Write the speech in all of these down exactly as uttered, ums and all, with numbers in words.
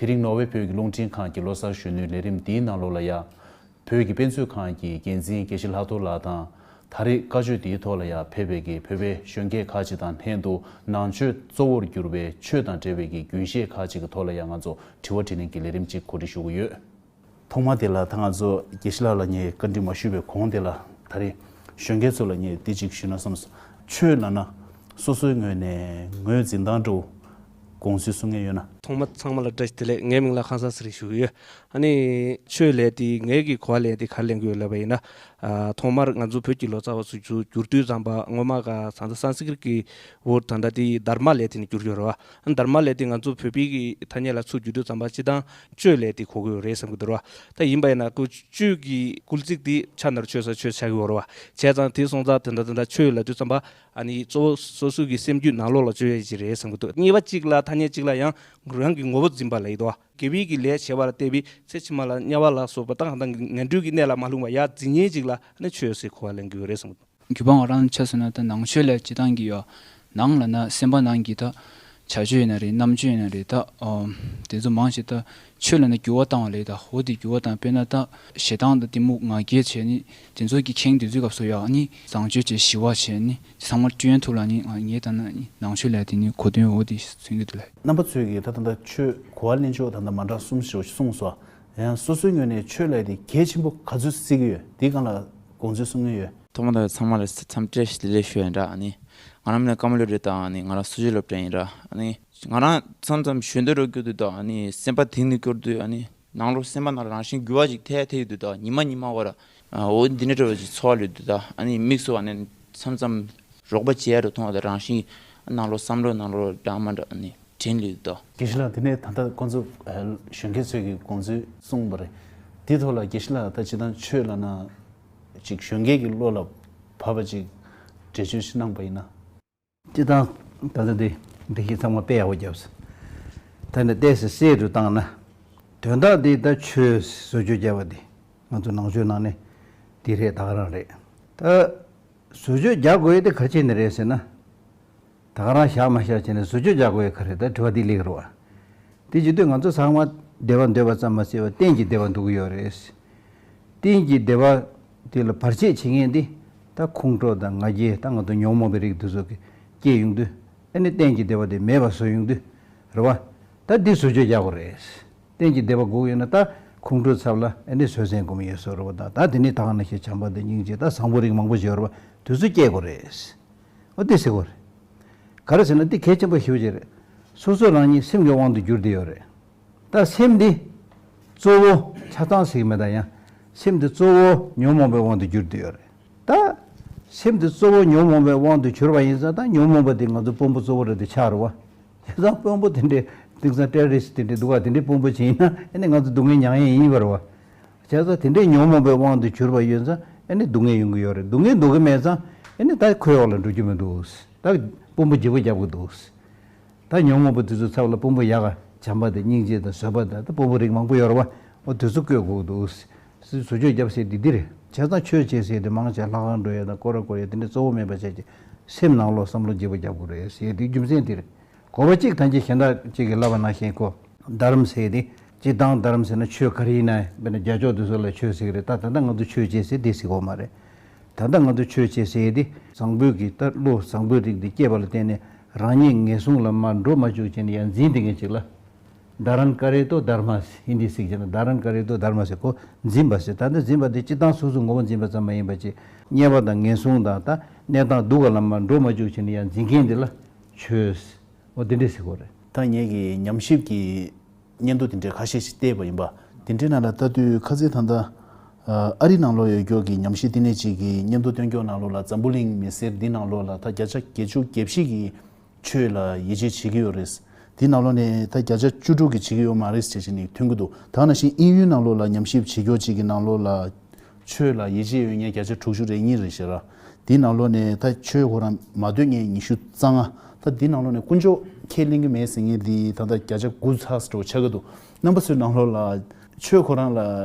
དེ་རིང་ནོར་ཝེ་བོད་ཀྱི་རླུང་འཕྲིན་ཁང་གི་ལོ་གསར་གཞོན་ནུའི་ལས་རིམ་འདིའི་ནང་ལོགས་ལ་ཡ། བོད་ཀྱི་དཔེ་མཛོད་ཁང་གི་འགན་འཛིན་དགེ་བཤེས་ལྷག་རྡོར་ལགས་དང་། ད་རེས་བཀའ་ཆོས་འདིའི་ཐོག་ལ་ཡ་ཕེབས་པའི་གི་བོད་པའི་གཞོན་སྐྱེས་ཁག་ཅིག་དང་ལྷན་དུ་ནང་ཆོས་གཙོ་བོར་གྱུར་པའི་ཆོས་དང་འབྲེལ་བའི་གི་རྒྱུན་ཤེས་ཁག་ཅིག་གི་ཐོག་ལ་ཡ་ང་ཚོ་དྲི་བ་དྲིས་ལན་གྱི་ལས་རིམ་ཅིག་གོ་སྒྲིག་ཞུ་གི་ཡོད། ཐོག་མ་དེ་ལ་ད་ང་ཚོ་དགེ་བཤེས་ལགས་ལ་ངས་བཀའ་འདྲི་མ་ཞུས་པའི་གོང་དེ་ལ་ད་རེས་གཞོན་སྐྱེས་ཚོ་ལ་ངས་འདི་གཅིག་ཞུས་ན་བསམས་སོང་། ཆོས་ལབ་ན་སོ་སོའི་ངོས་ནས་ངོས་འཛིན་སྟངས་འདྲ་བོ་དགོངས་ཚུལ་གསུང་མཁན་ཡོད་ན། ཐོག་མ་ཚང་མ་ལ་བཀྲ་ཤིས་བདེ་ལེགས། ངའི་མིང་ལ་ཁང་བཟང་ཟེར་ཞུ་གི་ཡོད། ཨ་ནི་ཆོས་ལབ་དེ་ངའི་གི་གོ་བ་ལ་དེ་ག་རེ་ལེན་གི་ཡོད་ལབ་པ་ཡིན་ན། ཨ་ཐོག་མར་ང་ཚོ་བོད་ཀྱི་ལོ་ཙཱ་བ་ཚོ་ཚུར་བསྒྱུར་དུས་ཙམ་པ་སྔོན་མ་ག་ས་ས་སན་སི་ཀྲིཏ་ཀྱི་ཝརཌ་ད་ལྟ་དེ་དྷརྨ་ལབ་དེ་ནས་བསྒྱུར་གི་ཡོད་རེད་བ། ཨ་དྷརྨ་ལབ་དེ་ང་ཚོ་བོད་པའི་གི་ཐ་སྙད་ལ་ཚུར་བསྒྱུར་དུས་ཙམ་པ་སྤྱིར་བཏང་ཆོས་ལབ་དེ་གོ་གི་ཡོད་རེད་བསམ་གི་འདུག་ར། ད་ཡིན་པ་ཡིན་ན་ཁོ་ཆོས་ཀྱི་སྐུལ་ཚིག་དེ་ཆ་ནར་ཆོས་ས་ཆོས་ཆགས་ཀྱི་ཡོད་རེད་བ། བྱས་ཙང་དེ་སོང་ཙང་དེ་འདྲ་དེ་འདྲ་ཆོས་ལབ་དུས་ཙམ་པ་ཨ་ནི་གཙོ་བོ་སོ་སོ་གི་སེམས་རྒྱུད་ནང་ལོགས་ལ་བཅོས་ཡས་ཅིག་རེད་བསམ་གི་འདུག་གཉིས་པ་གཅིག་ལ་ཐ་སྙད་གཅིག་ལ་ཡང་རང་གི་ངོ་བོ་འཛིན་པ་ལབ་ཡི་འདུག་དགེ་བའི་གི་ལས་བྱས་པ་ལ་བརྟེན་པའི་ཚེ་ཕྱི་མ་ལ་དམྱལ་བ་ལ་སོགས་པ་དང་དང་ངན་འགྲོའི་གི་གནས་ལ་མ་ལྷུང་བ་ཡར་འཛིན་མཁན་ཅིག་ལ་ཨ་ནི་ཆོས་ཟེར་གོ་བ་ལེན་གི་ཡོད་རེད་བསམ་གི་འདུག་རྒྱུ་མཚན་ང་རང་ཆ་བཞག་ན་ད་ནང་ཆོས་ལབ་སྤྱིར་བཏང་གི་ཡོད། ནང་ལབ་ན་སེམས་པ་ནང་གི་ད་བྱ་སྤྱོད་ཡིན་ན་རེད། རྣམ་དཔྱོད་ཡིན་ན་རེད། ད་ཨོ་དེ་ཚོ་མང་ཆེ་ད་ཆོས་ལབ་ན་འགྱུར་བ་བཏང་བ་ལས་ད་འོ་དེ་འགྱུར་བ་བཏང་། དཔེར་ན་ད་ཞེ་སྡང་དང་གཏི་མུག་ང་རྒྱལ་བྱས་ནི་དེ་ཚོ་གི་ཁེངས་དེ་ཚོའི་སྐབས་སུ་ཡག་ནི་བཟང་སྤྱོད་བྱས་ཞི་བ་བྱས་ནི་ཚང་མ་བསྐྲུན་ཐུབ་ལ་ནི་ང་ངས་ད་ན་ནང་ཆོས་ལབ་དེ་ནི་གོ་དོན་འོ་དེ་མཚོན་གྱི་འདུག་ལ། རྣམ་པ་ཚོས་ཀྱིས་ད་ད་ད་ཆོས་གོ་བ་ལེན་ཕྱོགས་ད་ད་མ་འདྲ་གསུམ་ཞིག་གསུངས་སོ། ཡང་སོ་སོའི་ངོས་ནས་ཆོས་ལབ་དེ་གལ་ཆེན་པོ་ག་ཚོད་བརྩི་གི་ཡོད། དེའི་སྒང་ལ་དགོངས་ཚུལ་གསུང་གི་ཡོད། ཐོག་མ་དང་ཚང་མ་ལ་འཚམས་བཀྲ་ཤིས་བདེ་ལེགས་ཞུ་ཡིན་འདྲ། ཨ་ནི་ང་རང་མིང་ལ་ཀརྨ་བློ་གྲོས་དང་། ཨ་ནི་ང་རང་སུ་ཇོ་སློབ་གྲྭ་ཡིན་འདྲ། ཨ་ནི་ང་རང་མཚམས་མཚམས་ཞོན་དུ་རོ་སྐྱོར་དུས་དང་། ཨ་ནི་སེམས་པ་དེང་དུ་སྐྱོར་དུས། ཨ་ནི་ནང་ལོགས་སེམས་པ་ནང་རང་བཞིན་འགྱུར་བ་ཅིག་ཐེབས་ཐེབས་ཡོད་དུས་དང་། ཉི་མ་ཉི་མ་བར་འོ་འདི་འདྲ་འདྲ་བ་ཅིག་ཚོར་བ་ལོས་དུས་དང་། ཨ་ནི་དམིགས་སུ་ཨ་ནི་མཚམས་མཚམས་རོགས་པ་བྱེད་ཡ་རུ་མཐོང་བ་དང་། རང་བཞིན་ནང་ལོགས་བསམ་བློ་ནང་ལོགས་འདྲ་མ་འདྲ་ཨ་ནི་དྲན་ལོས་དུས་དང་། དགེ་བཤེས་ལགས། དེ་ནས་ད་ལྟ་ཁོང་ཚོ་གཞོན་སྐྱེས་ཚོས་ཀྱི་དགོངས་ཚུལ་གསུངས་པ་རེད། དེའི་ཐོག་ལ་དགེ་བཤེས་ལགས་ད་སྤྱིར་བཏང་ཆོས་ལབ་ན་ཅིག་གཞོན་སྐྱེས་ཀྱི་བློ་ལ་བབས་པ་ཅིག་འགྲེལ་བརྗོད་ཞིག་གནང་པ་ཡིན་ན། སྤྱིར་བཏང་ད་ལྟ་འདི་འགྲེལ་བཤད་ཚང་མ་དཔེ་ཡག་པོ་བརྒྱབ་སོང་། ད་ནི་ཏོག་ཙམ་གསལ་དུ་བཏང་ན། དོན་དག་འདི་ད་ཆོས་བཟོ་བཅོས་བརྒྱབ་པ་འདི་ང་ཚོ་ནང་ཆོས་ནང་ནས་འདི་རེད། ད་ག་རང་རེད། ད་བཟོ་བཅོས་རྒྱག་དགོས་ཡས་དེ་ག་རེ་བྱས་ནས་རེད་ཟེར་ན། ད་ག་རང་བཞག་མ་བཞག་བྱས་ནས་བཟོ་བཅོས་རྒྱག་དགོས་ཡས་ག་རེ། ད་དྲི་བ་འདི་སླེབས་ཀྱི་རེད་བ། དེ་བྱེད་དུས་ང་ཚོ་ཚང་མ་བདེ་བ་འདོད་པ་ཙམ་མ་ཟད་པར་གཏན་གྱི་བདེ་བ་འདོད་ཀྱི་ཡོད་རེད། གཏན་གྱི་བདེ་བ་དེ་ལ་བར་ཆད་བྱེད་མཁན་དེ་ད་ཁོང་ཁྲོ་དང་ང་རྒྱལ། ད་ང་ཚོ་ཉོན་མོངས་པའི་རིགས་དེ་ཚོ་གིས་སྐྱེ་ཡོང་དུས། ཨ་ནི་གཏན་གྱི་བདེ་བ་དེ་མེད་པ་བཟོ་ཡོང་དུས་རེད་བ། ད་འདི་བཟོ་བཅོས་རྒྱག་དགོས་རེད། གཏན་གྱི་བདེ་བ་དགོས་ཡོད་ན་ད་ཁོང་ཁྲོའི་ཚབ་ལ་ཨ་ནི་བཟོད་བསྲན་སྒོམ་ཡས་བཟོ་རེད་བ། ད་ད་དེ་ནི་ད་ག་ནང་བཞིན་བྱམས་པ་དང་སྙིང་རྗེ་དང་བཟང་པོ་རིགས་མང་པོ་ཡོད་རེད་བ། དེ་ཚོ་སྐྱེ་དགོས་རེད། འོ་དེ་ཟེར་དགོས་རེད། ག་རེ་ཟེར་ན་འདི་གལ་ཆེན་པོ་ཞེ་པོ་ཅིག་རེད། སོ་སོ་རང་ཉིད་སེམས་ཀྱི་དབང་དུ་གྱུར་བསྡད་ཡོད་རེད། ད་སེམས་འདི་གཙོ་བོ་ཆ་ཚང་ཟེར་གྱི་མེད། ད་ཡང་སེམས་འདི་གཙོ་བོ་ཉོན་མོངས་པའི་དབང་དུ་གྱུར་བསྡད་ཡོད་རེད། ད་སེམས་འདི་གཙོ་བོ་ཉོན་མོངས་པའི་དབང་དུ་གྱུར་པ་ཡིན་ཙང་། ད་ཉོན་མོངས་པ་འདི་ང་ཚོ་དཔོན་པོ་གཙོ་བོ་རེད་དེ་ཆགས་རེད་བ། བྱས་ཙང་དཔོན་པོ་དེ་འདྲའི་དེང་སང་ཏེ་རོ་རི་སི་ཊི་དེ་འདྲའི་འདུག་ག་དེ་འདྲའི་དཔོན་པོ་བྱས་ཡིན་ན་ཨ་ནི་ང་ཚོ་སྡུག་བསྔལ་མྱང་ཡས་ཡིན་པ་རེད་བ། བྱས་ཙང་དེ་འདྲའི་ཉོན་མོངས་པའི་དབང་དུ་གྱུར་པ་ཡོད་ཙང་ཨ་ནི་སྡུག་བསྔལ་ཡོང་གི་ཡོད་རེད། སྡུག་བསྔལ་འདོད་ཀྱི་མེད་ཙང་ཨ་ནི་ད་ཁོའི་འོག་ལ་འགྲོ་རྒྱུ་མི་འདུག་ད་དཔོན་པོ་བརྗེ་པོ་རྒྱབ་ཀྱི་འདུག་ད་ཉོན་མོངས་པ་དེ་ཚོའི་ཚབ་ལ་དཔོན་པོ་ཡག་ག་བྱམས་པ་དང་སྙིང་རྗེ་དང་བཟོད་པ་དང་ད་དཔོན་པོ་རིགས་མང་པོ་ཡོད་རེད་བ། འོ་དེ་ཚོ་བཀོད་དགོས་འདུག་བཟོ་བཅོས་རྒྱབ་ཟེར་འདི་འདི་རེད། བྱས་ཙང་ཆོས་བྱེད་ཟེར་དེ་མང་ཆེ་ལྷ་ཁང་འགྲོ་ཡས་དང་སྐོར་ར་སྐོར་ཡས་དེ་འདྲ་གཙོ་བོ་མེད་པ་བྱས་ཀྱི་སེམས་ནང་ལོགས་བསམ་བློ་བརྗེ་པོ་རྒྱབ་དགོས་རེད་ཟེར་དེ་རྒྱུ་མཚན་དེ་རེད། གོ་བ་གཅིག་ཐམས་ཅད་གཞན་དག་ཅིག་གིས་ལབ་པ་ནང་བཞིན་ཁོ་དྷརྨ་ཟེར་དེ་སྤྱིར་བཏང་དྷརྨ་ཟེར་ན་ཆོས་ག་རེ་ཡིན་ན་དཔེར་ན་རྒྱ་ཕྱོགས་དེ་ཚོ་ལ་ཆོས་ཟེར་གི་རེད། ད་ད་ལྟ་ང་ཚོ་ཆོས་བྱེད་ཟེར་དེ་ཟེར་གོ་མ་རེད། ད་ལྟ་ང་ཚོ་ཆོས་བྱེད་ཟེར་དེ་བཟང་པོའི་གི་ད་བློ་བཟང་པོའི་རིགས་དེ་སྐྱེས་པ་ལ་བརྟེན་ནས་རང་ཉིད་ངན་སོང་ལ་མར་འགྲོ་མ་བཅུག་བྱས་ནས་ཡང་འཛིན་བསྡད་མཁན་ཅིག་ལ། དྷཱརཱན་ཀ་རེ་ཏོ་དྷརྨ་ཟེར། ཧིན་དི་ཚིག་བྱས་ན་དྷཱརཱན་ཀ་རེ་ཏོ་དྷརྨ་ཟེར། ཁོ་འཛིན་པ་ཟེར། ད་ལྟ་འཛིན་པ་དེ་སྤྱིར་བཏང་སོ་སོའི་ངོ་བོ་འཛིན་པ་ཙམ་མ་ཡིན་པ་ཅིག་དམྱལ་བ་དང་ངན་སོང་དང་ད་གནས་སྟངས་སྡུག་ག་ལ་མར་འགྲོ་མ་བཅུག་བྱས་ནས་ཡང་འཛིན་མཁན་དེ་ལ་ཆོས། འོ་དེ་འདྲས་ཟེར་དགོས་རེད། ད་ངེད་ཀྱིས་ཉམས་ཞིབ་ཀྱི་སྙན་ཐོ་དེ་འདྲའི་ཁ་ཤས་ཤིག་བལྟས་པ་ཡིན་པ། དེ་འདྲའི་ནང་ལ་ལྟ་དུས་ཁ་སང་ད་ལྟ་ཨ་རི་ནང་ལོགས་ཡོད་མཁན་གྱི་ཉམས་ཞིབ་ལྟེ་གནས་ཅིག་གིས་སྙན་ཐོ་བཏོན་ཀྱོག་ནང་ལོགས་ལ་འཛམ་བུ་གླིང་མི་སེར་འདི་ནང་ལོགས་ལ་ད་བརྒྱ་ཆ་བརྒྱད་ཅུ་གྱ་བཞི་གིས་ཆོས་ལ་ཡིད་ཆེས་བྱེད་ཀྱི་ཡོད་རེད། དེའི་ནང་ལོགས་ནས་ད་བརྒྱ་ཆ་བཅུ་དྲུག་གིས་བྱེད་ཀྱི་ཡོད་མ་རེད་ཟེར་བྱས་ནས་ཐོན་གྱི་འདུག་ད་ནང་བཞིན་དབྱིན་ཡུལ་ནང་ལོགས་ལ་ཉམས་ཞིབ་བྱེད་ཀྱོག་ཅིག་གི་ནང་ལོགས་ལ་ཆོས་ལ་ཡིད་ཆེས་ཡོད་མཁན་བརྒྱ་ཆ་དྲུག་ཅུ་རེ་གཉིས་རེད་ཤག་ར། དེའི་ནང་ལོགས་ནས་ད་ཆོས་ཁོ་རང་མ་འདོད་མཁན་ཉི་ཤུ་རྩ་ལྔ། ད་དེའི་ནང་ལོགས་ནས་དཀོན་མཆོག་ཁས་ལེན་གྱི་མེད་ཟེར་མཁན་དེ་ད་ལྟ་བརྒྱ་ཆ་དགུ་ཚེག་འདྲ་བོ་ཆགས་ཀྱི་འདུག་རྣམ་པ་ཚོའི་ནང་ལོགས་ལ་ཆོས་ཁོ་རང་ལ་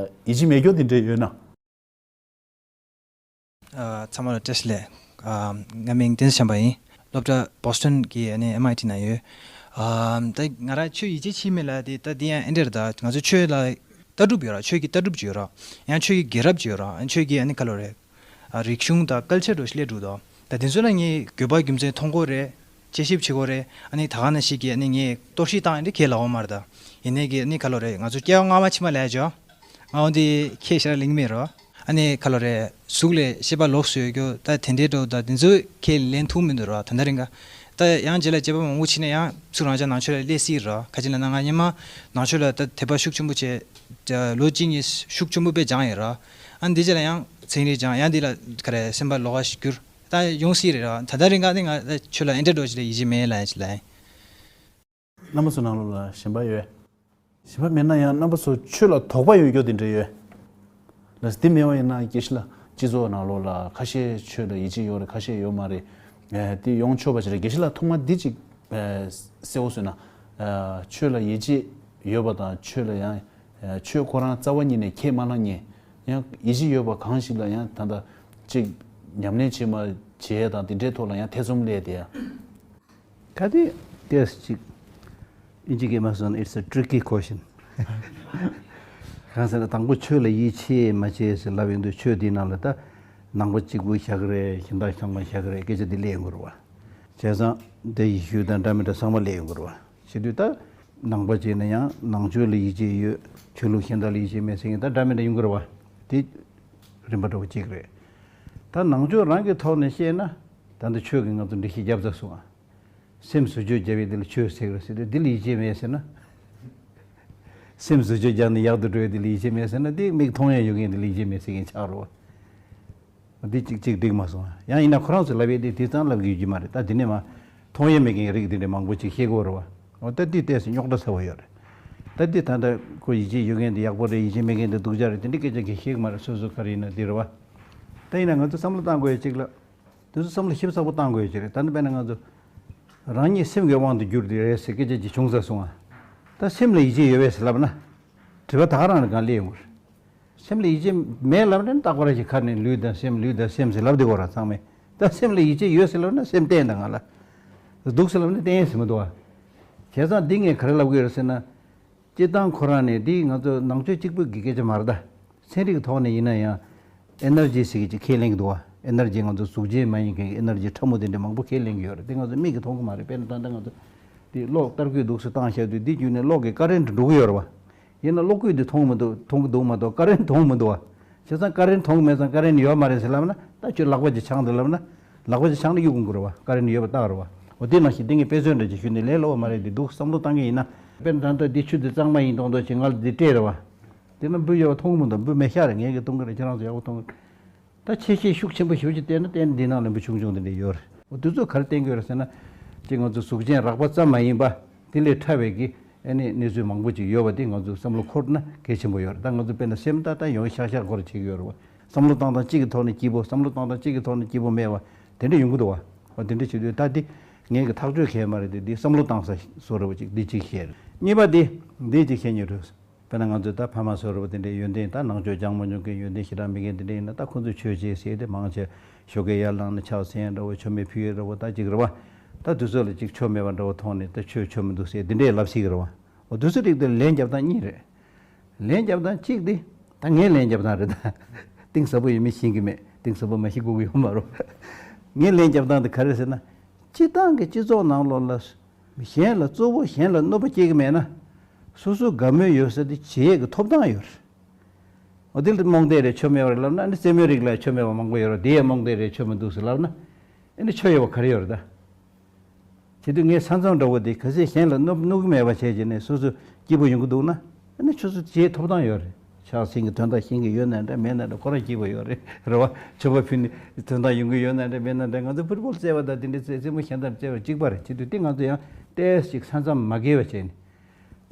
ཡིད་ཆེས་མེད་ཀྱོག་དེ་འདྲ་ཡོད་ན། ཨ། ཚང་མ་ལ་བཀྲ་ཤིས་བདེ་ལེགས། ཨ། ང་མིང་བསྟན་འཛིན་བྱམས་པ་ཡིན། སློབ་གྲྭ་བྷོ་སི་ཊོན་གྱི་ཨ་ནི་ཨེམ་ཨའི་ཊི་ནང་ཡོད། ཨ། ད་ང་རང་ཆོས་ཡིད་ཆེས་བྱེད་མེད་ལབ་དེ་ད་དེ་ཡང་ཨེ་འདྲ་རེད། ད་ང་ཚོ་ཆོས་ལ་ལྟ་གྲུབ་ཡོད་ར། ཆོས་ཀྱི་ལྟ་གྲུབ་ཅིག་ཡོད་ར། ཡང་ཆོས་ཀྱི་རྒྱལ་རབས་ཅིག་ཡོད་ར། ཡང་ཆོས་ཀྱི་ཨ་ནི་ག་ལབ་རེད། ཨ། རིག་གཞུང་དང་ཀལ་ཆར་འདྲ་བོ་ཞིག་སླེབས་འདུག་ད། ད་དེ་ཚོ་ལ་ངས་དགོས་པ་རྒྱུ་མཚན་མཐོང་གི་རེད། དཔྱད་ཞིབ་བྱེད་ཀྱི་རེད། ཨ་ནི་ད་ག་ནང་བཞིན་གྱི་ཨ་ནི་ངས་གཏོར་བཤིག་བཏང་ཡ་འདི་གས་ལབ་ཡོད་མ་རེད་ད། ཡིན་ནའི་གི་ཨ་ནི་ག་ལབ་རེད། ང་ཚོ་སྐྱེ་བ་སྔ་མ་ཕྱི་མ་ལབ་ཡ་ཅིག་ང་འོ་འདི་ཁས་ཞེ་དྲག་ལེན་གྱི་མེད་རོ། ཨ་ནི་ག་ལབ་རེད། གཟུགས་ལ་ཤེས་པ་ལོགས་སུ་ཡོད་རྒྱུ་ད་དེ་འདྲའི་འདྲ་བོ་ད་དེ་ཚོ་ཁས་ལེན་ཐུབ་མི་འདུག་རོ། ད་ད་རིང་ག་ད་ཡང་རྗེས་ལ་དཔྱད་པ་མང་པོ་བྱས་ནས་ཡང་ཚུར་རང་ཅག་ནང་ཆོས་ལ་སླེབས་སྲིད་རོ། ག་ཅི་ལབ་ན་ང་སྔོན་མ་ནང་ཆོས་ལ་ད་དད་པ་ཤུགས་ཆེན་པོ་བྱས། ལོ་གཅིག་གཉིས་ཤུགས་ཆེན་པོ་དཔེ་སྦྱངས་ཡོད་རོ། ཨ་ནི་འདི་རྗེས་ལ་ཡང་ཚན་རིག་སྦྱངས། ཡང་འདི་ལ་ག་རེ་སེམས་པ་ལོགས་ཀ་ཞིག་གྱུར། ད་ཡོང་སྲིད་རེད་རོ། ད་ད་རིང་ག་ནི་ང་ད་ཆོས་ལ་ཨེ་འདྲ་འདྲ་བོ་ཞིག་ལ་ཡིད་ཆེས་མེད་ལབ་ཡ་ཅིག་ལབ་ཡིན། རྣམ་པ་ཚོ་ནང་ལོགས་ལ་ཞེན་པ་ཡོད། ཞེན་པ་མེད་ན་ཡང་རྣམ་པ་ཚོ་ཆོས་ལ་དོགས་པ་ཡོད་རྒྱུ་དེ་འདྲ་ཡོད། ལགས་སོ། དེ་མེད་པ་ཡིན་ན་དགེ་བཤེས་ལགས། སྤྱི་ཚོགས་ནང་ལོགས་ལ་ཁ་ཤས་ཆོས་ལ་ཡིད་ཆེས་ཡོད་རེད། ཁ་ཤས་ཡོད་མ་རེད། ཨ། དེ་ཡོང་ཆོག་པ་ཞིག་རེད། དགེ་བཤེས་ལགས་ཐོག་མར་འདི་གཅིག་ཨ། གསལ་པོ་བཟོས་ན། ཨ། ཆོས་ལ་ཡིད་ཆེས་ཡོད་པ་དང་ཆོས་ལ་ཡང་། ཨ། ཆོས་ཁོ་རང་རྩ་བ་ཉིད་ནས་ཁས་མ་བླངས་མཁན། ཡང་ཡིད་ཆེས་ཡོད་པ་གང་ཞིག་ལ་ཡང་ད་ལྟ་གཅིག་ཉམས་ལེན་བྱེད་མ་བྱེད་དང་དེ་འདྲའི་ཐོག་ལ་ཡང་ཐེ་ཚོམ་སླེབས་དེ་ཡང་། ད་དེ་ཏོག་ཙམ་ཅིག་ཨིན་ཇི་སྐད་མ་སོང་ན། It's a tricky question. གང་ཟེར་ན་དང་པོ་ཆོས་ལ་ཡིད་ཆེས་མ་ཆེས་ཟེར་ལབ་ཡོང་དུས་ཆོས་འདིའི་ནང་ལ་ད་ནང་པ་གཅིག་པུ་བཞག་གི་རེད། གཞན་དག་ཚང་མ་བཞག་གི་རེད། སྐད་ཆ་འདི་སླེབས་ཡོང་གི་རེད་བ། བྱས་ཙང་དེ་ཡེ་ཤུ་དང་འདྲ་མི་འདྲ་ཚང་མ་སླེབས་ཡོང་གི་རེད་བ། བྱེད་དུས་ད་ནང་པ་བྱས་ན་ཡང་ནང་ཆོས་ལ་ཡིད་ཆེས་ཡོད། ཆོས་ལུགས་གཞན་དག་ལ་ཡིད་ཆེས་མེད་ཟེར་མཁན་ད་འདྲ་མི་འདྲ་ཡོང་གི་རེད་བ། དེ་རིམ་པ་འདྲ་བོ་གཅིག་རེད། ད་ནང་ཆོས་རང་གི་ཐོག་ནས་བཤད་ན་ད་ལྟ་ཆོས་ཀྱིས་ང་ཚོ་འགྲེལ་བཤད་བརྒྱབ་ཚར་སོང་ང་། སེམས་བཟོ་བཅོས་བརྒྱབ་པའི་དེ་ལ་ཆོས་ཟེར་གི་རེད་ཟེར་དུས་འདི་ལ་ཡིད་ཆེས་མེད་ཟེར་ན། སེམས་བཟོ་བཅོས་བརྒྱབ་ནས་ཡག་ཏུ་འགྲོ་བའི་དེ་ལ་ཡིད་ཆེས་མེད་ཟེར་ན། དེ་མིག་མཐོང་ཡ་ཡོད་མཁན་དེ་ལ་ཡིད་ཆེས་མེད་ཟེར་མཁན་ཆགས་རེད་བ། འདི་གཅིག་གཅིག་འགྲིག་མ་སོང་། ཡང་ཡིན་ན་ཁོ་རང་ཚོས་ལབ་ཡས་དེ་དེ་ཙམ་ལབ་ཀྱི་ཡོད་ཀྱི་མ་རེད། ད་དེ་ནས་མ་མཐོང་ཡས་མེད་མཁན་རིགས་དེ་འདྲ་མང་པོ་ཅིག་བཤད་ཀྱི་ཡོད་རེད་བ། འོ་ད་འདི་ཏོག་ཙམ་རྙོག་དྲ་ཚ་བོ་ཡོད་རེད། ད་འདི་ད་ལྟ་ཁོ་ཡིད་ཆེས་ཡོད་མཁན་དེ་ཡག་པོ་རེད། ཡིད་ཆེས་མེད་མཁན་དེ་སྡུག་ཅག་རེད། དེ་འདྲའི་སྐད་ཆ་གང་བཤད་ཀྱི་མ་རེད། སོ་སོ་ག་རེ་ཡིན་ན་འདི་རེད་བ། ད་ཡིན་ན་ང་ཚོ་བསམ་བློ་བཏང་དགོས་ཡ་གཅིག་ལ། དེ་ཚོ་བསམ་བློ་ཞིབ་ཚགས་པོ་བཏང་དགོས་ཡ་གཅིག་རེད། ད་ནི་དཔེར་ན་ང་ཚོ་རང་ཉིད་སེམས་ཀྱི་དབང་དུ་གྱུར་ཏེ་རེད་ཟེར་སྐད་ཆ་ཅིག་བྱུང་ཚར་སོང་ང་། ད་སེམས་ལ་ཡིད་ཆེས་ཡོད་པས་ཟེར་ལབ་ན། དྲི་བ་ད་ག་རང་ལ་གང་སླེབས་ཡོང་གི་རེད། སེམས་ལ་ཡིད་ཆེས་མེད་ལབ་ན་རྟག་པར་ཞིག་ཁ་ནས་ལུས་དང་སེམས། ལུས་དང་སེམས་ཟེར་ལབ་བསྡད་ཀྱི་ཡོད་རེད་ཚང་མས། ད་སེམས་ལ་ཡིད་ཆེས་ཡོད་ཟེར་ལབ་ན་སེམས་བརྟན་དང་ང་ལ། སྡུག་ཟེར་ལབ་ན་བརྟན་ཟེར་མི་འདུག་བ། བྱས་ཙང་འདི་ངས་ག་རེ་ལབ་ཀྱི་ཡོད་རེད་ཟེར་ན། སྤྱིར་བཏང་ཁོ་རང་ནས་འདི་ང་ཚོ་ནང་ཆོས་གཅིག་པུ་གི་སྐད་ཆ་མ་རེད་ད། ཚན་རིག་གི་ཐོག་ནས་ཡིན་ན་ཡང་ཨེ་ནར་ཇི་ཟེར་གྱི་ཅིག་ཁས་ལེན་གྱི་འདུག་བ། ཨེ་ནར་ཇི་ང་ཚོ་གཟུགས་ཅན་མ་ཡིན་མཁན་གྱི་ཨེ་ནར་ཇི་ཕྲ་མོ་དེ་འདྲ་མང་པོ་ཁས་ལེན་གྱི་ཡོད་རེད། དེ་ང་ཚོ་མིག་གིས་མཐོང་གི་མ་རེད། དཔེར་ན་ད་ལྟ་ང་ཚོ་འདི་གློག་ཏར་སྐུད་འདུག་སེ་བཏང་བཞག་དུས་འདི་བརྒྱུད་ནས་གློག་གི་ཀ་རེན་འགྲོ་གི་ཡོད་རེད་བ། ཡིན་ན་གློག་སྐུད་འདི་མཐོང་མི་འདུག་མཐོང་གི་འདུག་མ་གཏོགས་ཀ་རེན་མཐོང་མི་འདུག་བ། བྱས་ཙང་ཀ་རེན་མཐོང་གི་མེད་ཙང་ཀ་རེན་ཡོད་མ་རེད་ཟེར་ལབ་ན། ད་ཁྱོད་ལག་པ་ཅིག་འཆང་དང་ལབ་ན། ལག་པ་ཅིག་འཆང་ན་གཡུག་འགྲོ་གི་རེད་བ། ཀ་རེན་ཡོད་པ་རྟགས་རེད་བ། འོ་དེ་ནང་བཞིན་དེ་ངས་དཔེ་མཚོན་འདྲ་ཅིག་ཞུས་ནས་ལས་སླ་བ་མ་རེད་དེ། འདུག་བསམ་བློ་བཏང་གི་ཡིན་ན། དཔེར་ན་ད་ལྟ་འདི་ཆུ་འདི་གཙང་མ་ཡིན་མདོག་མདོག་བྱས་ང་ལ་འདི་སྤྲད་རེད་བ། དེ་ན་འབུ་ཡོད་པ་མཐོང་གི་མི་འདུག་འབུ་མེད་ཤག་རེད། ངས་གི་གཏོང་གི་རེད། ཁྱེད་རང་ཚོ་ཡག་པོ་མཐོང་གི་རེད། ད་ཆེ་ཤེལ་ཤུགས་ཆེན་པོ་ཞེ་པོ་ཅིག་བལྟས་ན་བལྟས་ན་འདི་ནང་ལ་འབུ་ཆུང་ཆུང་དེ་འདྲ་ཡོད་རེད། འོ་དེ་ཚོ་ག་རེ་བསྟན་གྱི་ཡོད་རེད་ཟེར་ན། ཅིག་ང་ཚོ་གཟུགས་ཅན་རགས་པ་ཙམ་མ་ཡིན་པ་དེ་ལས་ཕྲ་བའི་གི་ཨ་ནི་གནས་ཚུལ་མང་པོ་ཅིག་ཡོད་པ་དེ་ང་ཚོས་བསམ་བློ་འཁོར་ན་གལ་ཆེན་པོ་ཡོད་རེད། ད་ང་ཚོ་དཔེར་ན་སེམས་ཏག་ཏག་ཡོང་ཤག་ཤག་སྐོར་བྱེད་ཀྱི་ཡོད་རེད་བ། བསམ་བློ་བཏང་སྟངས་གཅིག་གི་ཐོག་ནས་སྐྱིད་པོ། བསམ་བློ་བཏང་སྟངས་གཅིག་གི་ཐོག་ནས་སྐྱིད་པོ་མེད་པ་དེ་འདྲ་ཡོང་གི་འདུག་བ། འོ་དེ་འདྲ་བྱེད་དུས་ད་འདི་ངས་གི་ཐག་གཅོད་གལ་མ་རེད་དེ། འདི་བསམ་བློ་བཏང་ས་བཟོ་འདྲ་བོ་ཅིག་འདི་གཅིག་བཤད། གཉིས་པ་འདི་འདི་གཅིག་བཤད་སྙིང་འདོད། དཔེར་ན་ང་ཚོས་ད་ཕ་མ་ཚོ་འདྲ་བོ་དེ་འདྲའི་ཡོན་ཏན། ད་ནང་ཆོས་སྦྱང་མ་མྱོང་མཁན་ཡོན་ཏན་ཞེ་དྲག་མེད་མཁན་དེ་འདྲ་ཡིན་ན། ད་ཁོ་ཚོས་ཆོས་བྱེད་ཟེར་ཏེ་མང་ཆེ་ཞོགས་ཀས་ཡར་ལངས་ནས་ཕྱག་འཚལ་འདྲ་བོ། མཆོད་མེ་ཕུལ་ཡས་འདྲ་བོ། ད་ཅིག་རེད་བ། ད་དུས་ཚོད་ལ་ཅིག་ཆོ་མེད་པ་འདྲ་བོ་མཐོང་ནས་ད་ཆོས་ཆོ་མི་འདུག་ཟེར་དེ་འདྲའི་ལབ་སྲིད་ཀྱི་རེད་བ། འོ་དུས་ཚོད་རིགས་དེ་ལན་རྒྱབ་སྟངས་གཉིས་རེད། ལན་རྒྱབ་སྟངས་གཅིག་དེ། ད་ངའི་ལན་རྒྱབ་སྟངས་རེད་ད། གཏིང་ཟབ་པོ་ཡིན་མིན་ཤེས་ཀྱི་མེད། གཏིང་ཟབ་པོ་མ་ཤེས་དགོས་ཀྱི་ཡོད་མ་རེད། ངའི་ལན་རྒྱབ་སྟངས་དེ་ག་རེ་ཟེར་ན། སྤྱིར་བཏང་གི་སྤྱི་ཚོགས་ནང་ལོགས་ལ། གཞན་ལ་གཙོ་བོ་གཞན་ལ་གནོད་པ་སྐྱེལ་གྱི་མེད་ན། སོ་སོ་དགའ་མོས་ཡོད་ས་དེ་བྱེད་ཡས་ཀྱི་ཐོབ་ཐང་ཡོད་རེད། འོ་དེ་ལ་རྨོངས་དད་རེད། ཆོ་མེད་པ་རེད་ལབ་ན། ཨ་ནི་རྩེད་མོའི་རིགས་ལ་ཆོ་མེད་པ་མང་པོ་ཡོད་རེད། དེ་ཡས་རྨོངས་དད་རེད། ཆོ་མི་འདུག་ཟེར་ལབ་ན། ཨ་ནི་ཆོ་ཡོད་པ་ག་རེ་ཡོད་རེད་ད། བྱེད་དུས་ངའི་ས་མཚམས་འདྲ་བོ་དེ་གལ་སྲིད་གཞན་ལ་གནོད་གནོད་ཀྱི་མེད་པ་བྱས་བྱས་ནས་སོ་སོ་སྐྱིད་པོ་ཡོང་གི་འདུག་ན། ཨ་ནི་ཆོ་སོ་བྱེད་ཐོབ་ཐང་ཡོད་རེད། ཕྱག་འཚལ་གྱི་དོན་དག་ཤེས་ཀྱི་ཡོད་ན་འདྲ་མེད་ན་འདྲ་ཁོ་རང་སྐྱིད་པོ་ཡོད་རེད། རེད་བ། མཆོད་པ་ཕུལ་ནས་དོན་དག་ཡོང་གི་ཡོད་ན་འདྲ་མེད་ན་འདྲ། ང་ཚོ་ཕུར་བུར་བརྩེ་བ་དང་དེ་འདྲའི་རྩེད་རྩེད་མོ་གཞན་དང་བརྩེ་བ་གཅིག་པ་རེད། བྱེད་དུས་དེ་ང་ཚོ་ཡང་ཏོག་ཙམ་ཅིག་ས་མཚམས་མ་བརྒལ་བ་བྱས་ནས།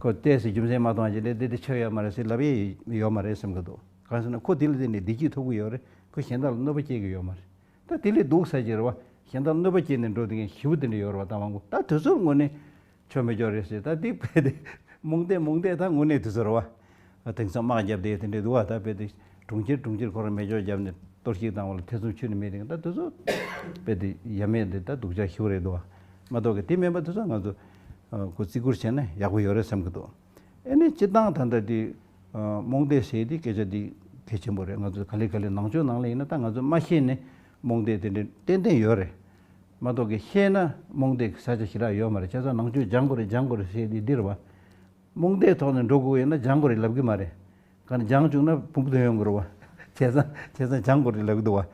ཁོ་ཏོག་ཙམ་རྒྱུ་མཚན་མ་མཐོང་བྱས་ནས་དེ་དེ་ཆོ་ཡོད་མ་རེད་ཟེར་ལབ་ཡས་ཡོད་མ་རེད་བསམ་གྱི་འདུག་གང་ཟེར་ན་ཁོ་དེ་ལ་བརྟེན་ནས་བདེ་སྐྱིད་ཐོབ་ཀྱི་ཡོད་རེད། ཁོ་གཞན་དག་ལ་གནོད་པ་སྐྱེལ་གྱི་ཡོད་མ་རེད། ད་དེ་ལས་སྡུག་ས་ཅིག་རེད་བ། གཞན་དག་གནོད་པ་སྐྱེལ་ནས་འགྲོ་བསྡད་མཁན་ཞེ་པོ་དེ་འདྲ་ཡོད་རེད་བ། ད་མང་པོ་ད་དེ་ཚོ་དངོས་གནས་ཆོ་མི་ཆོག་རེད་ཟེར། ད་དེ་དཔེ་དེ་རྨོངས་དད་རྨོངས་དད་ད་དངོས་གནས་དེ་ཚོ་རེད་བ། དེང་སང་དམག་བརྒྱབ་དེ་དེ་འདྲ་འདུག་བ། ད་དཔེ་དེ་གྲོང་ཁྱེར་གྲོང་ཁྱེར་ཁོ་རང་མེ་སྒྱོགས་བརྒྱབ་ནས་གཏོར་བཤིག་བཏང་བ་ལ་ཐེ་ཚོམ་ཁྱོན་ནས་མེད་དེ། ད་དེ་ཚོ་དཔེ་དེ་ཡ་མེད་དེ་ད་སྡུག་ཅག་ཞེ་པོ་རེད་འདུག་བ། མ་གཏོགས་གི་དེ་མིན་པ་དེ་ཚོ་ང་ཚོ་ ཨ་ཁོ་བརྩི་བཀུར་བྱས་ན་ཡག་པོ་ཡོད་རེད་བསམ་གྱི་འདུག་ཨ་ནི་སྤྱིར་བཏང་ད་ལྟ་དེ་ཨ་རྨོངས་དད་ཟེར་དེ་སྐད་ཆ་འདི་གལ་ཆེན་པོ་རེད། ང་ཚོ་ག་ལེ་ག་ལེ་ནང་ཆོས་ནང་ལ་ཡིན་ན་ད་ང་ཚོ་མ་ཤེས་ནས་རྨོངས་དད་དེ་འདྲ་ཏན་ཏན་ཡོད་རེད། མ་གཏོགས་ཀྱི་ཤེས་ན་རྨོངས་དད་ཀྱི་ས་ཆ་ཞེ་དྲག་ཡོད་མ་རེད། བྱས་ཙང་ནང་ཆོས་སྦྱང་དགོས་རེད་སྦྱང་དགོས་རེད་ཟེར་དེ་འདི་རེད་བ། རྨོངས་དད་ཐོག་ནས་འགྲོ་དགོས་ཡོད་ན་སྦྱང་དགོས་རེད་ལབ་གི་མ་རེད། གང་ལྟར་སྦྱང་བཅུག་ན་ཕུང་པོ་ཐོན་ཡོང་གི་རེད་བ། བྱས་ཙང་བྱས་ཙང་སྦྱང་དགོས་རེད་ལབ་གི་འདུག་བ།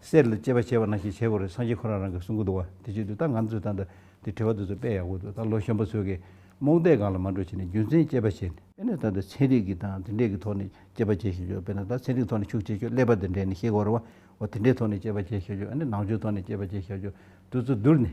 གསེར་ལ་དཔྱད་པ་བྱས་པ་ནང་བཞིན་བྱེད་དགོས་རེད། སངས་རྒྱས་ཁོ་རང་རང་གིས་གསུང་གི་འདུག་བ། དེ་བྱེད་དུས་ད་ང་ཚོས་ད་ལྟ་དེ་དྲི་བ་དེ་ཚོ་དཔེ་ཡག་པོ་འདུག་ད་ལོ་གཞོན་པ་ཚོས་ཀྱི་རྨོངས་དད་སྒང་ལ་མ་འགྲོ་བྱས་ནས་རྒྱུ་མཚན་དཔྱད་པ་བྱས་ནས་ཨ་ནི་ད་ལྟ་ཚན་རིག་གི་དང་དེ་འདྲས་ཀྱི་ཐོག་ནས་དཔྱད་པ་བྱས་ཤེས་ཆོག་དཔེར་ན་ད་ཚན་རིག་ཐོག་ནས་ཤུགས་ཆེ་ཤོས་ཀླད་པ་དེ་འདྲས་ནས་ཤེས་དགོས་རེད་བ། འོ་དེ་འདྲས་ཐོག་ནས་དཔྱད་པ་བྱས་ཤེས་ཆོག་ཨ་ནི་ནང་ཆོས་ཐོག་ནས་དཔྱད་པ་བྱས་ཤེས་ཆོག་དེ་ཚོ་བསྡུར་ནས།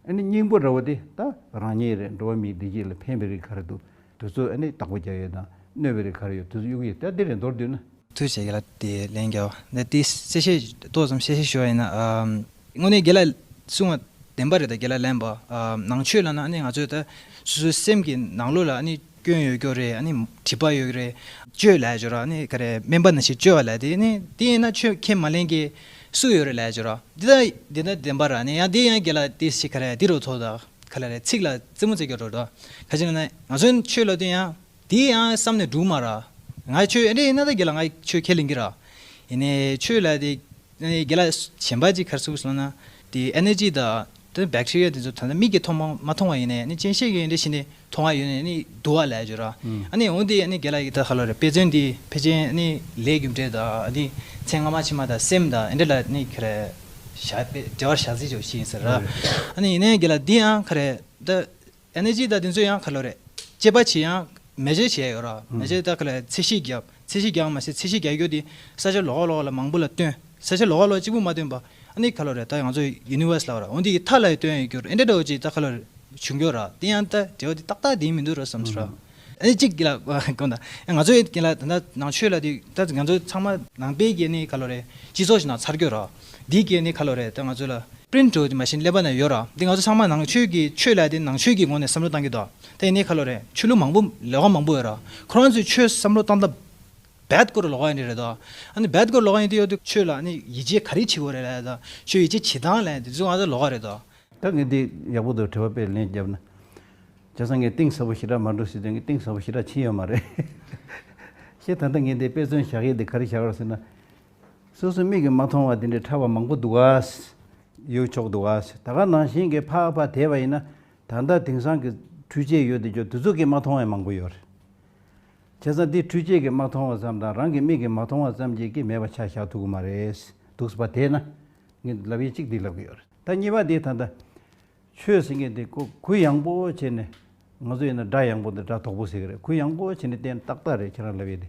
ཨ་ནི་སྙིང་པོ་འདྲ་བོ་དེ་ད་རང་ཉིད་རེད། འགྲོ་བ་མིའི་བདེ་སྐྱིད་ལ་ཕན་པའི་རིགས་ག་རེ་འདུག་དེ་ཚོ་ཨ་ནི་བདག་པོ་རྒྱག་ཡས་དང་གནོད་པའི་རིགས་ག་རེ་ཡོད་དེ་ཚོ་གཡུག་གི་ཡོད། ད་འདི་རེད་མདོར་བསྡུས་ན། ཐུགས་རྗེ་ཆེ་རྒན་ལགས། དེ་ལན་རྒྱབ་ན་དེ་གསལ་བཤད་ཏོག་ཙམ་གསལ་བཤད་ཞུ་བ་ཡིན་ན། ཨམ། དངོས་གནས་རྒན་ལགས་གསུང་བ་བདེན་པ་རེད། ད་རྒན་ལགས་ལན་པ། ཨམ། ནང་ཆོས་ལབ་ན་ཨ་ནི་ང་ཚོས་ད་སོ་སོའི་སེམས་ཀྱི་ནང་ལོགས་ལ་ཨ་ནི་སྐྱོན་ཡོད་ཀྱོ་རེད། ཨ་ནི་སྒྲིབ་པ་ཡོད་ཀྱོ་རེད། བཅོས་ལབ་ཀྱོ་ར་ཨ་ནི་ག་རེ་སྨན་པ་ནང་བཞིན་བཅོས་པ་ལབ་དེ་ཨ་ནི་དེ་ཡིན་ན་ཆོས་ཁས་མ་ལེན་མཁན་སུ་ཡོད་རེད་ལབ་ཀྱོ་ར། འདི་ད་འདི་ད་བདེན་པ་ར། ཨ་ནི་ཡང་འདི་ཡང་རྒན་ལགས་དེ་ཞིག་ག་རེ་འདི་རུ་ཐོག་ད་ག་ལ་རེད། ཚིག་ལ་རྩེད་མོ་རྩེ་ཀྱོ་རོ་ད་ག་ཅི་ན་ང་ཚོའི་ཆོས་ལབ་དུས་ཡང་། དེ་ཡང་བསམ་ནས་འགྲུབ་མ་ར། ང་ཆོས་ཨེ་འདྲ་ཡིན་ན་ད་རྒན་ལགས་ང་ཆོས་ཁས་ལེན་གྱི་ར། ཡིན་ནའི་ཆོས་ལ་དེ་རྒན་ལགས་གཞན་པ་ཅིག་ག་རེ་ཟེར་དགོས་ཟེར་ན། དེ་ཨེ་ནར་ཇི་དང་དེ་བེག་ཊི་རི་ཡ་དེ་ཚོ་ད་ལྟ་མིག་གིས་མཐོང་མ་མ་མཐོང་བ་ཡིན་ནའི་ཨ་ནི་སྤྱན་ཤེས་ཀྱིས་ཨེ་འདྲ་བྱས་ནས་མཐོང་བ་ཡོད་ནའི་ཨ་ནི་འདུག་བ་ལབ་ཀྱོ་ར། ཨ་ནི་འོ་དེ་ཨ་ནི་རྒན་ལགས་ཀྱིས་ད་ག་ལ་རེད། དཔེ་མཚོན་དེ་ཕལ་ཆེར་ཨ་ནི་ལས་རྒྱུ་འབྲས་དང་ཨ་ནི་ཚེ་སྔ་མ་ཕྱི་མ་དང་སེམས་དང་ཨེ་འདྲ་ལ་ཨ་ནི་ག་རེ་བཞག་དཔེ་འབྲེལ་བ་བཞག་རྩིས་ཆོག་ཤེས་ཡིན་ཟེར་ར། ཨ་ནི་ཡིན་ནའི་རྒན་ལགས་འདི་ཡང་ག་རེ་ད། ཨེ་ནར་ཇི་དང་དེ་ཚོ་ཡང་ག་ལོ་རེད། དཔྱད་པ་བྱེད་ཡང་མེ་ཇར་བྱས་ཡོད་ར། མེ་ཇར་ད་ག་ལ་ཚད་གཞི་བརྒྱབ། ཚད་གཞི་བརྒྱབ་མ་ཟད་ཚད་གཞི་རྒྱག་རྒྱུ་དེ་ས་ཆ་ལོགས་ཀ་ལོགས་ཀ་ལ་མང་པོ་ལ་བཏོན། ས་ཆ་ལོགས་ཀ་ལོགས་གཅིག་པུ་མ་བཏོན་པ། ཨ་ནི་ག་ལོ་རེད། ད་ང་ཚོ་ཡུ་ནི་ཝར་སི་ལབ་ར། འོ་འདི་ཡི་མཐའ་ལ་ཡང་བཏོན་ཡོད་རྒྱུ་རེད། ཨེ་འདྲ་འདྲ་བོ་ཅིག་ད་ག་ལོ་རེད། བྱུང་རྒྱུ་ར། དེ་ཡང་ད་འབྲེལ་བ་དེ་ཏག་ཏག་དེ་མི་འདུག་ར་བསམ་སོང་ར། ཨ་ནི་གཅིག་གི་ལ་དགོངས་དག་ང་ཚོ་ཡི་གི་ལ་ད་ལྟ་ནང་ཆོས་ལ་དེ་ད་ང་ཚོ་ཚང་མ་ནང་པའི་གི་ནི་ག་ལོ་རེད། སྤྱི་ཚོགས་ཤིག་ནང་ཚར་རྒྱུ་ར། འདི་གི་ནི་ག་ལོ་རེད། ད་ང་ཚོ་ལ། པི་རིན་ཊི་འདྲ་བོ་དེ་མ་གཞི་ཀླད་པ་ན་ཡོད་ར། འདི་ང་ཚོ་ཚང་མ་ནང་ཆོས་ཀྱི་ཆོས་ལབ་དེ་ནང་ཆོས་ཀྱི་ངོས་ནས་བསམ་བློ་བཏང་གི་འདུག་ད་ཡིན་ནའི་ག་ལོ་རེད། ཆོས་ལུགས་མང་པོ་ལས་ཀ་མང་པོ་ཡོད་ར། ཁོ་རང་ཚོས་ཆོས་བསམ་བློ་བཏང་སྟངས་བེད་སྐོར་ལོགས་ཀ་ཡིན་རེད་དོ། ཨ་ནི་བེད་སྐོར་ལོགས་ཀ་ཡིན་དུས་ཡོད་དུས་ཆོས་ལ་ཨ་ནི་ཡིད་ཆེས་ག་རེ་བྱེད་དགོས་རེད་ལབ་ཡ་དང་ཆོས་ཡིད་ཆེས་བྱེད་སྟངས་ལབ་ཡ་དེ་ཚོ་ང་ཚོ་ལོགས་ཀ་རེད་དོ། ད་ངས་འདི་ཡག་པོ་འདུག་དྲི་བ་དཔེ་ལན་བརྒྱབ་ན། བྱས་ཙང་ངས་གཏིང་ཟབ་པོ་ཞེ་དྲག་མ་འགྲོ་ཟེར་དུས་ངས་གཏིང་ཟབ་པོ་ཞེ་དྲག་ཕྱིན་ཡོད་མ་རེད། ཤེས་ད་ལྟ་ངས་འདི་དཔེ་མཚོན་བཞག་ཡས་འདི་ག་རེ་བཞག་རོགས་ཟེར་ན། སོ་སོའི་མིག་གིས་མ་མཐོང་བ་འདི་འདྲའི་ཕྲ་བ་མང་པོ་འདུག་ག་ཡོད་ཆོག་འདུག་ག་ད་ག་ནང་བཞིན་གྱི་ཕར་ཕར་དེད་པ་ཡིན་ན་ད་ལྟ་དེང་སང་གི་འཕྲུལ་ཆས་ཡོད་དེ་ཅོ་དེ་ཚོ་གིས་མ་མཐོང་བ་མང་པོ་ཡོད་རེད། བྱས་ཙང་འདི་འཕྲུལ་ཆས་ཀྱིས་མ་མཐོང་བ་ཙམ་དང་རང་གི་མིག་གིས་མ་མཐོང་བ་ཙམ་གྱིས་ཀྱིས་མེད་པ་ཆ་བཞག་ཐུབ་ཀྱི་མ་རེད། འདུག་སེ་ཕར་དེད་ན། ངས་ལབ་ཡས་གཅིག་འདི་ལབ་ཀྱི་ཡོད་རེད། ད་གཉིས་པ་འདི་ད་ལྟ། ཆོས་ཟེར་མཁན་དེ་ཁོ་གུ་ཡངས་པོ་བྱས་ནས། ང་ཚོ་ཡིན་ན་སྒྲ་ཡངས་པོ་དང་སྒྲ་དོག་པོ་ཟེར་གི་རེད། གུ་ཡངས་པོ་བྱས་ནས་བསྟན་ཏག་ཏག་རེད། ཁྱེད་རང་ལབ་ཡས་དེ།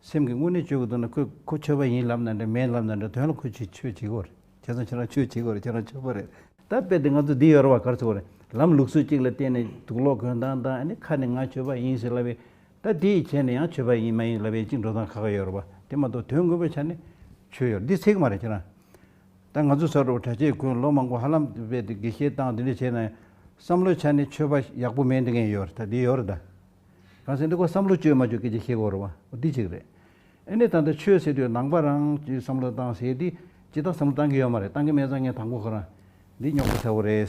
སེམས་ཀྱི་དངོས་གནས་བཅོས་དགོས་འདུག་ན་ཁོས་ཁོ་ཆོས་པ་ཡིན་ལབ་ན་འདྲ་མིན་ལབ་ན་འདྲ་དོན་ལ་ཁོ་ཆོས་ཆོས་བྱེད་ཀྱི་ཡོད་རེད། བྱས་ཙང་ཁྱེད་རང་ཆོས་བྱེད་ཀྱི་ཡོད་རེད། ཁྱེད་རང་ཆོས་པ་རེད། ད་དཔེ་དེ་ང་ཚོ་འདི་ཡོད་རེད་བ། ག་རེ་ཟེར་དགོས་རེད། ལམ་ལུགས་སྲོལ་གཅིག་ལ་བརྟེན་ནས་དུག་ལོག་གོན་སྟངས་དང་ཨ་ནི་ཁ་ནས་ང་ཆོས་པ་ཡིན་ཟེར་ལབ་ཡས། ད་དེ་ཡི་བྱས་ནས་ཡང་ཆོས་པ་ཡིན་མ་ཡིན་ལབ་ཡས་གཅིག་འགྲོ་སྟངས་ཁག་ཁག་ཡོད་རེད་བ། དེ་མ་གཏོགས་དོན་དངོས་པོའི་ཆ་ནས་ཆོས་ཡོད་རེད། འདི་ཚིག་མ་རེད་ཁྱེད་རང་། ད་ང་ཚོ་ཚོ་རུ་གྲྭ་ཆས་གོན་ལོ་མང་པོ་ཧ་ལམ་དཔེ་དེ་དགེ་བཤེས་བཏང་དེ་འདྲ་བྱས་ན་ཡང་བསམ་བློའི་ཆ་ནས་ཆོས་པ་ཡག་པོ་མེད་འདི་ངས་ཡོད་རེད། ད་འདི་ཡོད་རེད་ད། གང་ཟེར་འདི་ཁོ་བསམ་བློ་བཅོས་མ་བཅོས་སྐད་ཆ་བཤད་དགོས་རེད་བ། འོ་འདི་གཅིག་རེད། ཨ་ནི་ད་ལྟ་ཆོས་ཟེར་དུས་ནང་པ་རང་གིས་བསམ་བློ་བཏང་ཟེར་དེ་ཇི་ལྟར་བསམ་བློ་བཏང་གི་ཡོད་མ་རེད། བཏང་གི་མེད་ཙང་ངས་དང་པོ་ཁོ་རང་འདི་རྙོག་དྲ་ཚ་བོ་རེད།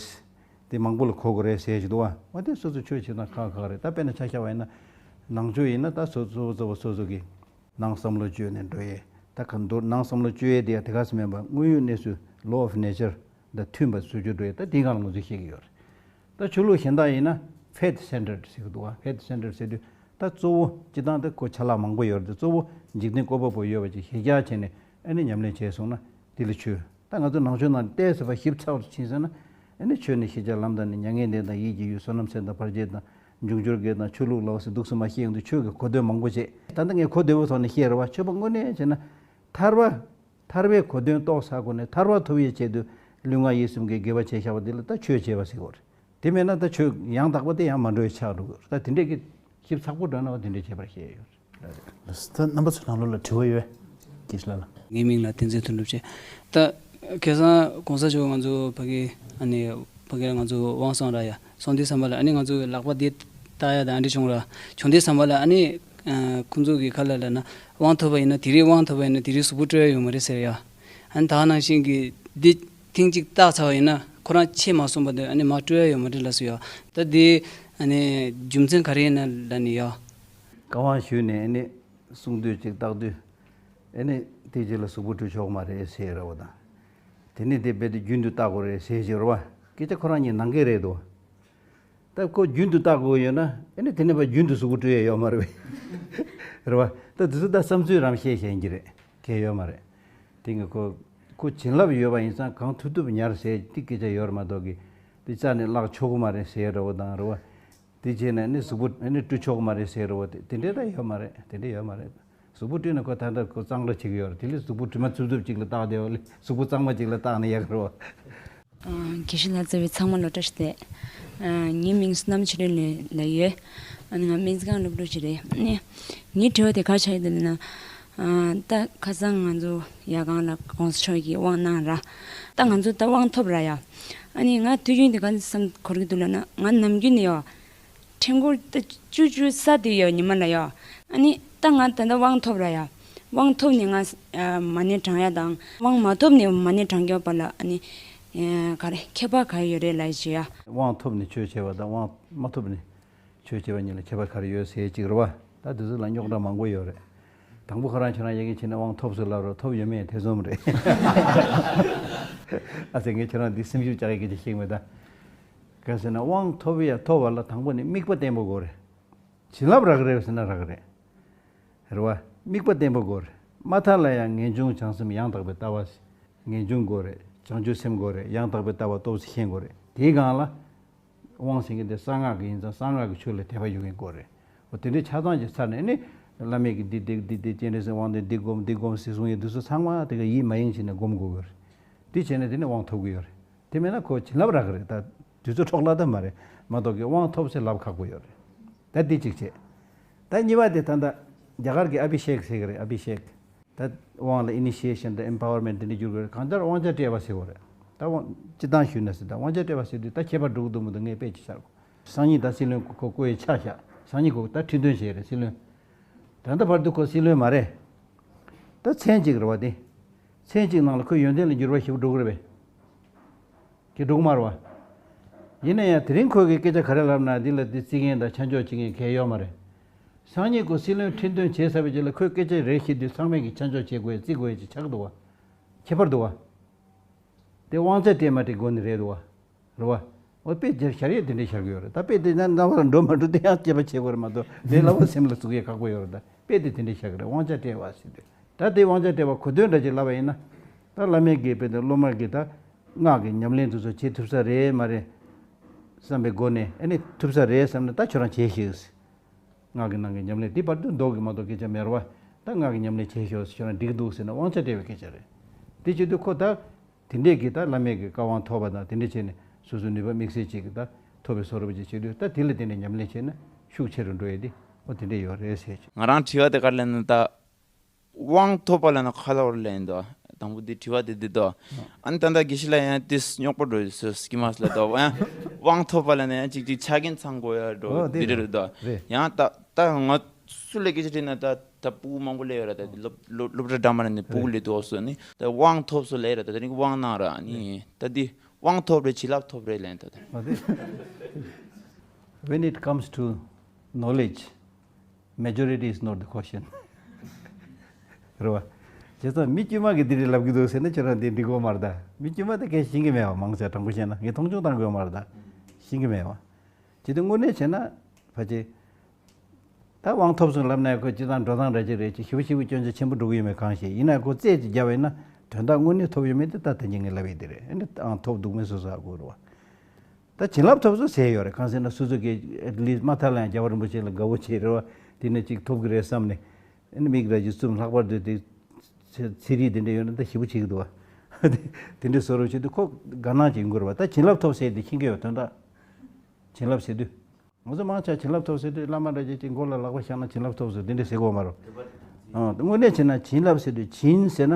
འདི་མང་པོ་ལ་གོ་དགོས་རེད་ཟེར་གྱི་འདུག་བ། འོ་དེ་སོ་སོ་ཆོས་བྱེད་སྟངས་ཁག་ཁག་རེད། ད་དཔེར་ན་ཆ་བཞག་པ་ཡིན་ན་ནང་ཆོས་ཡིན་ན་ད་སོ་སོ་སོ་སོ་སོ་གི་ནང་བསམ་བློ་བཅོས་ནས་འགྲོ་ཡས། ད་ག་མདོར་ནང་བསམ་བློ་བཅོས་ཡས་དེ་ཡང་དེ་ག་སེ་མིན་པ་དངོས་ཡོད་གནས་ཚུལ་law of nature དང་མཐུན་པ་བཟོ་རྒྱུ་འགྲོ་ཡས། ད་དེའི་སྒང་ལ་ང་ཚོས་བཤད་ཀྱི་ཡོད་རེད། ད་ཆོས་ལུགས་གཞན་དག་ཡིན་ན་faith centered ཟེར་གྱི་འདུག་བ། Faith centered ཟེར་དུས་ད་གཙོ་བོ་སྤྱིར་བཏང་ད་ཁོ་ཆ་ལག་མང་པོ་ཡོད་རེད་དེ་གཙོ་བོ་འཇིག་རྟེན་བཀོད་པ་པོ་ཡོད་པ་ཅིག་གཞི་རྒྱ་བྱས་ནས་ཨ་ནི་ཉམས་ལེན་བྱས་སོང་ན་དེ་ལ་ཆོས། ད་ང་ཚོ་ནང་ཆོས་ནང་ཏོག་ཙམ་ཞིབ་ཚགས་སུ་ཕྱིན་ཟེར་ན། ཨ་ནི་ཆོས་ནི་ཤེས་བྱ་ལམ་དང་ནི་མྱ་ངན་འདས་དང་ཡིད་ཀྱི་ཡུལ་བསོད་ནམས་ཟད་དང་བར་ཆད་དང་འབྱུང་འགྱུར་དགེ་དང་ཆོས་ལུགས་ལ་འོ་ཟེར་འདུག་སེ་མ་བཤད་ཡོང་དུས་ཆོས་ཀྱི་གོ་དོན་མང་པོ་བྱས། ད་ལྟ་ངས་གོ་བདེ་བོ་ཐོག་ནས་བཤད་རེད་བ། ཆོས་པ་དངོས་གནས་བྱས་ན་ཐར་པ། ཐར་པའི་གོ་དོན་རྟོགས་ཚར་དགོས་ནས་ཐར་པ་ཐོབ་ཡས་ཆེད་དུ་ལུས་ངག་ཡིད་གསུམ་གྱི་དགེ་བ་བྱས་བཞག་པ་འདི་ལ་ད་ཆོས་བྱས་པ་ཟེར་དགོས་རེད། དེ་མེད་ན་ད་ཆོས་ཡང་དག་པ་དེ་ཡང་མ་འགྲོ་བའི་ཆགས་འགྲོ་གི་རེད། ད་དེ་འདྲས་ཀྱི་ཞིབ་ཚགས་པོ་འགྲོ་ན་བ་དེ་འདྲས་བྱས་པར་བཤད་ཡོད་རེད། ད་རྣམ་པ་ཚོ་ནང་ལོགས་ལ་དྲི་བ་ཡོད། དགེ་བཤེས་ལགས་ལ། ངའི་མིང་ལ་བསྟན་འཛིན་དོན་གྲུབ་ཅེས། ད་ཁ་སང་གོང་ས་མཆོག་ང་ཚོ་ཕ་གི་ཨ་ནི་ཕ་གི་ང་ཚོ་དབང་སོང་ར་ཡ་སོང་དུས་ཙམ་པ་ལ་ཨ་ནི་ང་ཚོ་ལག་པ་འདི་བཏགས་ཡ་དང་ཨ་འདྲ་བྱུང་ར་བྱུང་དུས་ཙམ་པ་ལ་ཨ་ནི་ཁོང་ཚོ་གི་ཁ་ལ་ལབ་ན་དབང་ཐོབ་པ་ཡིན་ན་དེ་རིང་དབང་ཐོབ་པ་ཡིན་ན་དེ་རིང་གཟུགས་པོ་སྤྲོད་ཡ་ཡོད་མ་རེད་ཟེར་ཡ། ཨ་ནི་ད་ག་ནང་བཞིན་གྱི་འདི་ཐེངས་གཅིག་བཏགས་ཚར་བ་ཡིན་ན་ ཁོ་རང་ཆད་མ་སོང་བར་དུ་ཨ་ནི་མར་སྤྲོད་ཡ་ཡོད་མ་རེད་ལབ་སོང་ཡ། ད་དེ་ཨ་ནི་རྒྱུ་མཚན་ག་རེ་ཡིན་ན་ལབ་ནི་ཡ། བཀའ་དབང་ཞུས་ནས་ཨ་ནི་གསུང་དུས་ཅིག་བཏགས་དུས་ཨ་ནི་དེ་རྗེས་ལ་གཟུགས་པོ་སྤྲུལ་ཆོག་མ་རེད་ཟེར་ར་བ་དང་། དེ་ནས་དེ་རྦད་དེ་རྒྱུན་དུ་བཏགས་དགོས་རེད་ཟེར་བཞིན་ར་བ། སྐད་ཆ་ཁོ་རང་གཉིས་ནང་འགལ་རེད་དོ། ད་ཁོ་རྒྱུན་དུ་བཏགས་དགོས་ཡོད་ན་ཨ་ནི་དེ་ནས་ཕར་རྒྱུན་དུ་གཟུགས་པོ་སྤྲུལ་ཡ་ཡོད་མ་རེད་པས། རེད་བ། ད་དེ་ཚོ་ད་བསམ་ཚུལ་རམ་བཤད་བཤད་ཡིན་གྱི་རེད། གལ་ཡོད་མ་རེད། དེ་ངས་ཁོ་ཁོ་བྱིན་རླབས་ཡོད་པ་ཡིན་ཙང་གང་ཐུབ་ཐུབ་ཉར་ཟེར་དེ་སྐད་ཆ་ཡོད་རེད་མ་གཏོགས་ཀྱི། དེ་རྩ་ནས་བརླག་ཆོག་གི་མ་རེད་ཟེར་རེད་བ་དང་རེད་བ། དེ་བྱས་ནས་ནི་གཟུགས་པོ་ནི་སྤྲུལ་ཆོག་གི་མ་རེད་ཟེར་རེད་བ། དེ་དེ་འདྲས་ད་ཡོད་མ་རེད། དེ་འདྲས་ཡོད་མ་རེད། གཟུགས་པོ་སྤྲུལ་ན་ཁོ་ད་ལྟ་ཁོ་གཙང་སྦྲ་བྱེད་ཀྱི་ཡོད་རེད། དེ་ལས་གཟུགས་པོ་དྲི་མ་འཚུབ་འཚུབ་ཅིག་ལ་བཏགས་བསྡད་པ་ལས་གཟུགས་པོ་གཙང་མ་ཅིག་ལ་བཏགས་ན་ཡག་གི་རེད་བ། ཨ། དགེ་བཤེས་ལགས། བརྩེ་བའི་ཚང་མ་ལ་བཀྲ་ཤིས་བདེ་ལེགས། ཨ། ངའི་མིང་བསོད་ནམས་ཆོས་སྒྲོན་ལ་ལབ་ཡོད། ཨ་ནི་ང་སྨན་རྩིས་ཁང་སློབ་ཕྲུག་ཅིག་རེད། ཨ་ནི་ངའི་དྲི་བ་དེ་ག་རེ་ཆགས་ཡོད་ལབ་ན། ཨ། ད་ཁ་སང་ང་ཚོ་ཡ་གང་ལ་གོང་ས་མཆོག་གིས་དབང་གནང་ར། ད་ང་ཚོ་ད་དབང་ཐོབ་ར་ཡ། ཨ་ནི་ང་དུས་རྒྱུན་དེ་ག་འདྲ་བསམ་འཁོར་གྱི་འདུག་ལབ་ན། ང་ནམ་རྒྱུན་ནས་ཡ། ཕྲེང་སྐོར་ད་བཅུ་བཅུ་ས་དེ་ཡོད་ཉི་མ་ལ་ཡ། ཨ་ནི་ད་ང་ད་ལྟ་དབང་ཐོབ་ར་ཡ། དབང་ཐོབ་ནས་ང་ཨ་མ་ཎི་བགྲང་ཡ་དང་དབང་མ་ཐོབ་ནས་མ་ཎི་བགྲང་རྒྱུ་བར་ལ་ཨ་ནི་ཨ་ག་རེ་ཁྱད་པར་ག་རེ་ཡོད་རེད་ལབ་ཅི་ཡ། དབང་ཐོབ་ནས་ཆོས་བྱས་པ་དང་དབང་མ་ཐོབ་ནས་ཆོས་བྱས་པ་གཉིས་ལ་ཁྱད་པར་ག་རེ་ཡོད་ཟེར་ཅིག་རེད་བ། ད་དེ་ཚོ་ལ་རྙོག་དྲ་མང་པོ་ཡོད་རེད། དང་པོ་ཁོ་རང་ཁྱོད་རང་ཡ་གི་བྱས་ནས་དབང་ཐོབ་ཟེར་ལབ་རོགས། ཐོབ་ཡོད་མེད་ཐེ་ཚོམ་རེད། ཨ་ཙི་ངས་ཁྱོད་རང་འདི་སེམས་ཤུགས་བཅག་ཡ་སྐད་ཆ་ཤེས་མེད་ད། ག་ཟེར་ན་དབང་ཐོབ་ཡ་ཐོབ་པ་ལ་དང་པོ་ནི་དམིགས་པ་བརྟན་པོ་དགོས་རེད། བྱིན་རླབས་རག་གི་རེད་ཟེར་ན་རག་གི་རེད། རེད་བ། དམིགས་པ་བརྟན་པོ་དགོས་རེད། མ་མཐའ་ལ་ཡང་ངེས་འབྱུང་བྱང་སེམས་ཡང་དག་པའི་ལྟ་བ། ངེས་འབྱུང་དགོས་རེད། བྱང་ཆུབ་སེམས་དགོས་རེད། ཡང་དག་པའི་ལྟ་བ་ཏོག་ཙམ་ཤེས་དགོས་རེད། དེའི་སྒང་ལ། དབང་ཟེར་མཁན་དེ་གསང་སྔགས་ཀྱི་ཡིན་ཙང་གསང་སྔགས་ཀྱི་ཆོས་ལ་དད་པ་ཡོད་མཁན་དགོས་རེད། འོ་དེ་འདྲའི་ཆ་ཚང་ཅིག་ཚར་ནས་ནི། བླ་མས་ཀྱིས་འདི་འདི་འདི་འདི་སྤྱན་རས་གཟིགས་དབང་ལྡན་འདི་སྒོམ་འདི་སྒོམ་ཟེར་གསུང་ཡས་འདི་ཚོ་ཚང་མ་དེ་ག་ཡིད་མ་ཡེངས་བྱས་ནས་སྒོམ་དགོས་ཀྱི་རེད། དེ་བྱས་ནས་དེ་ནས་དབང་ཐོབ་ཀྱི་ཡོད་རེད། དེ་མེད་ན་ཁོ་བྱིན་རླབས་རག་གི་རེད། ད་དུས་ཚོད་འཕྲོ་བརླག་ད་མ་རེད་མ་གཏོགས་ཀྱི་དབང་ཐོབ་ཟེར་ལབ་ཁག་པོ་ཡོད་རེད། ད་འདི་གཅིག་བྱས། ད་གཉིས་པ་དེ་ད་ལྟ་རྒྱ་གར་གྱི་ཨ་བྷི་ཤེག་ཟེར་གི་རེད། ཨ་བྷི་ཤེག་ད་དབང་ལ་ཨི་ནི་ཤི་ཡེ་ཤན་དང་ཨེམ་པ་ཝར་མེན་ཊི་དེ་འདྲ་འགྱུར་དགོས་རེད། གང་ལྟར་དབང་ཆ་སྤྲད་པ་ཟེར་དགོས་རེད། ད་དབང་སྤྱི་བཏང་ཞུས་ན་ཟེར། ད་དབང་ཆ་སྤྲད་པ་ཟེར་དུས་ད་ཁྱད་པར་འགྲོ་གི་འདུག་མི་འདུག་ངས་དཔེ་ཅིག་བཞག་གོ། སང་ཉིན་ད་སྲིད་བློན་ཁོ་བསྐོ་ཡས་ཆ་བཞག་སང་ཉིན་ཁོ་ད་ཁྲི་འདོན་བྱས་རེད་སྲིད་བློན། ད་ལྟ་བར་དུ་ཁོ་སྲིད་བློན་མ་རེད། ད་མཚན་གཅིག་རེད་བ་དེ། མཚན་གཅིག་ནང་ལ་ཁོའི་ཡོན་ཏན་ལ་འགྱུར་བ་ཞེ་པོ་འགྲོ་གི་རེད་པས། ཀྱི་འགྲོ་གི་མ་རེད་བ། ཡིན་ན་ཡང་དེ་རིང་ཁོས་ཀྱི་སྐད་ཆ་ག་རེ་ལབ་ན་འདི་ལ་འདི་བརྩི་མཁན་དང་ཆ་འཇོག་བྱེད་མཁན་གལ་ཡོད་མ་རེད། སང་ཉིན་ཁོ་སྲིད་བློན་ཁྲི་འདོན་བྱས་ཚར་བའི་རྗེས་ལ་ཁོས་སྐད་ཆ་རེ་བཤད་དུས་ཚང་མས་ཀྱི་ཆ་འཇོག་བྱེད་དགོས་བརྩི་དགོས་ཀྱི་ཆགས་འདུག་བ། ཁྱད་པར་འདུག་བ། དེ་དབང་ཆ་སྤྲད་མ་སྤྲད་དགོས་ནི་རེད་འདུག་བ། རེད་བ། འོ་དཔེ་སྦྱར་ཤར་ཡས་དེ་འདྲས་ཤར་གི་ཡོད་རེད། ད་དཔེ་དེ་ན་རྣ་བ་ལ་འགྲོ་མ་འགྲོ་དེ་ཡང་དཔྱད་པ་བྱེད་དགོས་རེད་མ་གཏོགས་དེ་ལབ་པ་སེམས་ལ་ཟུག་ཡས་ཁག་པོ་ཡོད་རེད། ད་དཔེ་དེ་དེ་འདྲས་ཤར་གི་རེད། དབང་ཆ་སྤྲད་པ་ཟེར་དུས་ད་དེ་དབང་ཆ་སྤྲད་པ་གོ་དོན་འདྲ་ཅིག་ལབ་པ་ཡིན་ན། ད་བླ་མས་དགེ་བའི་དེ་སློབ་མ་གིས་ད་སྔགས་ཀྱི་ཉམས་ལེན་དེ་ཚོ་བྱེད་ཐུབ་ས་རེད་མ་རེད་བསམ་པའི་སྒོ་ནས། ཨ་ནི་ཐུབ་ས་རེད་བསམ་ན་ད་ཁྱོད་རང་བྱེད་ཤིག་སྔགས་ཀྱི་ནང་གི་ཉམས་ལེན་དེ་བར་དུ་ལྡོག་གི་མ་གཏོགས་སྐད་ཆ་མེད་རེད་བ། ད་སྔགས་ཀྱི་ཉམས་ལེན་བྱེད་ཤོག་ཁྱོད་རང་འགྲིག་འདུག་ཟེར་ན་དབང་ཆ་སྤྲད་པའི་སྐད་ཆ་རེད། དེ་བྱེད་དུས་ཁོ་ད། དེ་འདྲས་ཀྱི་ད་བླ་མས་ཀྱི་བཀའ་དབང་ཐོབ་པ་དང་དེ་འདྲས་བྱས་ནས་སོ་སོའི་ནུས་པ་དམིགས་བསལ་ཅིག་གི་ད་ཐོབ་པའི་བཟོ་འདྲ་ཅིག་བྱེད་དུས་ད་དེ་ལ་བརྟེན་ནས་ཉམས་ལེན་བྱས་ན་ཤུགས་ཆེ་རུ་འགྲོ་ཡས་དེ་འོ་དེ་འདྲས་ཡོད་རེད་ཟེར་གྱི། ང་རང་དྲི་བ་དེ་ག་རེ་ལབ་ན་ད། དབང་ཐོབ་པ་ལབ་ན་ག་ལབ་རེད་ལབ་ཡིན་ད། དང་པོ་དེ་དྲི་བ་དེ་འདི་ད། ཨ་ནི་ད་ལྟ་དགེ་བཤེས་ལགས་ཡང་དེ་རྙོག་པ་འགྲོ་ཡོད་ཟེར་སྐྱེས་མ་ལ་ད་ཡང་དབང་ཐོབ་པ་ལབ་ན་ཡང་ཅིག་ཅིག་ཆ་རྐྱེན་ཚང་དགོས་ཡ་འགྲོ་འོ་དེ་འདི་རེད་རེད་ད། རེད། ཡང་ད་ད་ང་སུ་ལ་སྐད་ཆ་དྲིས་ན་ད། ད་སྤུ་གུ་མང་པོ་སླེབས་ཡོད་ར། ད་སློབ་སློབ་སློབ་གྲྭ་འདྲ་མ་ནས་སྤུ་གུ་སླེབས་འདུག་སོ་ནི་ད་དབང་ཐོབ་སོ་ལབ་ར། ད་དེ་རིང་དབང་གནང་ར་ནི་ད་འདི་དབང་ཐོབ་རེད་བྱིན་རླབས་ཐོབ་རེད་ལབ་ད། When it comes to knowledge, majority is not the question. རེད་བ། བྱས་ཙང་མི་དཀྱུས་མ་གིས་འདི་རེད་ལབ་ཀྱི་འདུག་ཟེར་ན་ཁྱོད་རང་འདི་འགྲིག་གི་མ་རེད་ད། མི་དཀྱུས་མ་དེ་གས་ཤེས་ཀྱི་མེད་བ། མང་ཆེ་དྲང་པོ་བཤད་ན་ངས་མཐོང་ཆུང་བཏང་དགོས་མ་རེད་ད། ཤེས་ཀྱི་མེད་བ། བྱས་ཏེ་དངོས་གནས་བྱས་ན་ཕལ་ཆེར། ད་དབང་ཐོབ་སོང་ལབ་ན་ཁོ་སྤྱི་བཏང་འགྲོ་སྟངས་འདྲ་ཅིག་རེད། ཅིག་ཞེ་པོ་ཞེ་པོ་སྐྱོན་ཆ་ཆེན་པོ་འགྲོ་གི་ཡོད་མེད་གང་ཤེས། ཡིན་ན་ཁོ་རྩད་ཅིག་བརྒྱབ་པ་ཡིན་ན་དོན་དག་དངོས་གནས་ཐོབ་ཡོད་མེད་དེ་ད་ད་ཉིན་ངས་ལབ་ཡས་དེ་རེད། ཨ་ནི་ཨང་ཐོབ་འདུག་མེད་སོ་སོ་ཨ་གོ་རུ་བ། ད་བྱིན་རླབས་ཐོབ་སོང་ཟེར་ཡོད་རེད། གང་ཟེར་ན་སོ་སོ་གིས་at least མ་མཐའ་ལ་ཡང་རྒྱལ་བ་རིན་པོ་ཆེ་ལ་དགའ་བོ་བྱས་རེད་བ། དེ་ནས་ཅིག་ཐོབ་གི་རེད་བསམ་ནས། ཨ་ནི་མིག་ར་ཅིག་བཙུམ། ལྷག་པར་དུ་དེ་ཚེ་ཚེ་རིལ་དེ་འདྲ་ཡོད་ན་ད་ཞེ་པོ་བྱེད་ཀྱི་འདུག་བ། དེ་འདྲ་བཟོ་རོགས་བྱེད་དུས་ཁོ་དགའ་སྣང་ཅིག་ཡོང་གི་རེད་བ། ད་བྱིན་རླབས་ཐོབ་ཟེར་དེ་མཁྱེན་གྱི་ཡོད། དོན་དག་བྱིན་རླབས་ཟེར་དུས། ང་ཚོ་མང་ཆེ་བ་བྱིན་རླབས་ཐོབ་ཟེར་དུས་བླ་མ་འདྲ་ཅིག་གི་མགོ་ལ་ལག་པ་བཞག་ན་བྱིན་རླབས་ཐོབ་ཟེར་དེ་འདྲ་ཟེར་གོ་མ་རེད། ཨང་། དངོས་གནས་བྱས་ན་བྱིན་རླབས་ཟེར་དུས་བྱིན་ཟེར་ན་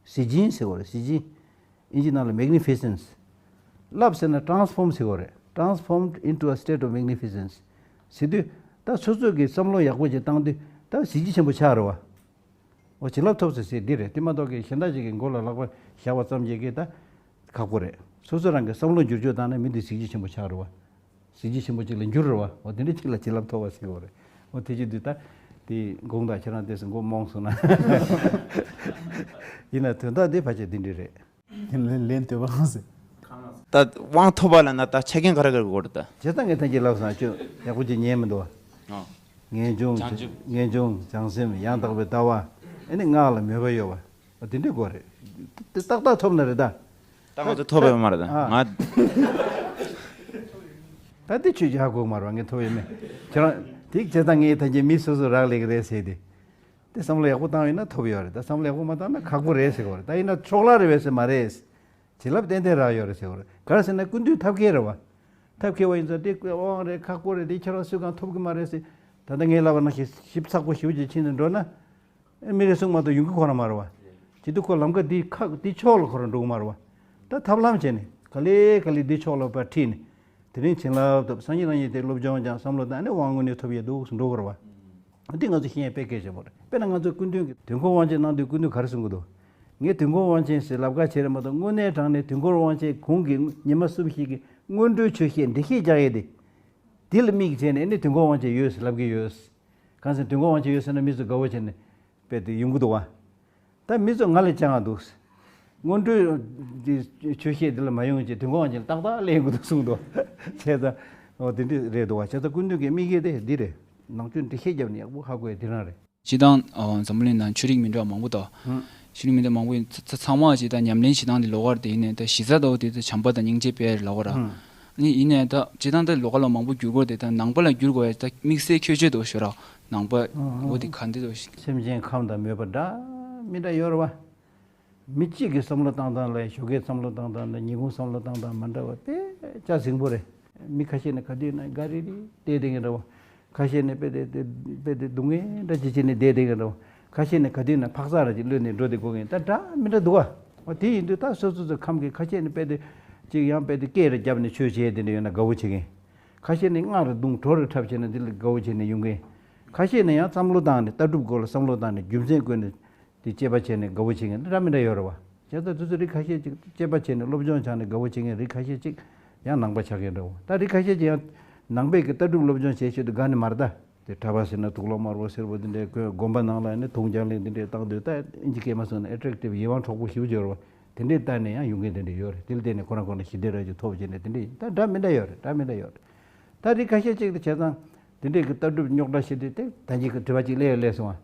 གཟི་བྱིན་ཟེར་བ་རེད། གཟི་བྱིན། ཨིན་ཇི་ནང་ལ་magnificence། རླབས་ཟེར་ན་transform ཟེར་བ་རེད། Transformed into a state of magnificence ཟེར་དུས་ད་སོ་སོ་གི་བསམ་བློ་ཡག་པོ་ཅིག་བཏང་དུས་ད་གཟི་བརྗིད་ཆེན་པོ་ཆགས་རེད་བ། འོ་བྱིན་རླབས་ཐོབ་ཟེར་ཟེར་འདི་རེད། དེ་མ་གཏོགས་ཀྱི་གཞན་དག་ཅིག་གི་མགོ་ལ་ལག་པ་བཞག་པ་ཙམ་གྱིས་ཀྱི་ད་ ཁག་པོ་རེད། སོ་སོ་རང་གི་བསམ་བློ་འགྱུར་ཕྱོགས་བཏང་ན་མི་འདི་གཟི་བརྗིད་ཆེན་པོ་ཆགས་རེད་བ། གཟི་བརྗིད་ཆེན་པོ་གཅིག་ལ་འགྱུར་རེད་བ། འོ་དེ་འདྲ་གཅིག་ལ་བྱིན་རླབས་ཐོབ་པ་ཟེར་གྱི་རེད། འོ་དེ་བྱེད་དུས་ད་དེ་དགོངས་དག་ཁྱེད་རང་དེ་སེ་མགོ་རྨོངས་སོང་ན། ཡིན་ན་དོན་དག་འདི་ཕལ་ཆེར་འདི་འདྲ་རེད། ལན་ལན་འདོད་པ་ཟེར། ད་དབང་ཐོབ་པ་ལ་ན་ད་ཆ་རྐྱེན་ག་རེ་ག་རེ་དགོས་རེད་ད། བྱས་ཙང་ངས་ཐེངས་གཅིག་ལབ་སོང་ཁྱོད་ཡག་པོ་ཅིག་ཉན་མི་འདུག་བ། ཨོ། ངེས་འབྱུང་། བྱང་ཆུབ། ངེས་འབྱུང་། བྱང་སེམས། ཡང་དག་པའི་ལྟ་བ། ཨ་ནི་སྔགས་ལ་མོས་པ་ཡོད་པ། ཨ་དེ་འདྲ་དགོས་རེད། དེ་ཏག་ཏག་ཐོབ་ན་རེད་ད། ད་ང་ཚོ་ཐོབ་ཡོད་མ་རེད་ད། ཨ། ང་། ད་དེ་ཆོས་ཀྱི་ཧ་གོ་མ་རེད་བ། ངས་ཐོབ་ཡོད་མེད། ཁྱེད་རང་དེ་བྱས་ཙང་ངས་ཐེངས་གཅིག་མི་སོ་སོ་རག་ལས་ཀྱི་རེད་ཟེར་ཏེ། དེ་བསམ་བློ་ཡག་པོ་བཏང་ཡོད་ན་ཐོབ་ཡོད་རེད། ད་བསམ་བློ་ཡག་པོ་མ་བཏང་ན་ཁག་པོ་རེད་ཟེར་གྱི་ཡོད་རེད། ད་ཡིན་ན་ཕྱོགས་གླ་རེད་པས་ཟེར་མ་རེད། བྱིན་རླབས་ཏན་ཏན་རག་ཡོད་རེད་ཟེར་གྱི་ཡོད་རེད། ག་རེ་ཟེར་ན་སྐུ་མདུན་ཐབས་མཁས་རེད་བ། ཐབས་མཁས་པ་ཡིན་ཙང་དེ་དབང་རེད། ཁག་པོ་རེད། དེ་ཁྱེད་རང་སུས་གང་ཐོབ་གི་མ་རེད་ཟེར། ད་ལྟ་ངས་ལབ་པ་ནང་བཞིན་ཞིབ་ཚགས་པོ་ཞེ་པོ་ཅིག་ཕྱིན་ནས་འགྲོ་ན། མི་རེ་ཟུང་མ་གཏོགས་ཡོང་གི་ཁོ་རང་མ་རེད་བ། བྱེད་དུས་ཁོ་ལམ་ཁ་འདི་ཁག་འདི་ཕྱོགས་ལ་ཁོ་རང་འགྲོ་གི་མ་རེད་བ། ད་ཐབས་ལམ་བྱས་ནས་ག་ལེ་ག་ལེ་འདི་ཕྱོགས་ལ་ཕར་ཁྲིད་ནས། དེ་རིང་བྱིན་རླབས་ཐོབ། སངས་རྒྱས་རང་ཉིད་དེ་སློབ་སྦྱོང་སྦྱངས། བསམ་བློ་བཏང་ནས་དབང་དངོས་གནས་ཐོབ་ཡས་འདུག་འགྲོ་དགོས་རེད་བ། འདི་ང་ཚོ་ཤེས་ཡས་དཔེ་གལ་ཆེན་པོ་རེད། དཔེར་ན་ང་ཚོ་སྐུ་མདུན་གྱི་དུས་འཁོར་དབང་ཆེན་གནང་དུས་སྐུ་མདུན་ག་རེ་གསུང་གི་འདུག་ངས་དུས་འཁོར་དབང་ཆེན་ཟེར་ལབ་ཁ་བྱས་རེད་མ་གཏོགས་དངོས་གནས་དྲང་གནས་དུས་འཁོར་དབང་ཆེན་གོང་གི་ཉི་མ་གསུམ་བཞི་གི་སྔོན་འགྲོའི་ཆོས་བཤད་འགྲེལ་བཤད་རྒྱག་ཡས་དེ། དེ་ལ་དམིགས་བྱས་ནས་ཨ་ནི་དུས་འཁོར་དབང་ཆེན་ཡོད་ཟེར་ལབ་ཀྱི་ཡོད། གང་ཟེར་དུས་འཁོར་དབང་ཆེན་ཡོད་ཟེར་ན་མི་ཚོ་དགའ་བོ་བྱས་ནས་དཔེ་དེ་ཡོང་གི་འདུག་བ། ད་མི་ཚོ་ང་ལ་སྤྱང་བ་འདུག་སྔོན་འགྲོའི་དེ་ཆོས་བཤད་དེ་ལ་མ་ཡོང་བྱས་དུས་འཁོར་དབང་ཆེན་ཏག་ཏག་སླེབས་ཡོང་གི་འདུག་གསུངས་འདུག་བྱས་ཙང་འོ་དེ་འདྲ་རེད་འདུག་བ། བྱས་ཙང་སྐུ་མདུན་གྱི་དམིགས་ཡུལ་དེ་འདི་རེད། ནང་ཆོས་འགྲེལ་བཤད་བརྒྱབ་ནས་ཡག་པོ་ཧ་གོ་ཡ་དེ་རང་རེད། སྤྱིར་བཏང་ཨ་འཛམ་བུ་གླིང་ནང་ཆོས་རིག་མི་འདྲ་བ་མང་པོ་འདུག་ཧུམ། ཆོས་རིག་མི་འདྲ་མང་པོ་ཡིན་ཚ་ཚ་ཚང་མ་ཅིག་ད་ཉམས་ལེན་བྱེད་སྟངས་དེ་ལོགས་ཀ་རེད། དེ་ཡིན་ནའི་ད་གཞི་རྩ་ལྟ་བུ་དེ་ད་བྱམས་པ་དང་སྙིང་རྗེ་དཔེ་རེད་ལབ་ཀྱི་ར། ཧུམ། ཨ་ནི་ཡིན་ནའི་ད་སྤྱིར་བཏང་ད་ལོགས་ཀ་ལ་མང་པོ་བསྒྱུར་དགོས་དེ་ད་ནང་པ་ལ་བསྒྱུར་དགོས་ཡ་ད་དམིགས་བསལ་ཁྱད་ཆོས་འདུག་ཞུ་ར། ནང་པ་ཧུམ་ཧུམ། འོ་དེ་ག་འདི་འདུག་ཤི། སེམས་ཅན་ཁམས་དང་མོས་པ་འདྲ་མི་འདྲ་ཡོད་རེད་བ། མི་གཅིག་གི་བསམ་བློ་བཏང་སྟངས་ལ་ཞོགས་ཀའི་བསམ་བློ་བཏང་སྟངས་དང་ཉིན་གུང་བསམ་བློ་བཏང་སྟངས་མ་འདྲ་བ་དཔེ་ཆ་ཟིང་པོ་རེད། མི་ཁ་ཤས་ནི་ག་དུས་ན་དགའ་རི་རི་བསྡད་བསྡད་མཁན་འདྲ་བོ། ཁ་ཤས་ནི་དཔེ་དེ་དེ་དཔེ་དེ་སྡུག་བསྔལ་འདྲ་ཅིག་བྱས་ནས་བསྡད་བསྡད་མཁན་འདྲ་བོ། ཁ་ཤས་ནི་ག་དུས་ན་འཕག་འཚག་ར་ཅིག་གློད་ནས་འགྲོ་བསྡད་དགོས་མཁན་ད་འདྲ་མི་འདྲ་འདུག་བ། འོ་དེ་ཡིན་དུས་ད་སོ་སོ་སོ་ཁམས་ཀྱི་ཁ་ཤས་ནི་དཔེ་དེ་ཅིག་ཡང་དཔེ་དེ་སྐད་ར་བརྒྱབ་ནས་ཆོས་བྱས་བསྡད་འདྲ་ཡོད་ན་དགའ་བོ་བྱེད་མཁན། ཁ་ཤས་ནི་སྔགས་ར་བརྡུང་བྲོ་ར་འཁྲབ་བྱས་ནས་འདི་ལ་དགའ་བོ་བྱས་ནས་ཡོང་མཁན། ཁ་ཤས་ནི་ཡང་བསམ་བློ་བཏང་ནས་ལྟ་གྲུབ་སྐོར་ལ་བསམ་བློ་བཏང་ནས་རྒྱུ་མཚན་བཀོད་ནས། དེ་དཔྱད་པ་བྱས་ནས་དགའ་བོ་བྱེད་མཁན་འདྲ་མི་འདྲ་ཡོད་རེད་བ། བྱས་ཙང་དེ་ཚོ་རིགས་ཁ་ཤས་ཅིག་དཔྱད་པ་བྱས་ནས་སློབ་སྦྱོང་སྦྱངས་ནས་དགའ་བོ་བྱེད་མཁན་རིགས་ཁ་ཤས་ཅིག་ཡང་ནང་པ་ཆགས་མཁན་འདྲ་བོ། ད་རིགས་ཁ་ཤས་ཅིག་ཡང་ནང་པའི་གི་ལྟ་གྲུབ་སློབ་སྦྱོང་བྱེད་ཤེས་དུས་དགའ་ནི་མ་རེད་ད། དེ་གྲྭ་པ་ཟེར་ན་དུག་ལོག་དམར་པོ་སེར་པོ་དེ་འདྲའི་དགོན་དགོན་པ་ནང་ལ་ནི་དུང་རྒྱག་ལེན་དེ་འདྲའི་བཏང་དུས་ད་ཨིན་ཇི་སྐད་མ་སོང་ན་ཨེ་ཊེག་ཊིབ་ཡིད་དབང་འཕྲོག་པོ་ཞེ་པོ་ཅིག་ཡོད་རེད་བ། དེ་འདྲའི་ལྟ་ནས་ཡང་ཡོང་མཁན་དེ་འདྲ་ཡོད་རེད། དེ་ལ་བརྟེན་ནས་ཁོ་རང་ཁོ་རང་ཞི་བདེ་ར་ཅིག་ཐོབ་བྱས་ནས་དེ་འདྲའི་ད་འདྲ་མི་འདྲ་ཡོད་རེད། འདྲ་མི་འདྲ་ཡོད་རེད། ད་རིགས་ཁ་ཤས་ཅིག་ལ་བྱས་ཙང་དེ་འདྲའི་གི་ལྟ་གྲུབ་རྙོག་དྲ་ཞིག་དེ་དེ་ད་ཅིག་གི་དྲི་བ་ཅིག་སླེབས་སླེབས་སོང་བ།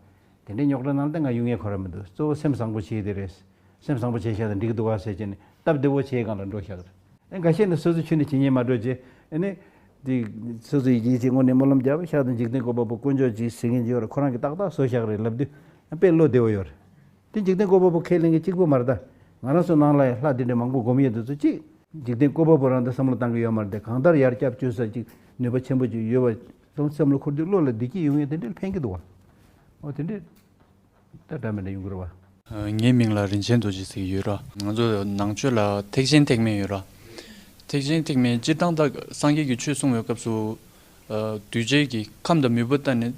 དེ་འདྲའི་རྙོག་དྲ་ནང་ལ་ང་ཡོང་ངེས་ཁོ་ར་མི་འདུག་གཙོ་བོ་སེམས་བཟང་པོ་བྱེད་དེ་རེད། སེམས་བཟང་པོ་བྱས་ཤག་དང་འགྲིག་གི་འདུག་ག་ཟེར་བྱས་ནས་སྟབས་བདེ་བོ་བྱས་སྒང་ལ་འགྲོ་ཤག་རེད། ཨེ་འགའ་ཤས་ནི་སོ་སོའི་ཆོས་ནི་བྱེད་ཉེས་མ་འགྲོ་བྱས་ཨེ་ནི། དེ་སོ་སོའི་ཡིད་ཆེས་དངོས་གནས་སྨོན་ལམ་བརྒྱབ་ཤག་དང་འཇིག་རྟེན་བཀོད་པ་པོ་དཀོན་མཆོག་ཅིག་ཟེར་མཁན་ཅིག་ཡོད་རེད། ཁོ་རང་གིས་ཏག་ཏག་བཟོས་ཤག་རེད་ལབ་དུས་ཨ་དཔེ་བློ་བདེ་བོ་ཡོད་རེད། དེ་འཇིག་རྟེན་བཀོད་པ་པོ་ཁས་ལེན་མཁན་གཅིག་པོ་མ་རེད་ད། ང་རང་ཚོ་ནང་ལ་ཡང་ལྷ་དེ་འདྲ་མང་པོ་སྒོམ་ཡས་དེ་ཚོ་གཅིག་འཇིག་རྟེན་བཀོད་པ་པོ་རང་དེ་བསམ་བློ་བཏང་གི་ཡོད་མ་རེད་དེ། གང་ལྟར་ཡར་སྐྱབས་བཅོལ་ས་ཅིག་ནུས་པ་ཆེན་པོ་ཅིག་ཡོད་པ་སོང་བསམ་བློ་འཁོར་དུས་བློ་ལ་བདེ་སྐྱིད་ཡོང་ཡས་དེ་འདྲ་ཕན་གྱི་འདུག་བ། འོ་དེ་འདྲ་ད་འདྲ་མི་འདྲ་ཡོང་གི་རེད་བ། ངའི་མིང་ལ་རིན་ཆེན་རྡོ་རྗེ་ཟེར་གྱི་ཡོད་ར། ང་ཚོ་ནང་ཆོས་ལ་ཐེག་ཆེན་ཐེག་དམན་ཡོད་ར། ཐེག་ཆེན་ཐེག་དམན་སྤྱིར་བཏང་ད་སངས་རྒྱས་ཀྱིས་ཆོས་གསུངས་པའི་སྐབས་སུ། གདུལ་བྱའི་གི་ཁམས་དང་མོས་པ་ལྟ་ནས་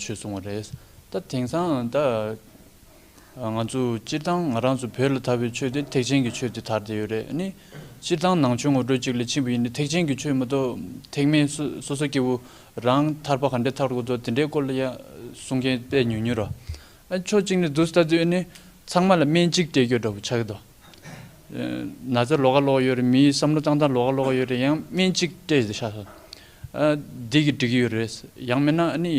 ཆོས་གསུངས་པ་རེད། ད་དེང་སང་ད། ང་ཚོ་སྤྱིར་བཏང་ང་རང་ཚོ་བོད་ལ་དར་བའི་ཆོས་དེ་ཐེག་ཆེན་གྱི་ཆོས་དེ་དར་བསྡད་ཡོད་རེད། ཨ་ནི་སྤྱིར་བཏང་ནང་ཆོས་ངོ་སྤྲོད་ཅིག་ལ་ཕྱིན་པ་ཡིན་ན་ཐེག་ཆེན་གྱི་ཆོས་མ་གཏོགས་ཐེག་དམན་སོ་སོ་སོ་སྐྱེ་བོ་རང་ཐར་པ་ག་འདྲས་ཐར་དགོས་དོ་དེ་འདྲའི་སྐོར་ལ་ཡང་གསུང་མཁན་དཔེ་ཉུང་ཉུང་ར། ཨ་ཕྱོགས་གཅིག་ནས་འདུག་ལྟ་དུས་ཨ་ནི་ཚང་མ་ལ་སྨན་གཅིག་སྤྲད་རྒྱུ་འདྲ་པོ་ཆགས་ཀྱི་འདུག་ན་ཚ་ལོགས་ཀ་ལོགས་ཡོད་རེད། མིའི་བསམ་བློ་བཏང་སྟངས་ལོགས་ཀ་ལོགས་ཡོད་རེད། ཡང་སྨན་གཅིག་སྤྲད་བཞག་སོང་། ཨ་འདི་གིས་འགྲིག་གི་ཡོད་རེད། ཡང་མིན་ན་ཨ་ནི།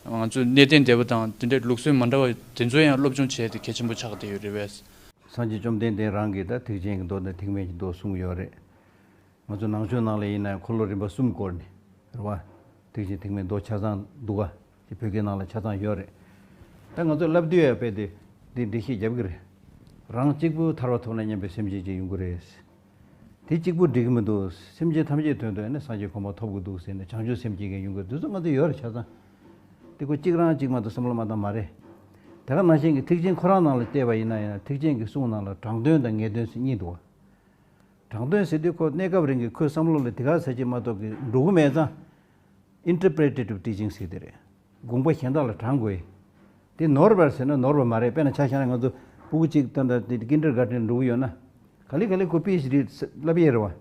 ང་ཚོའི་གནས་བརྟན་སྡེ་པ་དང་དེ་འདྲའི་ལུགས་སྲོལ་མ་འདྲ་བ་དེ་ཚོ་ཡང་སློབ་སྦྱོང་བྱས་ཏེ་གལ་ཆེན་པོ་ཆགས་བསྡད་ཡོད་རེད་པས། སངས་རྒྱས་བཅོམ་ལྡན་འདས་རང་གིས་ད་ཐེག་ཆེན་གྱི་མདོ་དང་ཐེག་དམན་གྱི་མདོ་གསུངས་ཡོད་རེད། ང་ཚོ་ནང་ཆོས་ནང་ལ་ཡིན་ན་འཁོར་ལོ་རིམ་པ་གསུམ་བསྐོར་ནས་རེད་བ། ཐེག་ཆེན་ཐེག་དམན་མདོ་ཆ་ཚང་འདུག་ག་ཅེས་བོད་སྐད་ནང་ལ་ཆ་ཚང་ཡོད་རེད། ད་ང་ཚོ་བསླབ་དུས་ཡང་དཔེ་དེ་འདི་འགྲེལ་བཤད་རྒྱབ་ཀྱི་རེད། རང་གཅིག་པུ་ཐར་པ་ཐོབ་ན་སྙམ་པའི་སེམས་ཅན་ཅིག་ཡོང་གི་རེད། དེ་གཅིག་པུ་འགྲིག་གི་མི་འདུག་སེམས་ཅན་ཐམས་ཅད་དོན་དུ་ཨ་ནི་སངས་རྒྱས་གོ་འཕང་ཐོབ་དགོས་འདུག་ཟེར་ནས་བྱང་ཆུབ་སེམས་བསྐྱེད་མཁན་ཡོང་གི་འདུག་དེ་ཚོ་ང་ཚོ་ཡོད་རེད་ཆ་ཚང་། དེ་ཁོ་གཅིག་རང་གཅིག་མ་གཏོགས་བསམ་བློ་མ་བཏང་མ་རེད། དེ་ག་ནང་བཞིན་གྱི་ཐེག་ཆེན་ཁོ་རང་ནང་ལ་བལྟས་པ་ཡིན་ན་ཡང་ཐེག་ཆེན་གྱི་གསུང་ནང་ལ་དྲང་དོན་དང་ངེས་དོན་ཟེར་གཉིས་འདུག་བ། དྲང་དོན་ཟེར་དུས་ཁོ་གནས་སྐབས་རིང་གི་ཁོའི་བསམ་བློ་ལ་དེ་ག་ཟེར་གྱི་མ་གཏོགས་ཀྱི་འགྲོ་གི་མེད་ཙང་། Interpretative teaching ཟེར་དེ་རེད། དགོངས་པ་གཞན་དག་ལ་དྲང་དགོས། དེ་ནོར་བ་ཟེར་ན་ནོར་བ་མ་རེད། དཔེར་ན་ཆ་བཞག་ན་ང་ཚོ་སྤུ་གུ་གཅིག་ད་ལྟ་དེ་ཀིན་ཌར་གྷར་ཊེན་འགྲོ་གི་ཡོད་ན། ག་ལེ་ག་ལེ་ཁོ་པི་ཨེཆ་ཌི་བསླབ་ཡས་རེད་བ།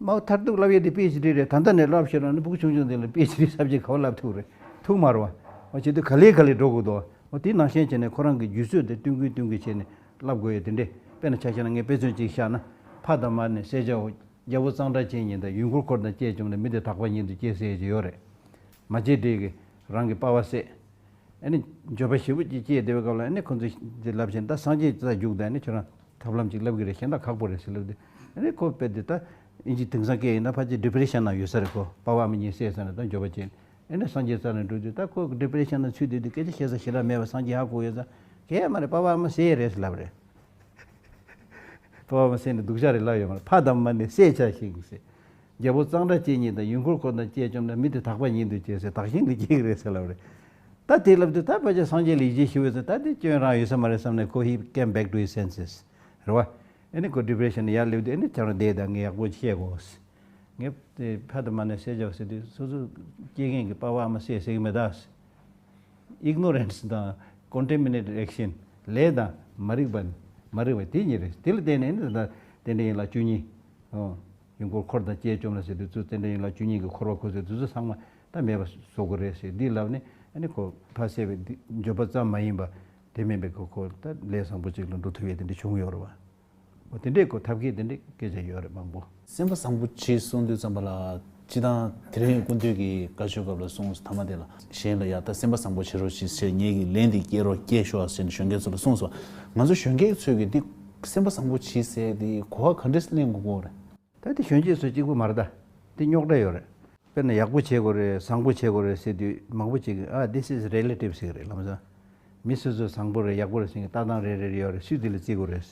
མ་མཐར་ཐུག་བསླབ་ཡས་དེ་པི་ཨེཆ་ཌི་རེད། ད་ལྟ་ནས་བསླབ་ཤེས་རང་ནི་ཕྲུ་གུ་ཆུང་ཆུང་དེ་ལ་པི་ཨེཆ་ཌི་སབ་ཇེག་ག་བ་བསླབ་ཐུབ་རེད། ཐུབ་མ་རེད་བ། བ་བྱེད་དུས་ག་ལེ་ག་ལེ་འགྲོ་དགོས་འདུག་བ། དེ་ནང་བཞིན་བྱས་ནས་ཁོ་རང་གི་རྒྱུད་ཚོད་དེ་བསྟུན་དགོས་བསྟུན་དགོས་བྱས་ནས་བསླབ་དགོས་ཡས་དེ་འདྲས། དཔེར་ན་ཆ་བཞག་ན་ངས་དཔེ་མཚོན་གཅིག་བཞག་ན། ཕ་དང་མ་ནི་བསད་བྱའོ། རྒྱལ་པོ་གཙང་སྦྲ་ཅན་ཉིད་དང་། ཡུལ་འཁོར་འཁོར་དང་བཅས་བཅོམ་ལས། མི་དེ་དག་པ་ཉིད་དུ་སྐྱེ་ཟེར་གྱི་ཡོད་རེད། མ་བྱེད་དེ་གི་རང་གི་པ་ཕ་བསད། ཨ་ནི་འགྱོད་པ་ཞེ་པོ་ཅིག་སྐྱེས་བསྡད་པའི་སྐབས་ལ་ཨ་ནི་ཁོ་ཚོས་དེ་ལབ་བཞིན་ད་སངས་རྒྱས་རྩ་རྒྱུགས་དང་ཨ་ནི་ཁྱོད་རང་ཐབས་ལམ་ཅིག་ལབ་གི་རེད། གཞན་དག་ཁག་པོ་རེད་ཟེར་ལབ་དུས་ཨ་ནི་ཁོ་དཔེ་དེ་ད་ཨིན་ཇི་དེང་སང་སྐད་ཡིན་ན་ཕལ་ཆེར་ཌི་པི་རེ་ཤན་ནང་ཡོད་ས་རེད། ཁོ་པ་ཕ་ཨ་མ་གཉིས་བསད་ས་ནས་ད་འགྱོད་པ་སྐྱེས། ཨ་ནི་སངས་རྒྱས་རྩ་ནས་འགྲོ་དུས་ད་ཁོ་ཌི་པི་རེ་ཤན་ནང་ཚུད་བསྡད་དུས་སྐད་ཆ་བཤད་ས་ཞེ་དྲག་མེད་པ་སངས་རྒྱས་ཧ་གོ་ཡོད་ཙང་། གལ་མ་རེད། པ་ཕ་ཨ་མ་བསད་རེད་ཟེར་ལབ་རེད། པ་ཕ་ཨ་མ་བསད་ནས་སྡུག་ཅག་རེད་ལབ་ཡོད་མ་རེད། ཕ་དང་མ་ནི་བསད་བྱ་ཞིང་ཟེར། རྒྱལ་པོ་གཙང་སྦྲ་ཅན་ཉིད་དང་། ཡུལ་འཁོར་འཁོར་དང་བཅས་བཅོམ་ལས། མི་དེ་དག་པ་ཉིད་དུ་སྐྱེ་ཟེར། བདག་གཞན་དུ་སྐྱེ་གི་རེད་ཟེར་ལབ་རེད། ད་དེ་ལབ་དུས་ད་ཕལ་ཆེར་སངས་རྒྱས་ལ་ཡིད་ཆེས་ཞུ་བས་ཟེར། ད་དེ་སྐྱོན་རང་ཡོད་ས་མ་རེད་བསམ་ནས་ཁོ་he came back to his senses རེད་བ། ཨ་ནི་ཁོ་ཌི་པི་རེ་ཤན་ནས་ཡར་སླེབས་དུས་ཨ་ནི་ཁྱེད་རང་བསྡད་དང་། ངས་ཡག་པོ་བཤད་དགོས། ངས་དེ་ཕ་དང་མ་ནི་བསད་བྱ་ཟེར་དུས་སོ་སོ་སྐྱེ་མཁན་གྱི་པ་ཕ་ཨ་མ་བསད་ཟེར་གི་མེད་ད། Ignorance དང་contaminated action ལས་དང་མ་རིག་པ། མ་རིག་པ་དེ་གཉིས་རེད། དེ་ལ་བརྟེན་ནས་ནི་ད་རྟེན་འབྲེལ་ཡན་ལག་བཅུ་གཉིས། ཨོ། ཡུལ་འཁོར་འཁོར་དང་བཅས་བཅོམ་ལས་ཟེར་དུས་ཚོད་རྟེན་འབྲེལ་ཡན་ལག་བཅུ་གཉིས་ཀྱི་འཁོར་བ་འཁོར་ཚུལ་དེ་ཚོ་ཚང་མ་ད་མེད་པ་བཟོ་དགོས་རེད་ཟེར་འདི་ལབ་ནས་ཨ་ནི་ཁོ་ཕ་བསད་པའི་འདི་འགྱོད་པ་ཙམ་མ་ཡིན་པ་དེ་མིན་པའི་ཁོ་ཁོ་ད་ལས་བཟང་པོ་ཅིག་ལ་འགྲོ་ཐུབ་ཡས་དེ་འདྲ་བྱུང་ཡོད་རེད་བ། འོ་དེ་འདྲས་ཁོ་ཐབས་མཁས་དེ་འདྲས་སྐད་ཆ་ཡོད་རེད་མང་པོ། སེམས་པ་བཟང་པོ་བྱེད་གསུང་དུས་ཙམ་པ་ལ་སྤྱི་བཏང་དེ་རིང་སྐུ་མདུན་གྱིས་བཀའ་ཆོས་སྐབས་ལ་གསུངས་སོང་། ཐ་མ་དེ་ལ་གཞན་ལ་ཡ་ད་སེམས་པ་བཟང་པོ་བྱེད་རོགས་བྱེད་ཟེར་ངེད་ཀྱི་ལན་འདི་སྐྱེལ་རོགས་སྐྱེལ་ཤོག་ཟེར་ནས་གཞོན་སྐྱེས་ཚོ་ལ་གསུངས་སོང་། ང་ཚོ་གཞོན་སྐྱེས་ཚོས་ཀྱིས་འདི་སེམས་པ་བཟང་པོ་བྱེད་ཟེར་དེ་གོ་བ་ག་འདྲས་ལེན་དགོས་ཀྱི་རེད། ད་དེ་གཞོན་སྐྱེས་ཚོ་གཅིག་པུ་མ་རེད་ད། དེ་རྙོག་དྲ་ཡོད་རེད། དཔེར་ན་ཡག་པོ་བྱེད་དགོས་རེད། བཟང་པོ་བྱེད་དགོས་རེད་ཟེར་དུས་མང་པོ་ཅིག་གིས་ཨ་this is relative ཟེར་གི་རེད། ལམ་སང་མི་སོ་སོ་བཟང་པོ་རེད་ཡག་པོ་རེད་ཟེར་མཁན་ལྟ་སྟངས་རེ་རེ་ཡོད་རེད། སུས་དེ་ལ་བརྩི་དགོས་རེད།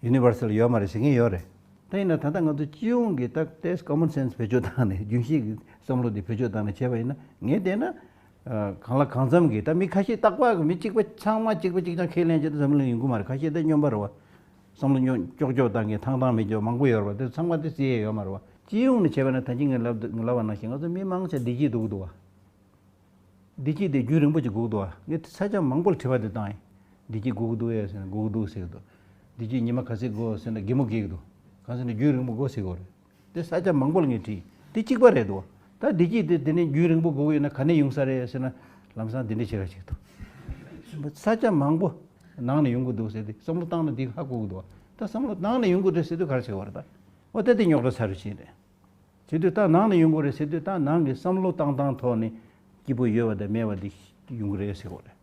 Universal ཡོད་མ་རེད་ཟེར་མཁན་ཡོད་རེད། ད་ཡིན་ན་ད་ལྟ་ང་ཚོ་སྤྱི་ཡོངས་ཀྱི་ད་ལྟའི་common sense བེད་སྤྱོད་བཏང་ནས་རྒྱུན་ཤེས་ཀྱི་བསམ་བློ་འདི་བེད་སྤྱོད་བཏང་ནས་བྱས་པ་ཡིན་ན་ངས་བལྟས་ན། ཨ། གང་ལ་གང་འཚམ་གྱི་ད་མི་ཁ་ཤས་རྟག་པར་གྱི་མི་གཅིག་པ་ཚང་མ་གཅིག་པ་གཅིག་རྐྱང་ཁས་ལེན་བྱེད་དུ་འཛམ་གླིང་ཡོང་གི་མ་རེད། ཁ་ཤས་ད་སྨྱོན་པ་རེད་བ། བསམ་བློ་སྨྱོ་ཀྱོག་ཀྱོག་བཏང་མཁན་ཐང་ཐང་མེད་ཀྱོག་མང་པོ་ཡོད་རེད་བ། དེ་ཚང་མ་དེ་བརྩི་ཡས་ཡོད་མ་རེད་བ། སྤྱི་ཡོངས་ནས་བྱས་པ་ན་ད་གིན་ངས་ལབ་ང་ལབ་པ་ནང་བཞིན་ང་ཚོ་མི་མང་ཆེ་བདེ་སྐྱིད་སྡུག་གི་འདུག་བ། བདེ་སྐྱིད་དེ་རྒྱུན་རིང་པོ་ཅིག་དགོས་ཀྱི་འདུག་བ། ངས་ས་ཆ་མང་པོ་ལ་དྲི་བ་དེ་བཏང་ཡིན། བདེ་སྐྱིད་དགོས་ཀྱི་འདུག་ཨེ་ཟེར་ན་དགོས་ཀྱི་འདུག་ཟེར་གྱི་འདུག་བདེ་སྐྱིད་ཉི་མ་ག་ཚོད་དགོས་ཟེར་ན་གད་མོ་བགད་ཀྱི་འདུག་གང་ཟེར་ན་རྒྱུན་རིང་པོ་དགོས་ཟེར་གྱི་ཡོད་རེད། དེ་ས་ཆ་མང་པོ་ལ་ངས་དྲིས། དེ་གཅིག་པ་རེད་འདུག་ད་བདེ་སྐྱིད་དེ་དེ་ནས་རྒྱུན་རིང་པོ་དགོས་ཀྱི་ཡོད་ན་ག་ནས་ཡོང་ས་རེད་ཟེར་ན་ལམ་སང་དེ་འདྲ་བྱེད་ར་བྱེད་འདུག་ས་ཆ་མང་པོ་ནང་ནས་ཡོང་གི་འདུག་ཟེར་དུས་བསམ་བློ་བཏང་ན་འདི་ཧ་གོ་གི་འདུག་ད་བསམ་བློ་ནང་ནས་ཡོང་གི་རེད་ཟེར་དུས་ག་རེ་བྱེད་དགོས་རེད་ད། འོ་ད་དེ་རྙོག་དྲ་ཚ་རུ་ཕྱིན་རེད། བྱེད་དུས་ད་ནང་ནས་ཡོང་དགོས་རེད་ཟེར་དུས་ད་ནང་གི་བསམ་བློ་བཏང་སྟངས་ཐོག་ནས་སྐྱིད་པོ་ཡོད་པ་དང་མེད་པ་འདི་ཡོང་གི་རེད་ཟེར་དགོས་རེད།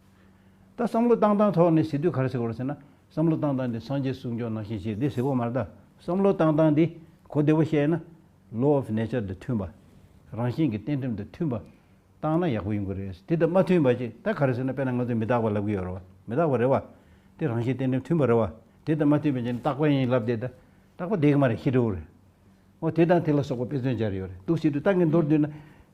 ད་བསམ་བློ་བཏང་སྟངས་ཐོག་ནས་ཟེར་དུས་ག་རེ་ཟེར་དགོས་རེད་ཟེར་ན་བསམ་བློ་བཏང་སྟངས་འདི་སངས་རྒྱས་གསུང་ཆོས་ནང་བཞིན་བྱེད་འདི་ཟེར་དགོས་མ་རེད་ད། བསམ་བློ་བཏང་སྟངས་འདི་གོ་བདེ་པོ་བཤད་ན་law of nature དང་མཐུན་པ། རང་བཞིན་གྱི་རྟེན་ཁྲིམས་དང་མཐུན་པ། བཏང་ན་ཡག་པོ་ཡོང་གི་རེད། དེ་དང་མ་མཐུན་པ་ཅིག་ད་ག་རེ་ཟེར་ན་དཔེར་ན་ང་ཚོས་མི་རྟག་པ་ལབ་ཀྱི་ཡོད་རེད་བ། མི་རྟག་པ་རེད་བ། དེ་རང་བཞིན་རྟེན་འབྲེལ་མཐུན་པ་རེད་བ། དེ་དང་མ་མཐུན་པ་ཅིག་ནི་རྟག་པ་ཡིན་ལབ་བསྡད་ད། རྟག་པ་བསྡད་ཀྱི་མ་རེད། ཤི་འགྲོ་གི་རེད། འོ་དེ་དང་དེ་ལ་སོགས་པ་དཔེ་མཚོན་སྦྱར་ཡོད་རེད་འདུག་ཟེར་དུས་ད་ངས་མདོར་བསྡུས་ན་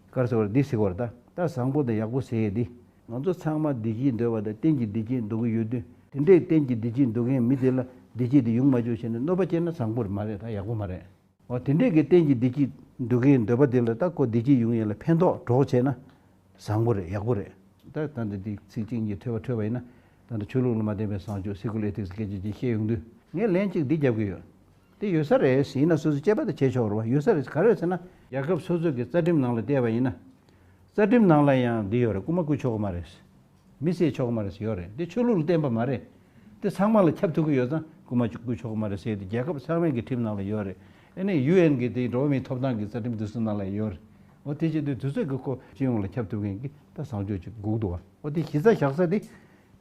ག་རེ་ཟེར་བ་རེད། འདི་ཟེར་བ་རེད་ད། ད་བཟང་པོ་དང་ཡག་པོ་ཟེར་ཡས་འདི་ང་ཚོ་ཚང་མ་བདེ་སྐྱིད་འདོད་པ་དང་གཏན་གྱི་བདེ་སྐྱིད་འདོད་ཀྱི་ཡོད་དུས་དེ་འདྲའི་གཏན་གྱི་བདེ་སྐྱིད་འདོད་མཁན་མི་དེ་ལ་བདེ་སྐྱིད་དེ་ཡོང་མ་བཅུག་བྱས་ནས་གནོད་པ་སྐྱེལ་ན་བཟང་པོ་རེད་མ་རེད། ད་ཡག་པོ་མ་རེད། འོ་དེ་འདྲས་ཀྱི་གཏན་གྱི་བདེ་སྐྱིད་འདོད་མཁན་འདོད་པ་དེ་ལ་ད་ཁོ་བདེ་སྐྱིད་ཡོང་ཡས་ལ་ཕན་ཐོགས་གྲོགས་བྱས་ན་བཟང་པོ་རེད། ཡག་པོ་རེད། ད་ད་འདི་འདི་ཚིག་གཅིག་གཉིས་ཐོས་པ་ཐོས་པ་ཡིན་ན་ད་ལྟ་ཆོས་ལུགས་ལ་མ་བརྟེན་པའི་བཟང་སྤྱོད་secular ethics སྐད་ཆ་ཅིག་བཤད་ཡོང་དུས་ངས་ལན་གཅིག་འདི་རྒྱབ་ཀྱི་ཡོད། དེ་ཡོད་ས་རེད་ཟེར་ཡིན་ན་སོ་སོ་དཔྱད་པ་དེ་བྱས་ཆོག་རེད་བ། ཡོད་ས་རེད། ག་རེ་ཟེར་ན་རྒྱལ་ཁབ་སོ་སོ་གི་རྩ་ཁྲིམས་ནང་ལ་བལྟས་པ་ཡིན་ན། རྩ་ཁྲིམས་ནང་ལ་ཡང་འདི་ཡོད་རེད། རྐུ་མ་རྐུ་ཆོག་གི་མ་རེད། མི་བསད་ཆོག་གི་མ་རེད་ཟེར་ཡོད་རེད། འདི་ཆོས་ལུགས་ལ་བརྟེན་པ་མ་རེད། འདི་ཚང་མ་ལ་ཁྱབ་ཐུབ་ཀྱི་ཡོད་ཙང་རྐུ་མ་རྐུ་ཆོག་གི་མ་རེད་ཟེར་ཏེ་རྒྱལ་ཁབ་ཚང་མའི་གི་ཁྲིམས་ནང་ལ་ཡོད་རེད། ཨ་ནི་ཡུ་ཨེན་གི་དེ་འགྲོ་བ་མིའི་ཐོབ་ཐང་གི་རྩ་ཁྲིམས་འདི་ཚོ་ནང་ལ་ཡོད་རེད། འོ་དེ་བྱེད་དུས་དུས་ཚོད་ཀྱི་ཁོ་སྤྱི་ཡོངས་ལ་ཁྱབ་ཐུབ་མཁན་གྱི་ད་བཟང་སྤྱོད་ཅིག་དགོས་འདུག་བ། འོ་དེ་གཞི་རྩ་བཞག་ས་དེ་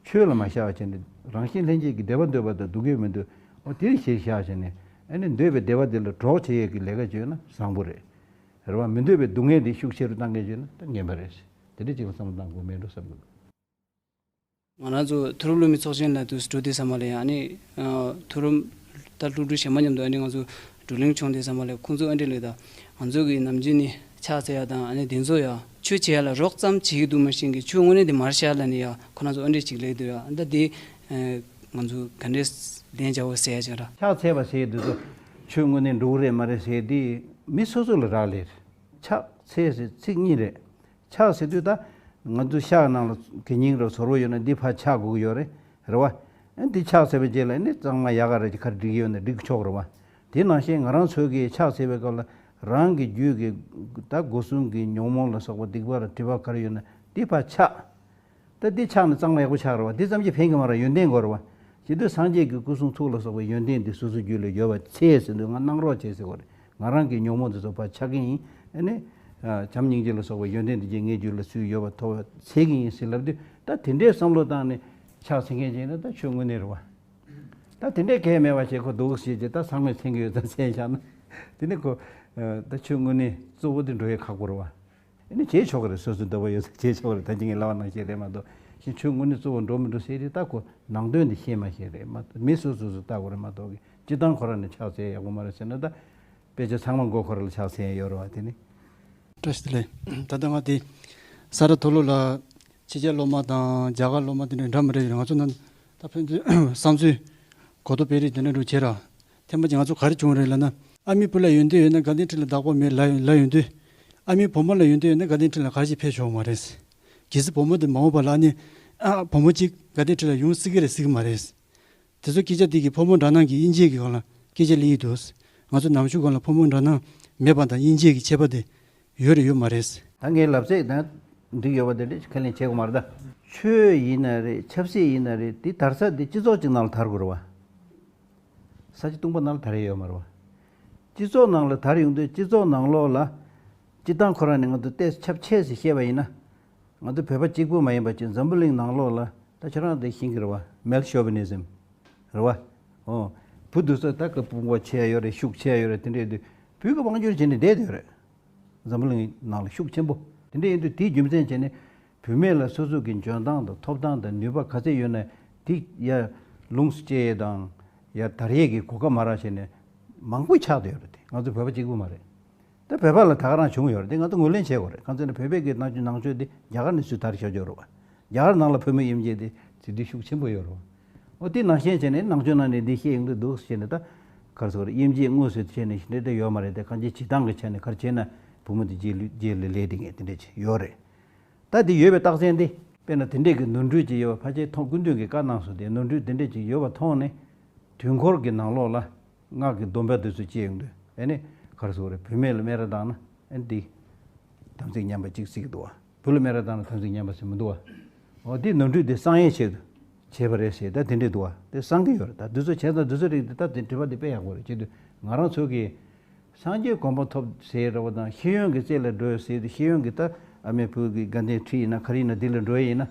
ཆོས་ལ་མ་བཞག་བྱས་ནས་རང་བཞིན་ལྷན་སྐྱེས་ཀྱི་བདེ་བ་འདོད་པ་དང་སྡུག་བསྔལ་མི་འདོད། འོ་དེར་གཞིར་བཞག་བྱས་ནས་ཨ་ནི་འདོད་པའི་བདེ་བ་དེ་ལ་གྲོགས་བྱེད་ཡས་ཀྱི་ལས་ཀ་བྱས་ན་བཟང་པོ་རེད། རེད་བ། མི་འདོད་པའི་སྡུག་བསྔལ་དེ་ཤུགས་ཆེ་རུ་བཏང་མཁན་བྱས་ན་ད་ངན་པ་རེད། དེ་འདྲ་ཅིག་ལ་བསམ་བློ་བཏང་དགོས་མེད་འགྲོ་བསམ་གྱི་འདུག་ང་རང་ཚོ་མཐོ་རིམ་སློབ་མའི་ཚོགས་ཆེན་ལ་དུས་སུ་འགྲོ་དུས་ཙམ་པ་ལ་ཡང་ཨ་ནི་ཨ་མཐོ་རིམ་ད་སློབ་ཕྲུག་གཞན་པ་མཉམ་དུ་ཨ་ནི་ང་ཚོ་བགྲོ་གླེང་བྱུང་དུས་ཙམ་པ་ལ་ཁོང་ཚོ་ཨ་འདྲས་ལབ་ད། ང་ཚོ་གི་ནམ་རྒྱུན་ནི་ཕྱག་འཚལ་ཡ་དང་ཨ་ནི་དེ་ཚོ་ཡ་ཆོས་བྱེད་ཡ་ལ་རོགས་ཙམ་བྱེད་ཀྱི་འདུག་མ་གཞི་གི་ཆོས་དངོས་གནས་དེ་མར་བཞག་ལབ་ནས་ཡ་ཁོ་རང་ཚོ་ཨ་འདྲས་ཅིག་ལབ་འདུག་ཡ། ད་དེ་ཨ་ང་ཚོ་ག་འདྲས་ལན་བྱ་བ་ཟེར་ཡ་ཅིག་ར། ཕྱག་འཚལ་བ་ཟེར་དེ་ཚོ་ཆོས་དངོས་གནས་འགྲོ་གི་རེད་མ་རེད་ཟེར་དེ་མི་སོ་སོ་ལ་རག་ལས་རེད། ཕྱག་འཚལ་ཟེར་ཚིག་གཉིས་རེད། ཕྱག་ཟེར་དུས་ད་ང་ཚོ་ཤག་ནང་ལ་གད་སྙིགས་ར་ཟོར་བ་ཡོད་ན་འདི་ཕར་ཕྱག་དགོས་ཀྱི་ཡོད་རེད། རེད་བ། ཨ་འདི་ཕྱག་འཚལ་བའི་རྗེས་ལ་ནི་གཙང་མ་ཡག་ག་རེ་ག་རེ་སྒྲིག་ཡོད་ན་སྒྲིག་ཆོག་རེད་བ། དེ་ནང་བཞིན་ང་རང་ཚོ་གིས་ཕྱག་འཚལ་བའི་སྐབས་ལ་རང་གི་རྒྱུད་ཀྱི་ད་སྒོ་གསུམ་གྱི་ཉོན་མོངས་ལ་སོགས་པ་སྡིག་པ་ར་སྒྲིབ་པ་ག་རེ་ཡོད་ན་འདི་ཕར་ཕྱག་ད་འདི་ཕྱག་ནི་གཙང་མ་ཡག་པོ་ཕྱག་རེད་བ། འདི་ཙམ་གྱིས་ཕན་གྱི་མ་རེད། ཡོན་ཏན་དགོས་རེད་བ། ཇི་ལྟར་སངས་རྒྱས་ཀྱི་སྐུ་གསུང་ཐུགས་ལ་སོགས་པའི་ཡོན་ཏན་འདི་སོ་སོའི་རྒྱུད་ལ་ཡོད་པ་འཚལ་ཟེར་དུས་ང་གནང་རོགས་བྱེད་ཟེར་བ་རེད། ང་རང་གི་ཉོན་མོངས་འདི་ཚོ་ཕར་ཕྱག་གི་ཡིན། ཨ་ནི་བྱམས་སྙིང་རྗེ་ལ་སོགས་པའི་ཡོན་ཏན་འདི་གྱིས་ངའི་རྒྱུད་ལ་ཚུར་ཡོད་པ་ཐོབ་པ་འཚལ་གི་ཡིན་ཟེར་ལབ་དུས་ད་དེ་འདྲའི་བསམ་བློ་བཏང་ནས་ཕྱག་འཚལ་མཁན་ཅིག་ཡིན་ན་ད་ཆོས་དངོས་གནས་རེད་བ། ད་དེ་འདྲའི་གལ་མེད་པ་བྱས་ཁོ་འདུག་ཞེས་ཀྱི་ད་ཚང་མས་མཚན་གྱི་ཡོད་ཙང་མཚན་བཞག་ན་དེ་ནི་ཁོ་ད་ཆོས་དངོས་གནས་གཙོ་བོ་དེ་འགྲོ་ཡས་ཁག་པོ་རེད་བ། ཨ་ནི་བྱེད་ཆོག་གི་རེད། སོ་སོའི་འདོད་པ་ཡོད་ཚད་བྱེད་ཆོག་གི་རེད། ད་ཅི་ངས་ལབ་པ་ནང་བཞིན་རེད་མ་གཏོགས་ཤིང་ཆོས་དངོས་གནས་གཙོ་བོ་འགྲོ་མི་འགྲོ་ཟེར་དེ་ད་ཁོ་ནང་དོན་དེ་ཤེས་མ་ཤེས་རེད་མ་གཏོགས་མི་སོ་སོ་སོ་ལྟ་དགོས་རེད་མ་གཏོགས་གི་སྤྱི་བཏང་ཁོ་རང་ནས་ཕྱག་འཚལ་ཡག་པོ་མ་རེད་ཟེར་ན་ད་དཔེ་ཆ་ཚང་མ་མགོ་འཁོར་ལ་ཕྱག་འཚལ་ཡོད་རེད་བ། དེ་ནི། བཀྲ་ཤིས་བདེ་ལེགས། ད་ལྟ་ང་དེ་ས་ར་མཐོ་སློབ་ལ་ཕྱི་རྒྱལ་སློབ་མ་དང་རྒྱ་གར་སློབ་མ་དེ་འདྲ་འདྲ་མི་འདྲ་ཡོད་རེད། ང་ཚོ་ནང་ད་ཕན་ཚུན་བསམ་ཚུལ་གོ་རྟོགས་སྤེལ་རེས་དེ་འདྲ་འདྲ་བྱེད་ར། ཐེངས་མ་གཅིག་ང་ཚོ་ག་རེ་བྱུང་རེད་ལབ་ན། ཨ་མའི་བུ་ལ་ཡོན་ཏན་ཡོད་ན་དགའ་ལྡན་ཁྲི་ལ་བདག་པོ་མེད་ལབ་ལབ་ཡོང་དུས། ཨ་མའི་བུ་མོ་ལ་ཡོན་ཏན་ཡོད་ན་དགའ་ལྡན་ཁྲི་ལ་ག་རེ་ཞིག་ཕེབས་ཆོག་མ་རེད། གལ་སྲིད་བུ་མོ་དེ་མ་འོངས་པ་ལ་ཨ་ནི། ཨ་བུ་མོ་གཅིག་དགའ་ལྡན་ཁྲི་ལ་ཡོང་སྲིད་ཀྱི་རེད་སྲིད་ཀྱི་མ་རེད། དེ་ཚོ་སྐད་ཆ་དེ་གི་ཕོ་མོ་འདྲ་ནང་གི་དབྱིན་ཇིའི་གི་སྒང་ལ་སྐད་ཆ་ལབ་ཡི་འདུག་ང་ཚོ་ནམ་ཞུགས་སྒང་ལ་ཕོ་མོ་འདྲ་ནང་མེད་པ་དང་དབྱིན་ཇིའི་གི་ཁྱད་པར་དེ་ཡོད་རེད་ཡོད་མ་རེད། ད་ངའི་ལབ་ཚད་དང་འགྲིག་ཡོད་པ་དེ་འདྲ་ཁས་ལེན་བྱེད་དགོས་མ་རེད་ད། ཆོས་ཡིན་ན་རེད། ཆབ་སྲིད་ཡིན་ན་རེད། དེ་དར་ས་དེ་སྤྱི་ཚོགས་གཅིག་ནང་ལ་དར་དགོས་རེད་བ། ས་ཆ་སྟོང་པ་ནང་ལ་དར་ཡ་ཡོད་མ་རེད་བ། སྤྱི་ཚོགས་ནང་ལ་དར་ཡོང་དུས་སྤྱི་ཚོགས་ནང་ལོགས་ལ་སྤྱི་བཏང་ཁོ་རང་ནས་ང་ཚོ་ཏོག་ཙམ་ཁྱབ་ཆེ་ཟེར་བཤད་པ་ཡིན་ན། ང་ཚོ་བོད་པ་གཅིག་པུ་མ་ཡིན་པ་ཅིག་འཛམ་བུ་གླིང་ནང་ལོགས་ལ་ད་ཁྱེད་རང་དེ་ཤེས་ཀྱི་རེད་བ། Male chauvinism རེད་བ། ཨོ། བུ་དེ་ཚོ་ད་ཀ་དཔུང་པ་ཆེ་ཡ་ཡོད་རེད། ཤུགས་ཆེ་ཡ་ཡོད་རེད། དེ་འདྲ་ཡོད་དུས་བུ་གི་དབང་བསྒྱུར་བྱས་ནས་བསྡད་དེ་ཡོད་རེད། འཛམ་བུ་གླིང་ནང་ལ་ཤུགས་ཆེན་པོ། དེ་འདྲ་ཡིན་དུས་དེའི་རྒྱུ་མཚན་བྱས་ནས་བུད་མེད་ལ་སོ་སོ་གི་འཇོན་ཐང་དང་ཐོབ་ཐང་དང་ནུས་པ་ག་ཚད་ཡོད་ན་དེ་ཡར་ལོངས་སུ་སྤྱད་ཡས་དང་ཡར་དར་ཡས་ཀྱི་གོ་སྐབས་མ་རག་བྱས་ནས་མང་པོ་ཆགས་བསྡད་ཡོད་རེད། དེ་ང་ཚོ་བོད་པ་གཅིག་པུ་མ་རེད། ད་བོད་པ་ལ་ད་ག་རང་བྱུང་ཡོད་རེད། དེ་ང་ཚོ་ངོས་ལེན་བྱེད་དགོས་རེད། གང་ཟེར་ན་བོད་པའི་གི་ནང་ཆོས་ནང་ཆོས་དེ་རྒྱ་གར་ནས་ཚུར་དར་ཤོར་ཡོད་རེད་བ། རྒྱ་གར་ནང་ལ་བུད་མེད་དབྱེ་འབྱེད་དེ་ཟེར་དུས་ཤུགས་ཆེན་པོ་ཡོད་རེད་བ། འོ་དེ་ནང་བཞིན་བྱས་ནས་ནང་ཆོས་ནང་ནས་འདི་བཤད་ཡོང་དུས་འདུག་ཟེར་ནས་ད་ག་རེ་ཟེར་དགོས་རེད། དབྱེ་འབྱེད་དངོས་སུ་བྱས་ནས་འདི་འདྲ་ཡོད་མ་རེད། དེ་གང་ཅི་བྱེད་སྟངས་ཀྱི་ཆ་ནས་ག་རེ་བྱས་ན་བུ་མོ་དེ་རྗེས་ལུས་རྗེས་ལུས་ལས་དེ་ངས་དེ་འདྲ་ཅིག་ཡོད་རེད། ད་དེ་ཡོད་པའི་རྟགས་མཚན་དེ་དཔེར་ན་དེ་འདྲས་ཀྱི་ནོར་འཁྲུལ་ཅིག་ཡོད་པ་ཕལ་ཆེར་མཐོང་སྐུ་མདུན་གྱིས་བཀའ་གནང་སོང་། དེ་ནོར་འཁྲུལ་དེ་འདྲས་ཅིག་ཡོད་པ་མཐོང་ནས་དུས་འཁོར་གྱི་ནང་ལོགས་ལ་སྔགས་ཀྱི་སྡོམ་པ་དེ་ཚོ་བཅས་ཡོང་དུས་ཨ་ནི་ག་རེ་ཟེར་དགོས་རེད། བུད་མེད་ལ་སྨད་ར་བཏང་ན་ཨ་ནི་དེ་དམ་ཚིག་ཉམས་པ་གཅིག་སྲིད་ཀྱི་འདུག་བ། བུ་ལ་སྨད་ར་བཏང་ན་དམ་ཚིག་ཉམས་པ་ཟེར་མི་འདུག་བ། འོ་དེ་ནོར་འཁྲུལ་དེ་གསང་ཡས་ཆེད་དུ་བྱས་པ་རེད་ཟེར་ད་དེ་འདྲས་འདུག་བ། དེ་གསང་གི་ཡོད་རེད། ད་དེ་ཚོ་བྱས་ཙང་དེ་ཚོ་རིགས་དེ་ད་དེ་དྲི་བ་དེ་དཔེ་ཡག་པོ་རེད། བྱེད་དུས་ང་རང་ཚོ་གིས་སངས་རྒྱས་གོ་འཕང་ཐོབ་ཟེར་ར་བ་དང་ཤེས་ཡོན་གྱི་རྩེ་ལ་འགྲོ་ཟེར་དུས་ཤེས་ཡོན་གྱི་ད་ཨ་མའི་བུ་གི་དགའ་ལྡན་ཁྲི་ཡིན་ན་ག་རེ་ཡིན་ན་དེ་ལ་འགྲོ་ཡས་ཡིན་ན།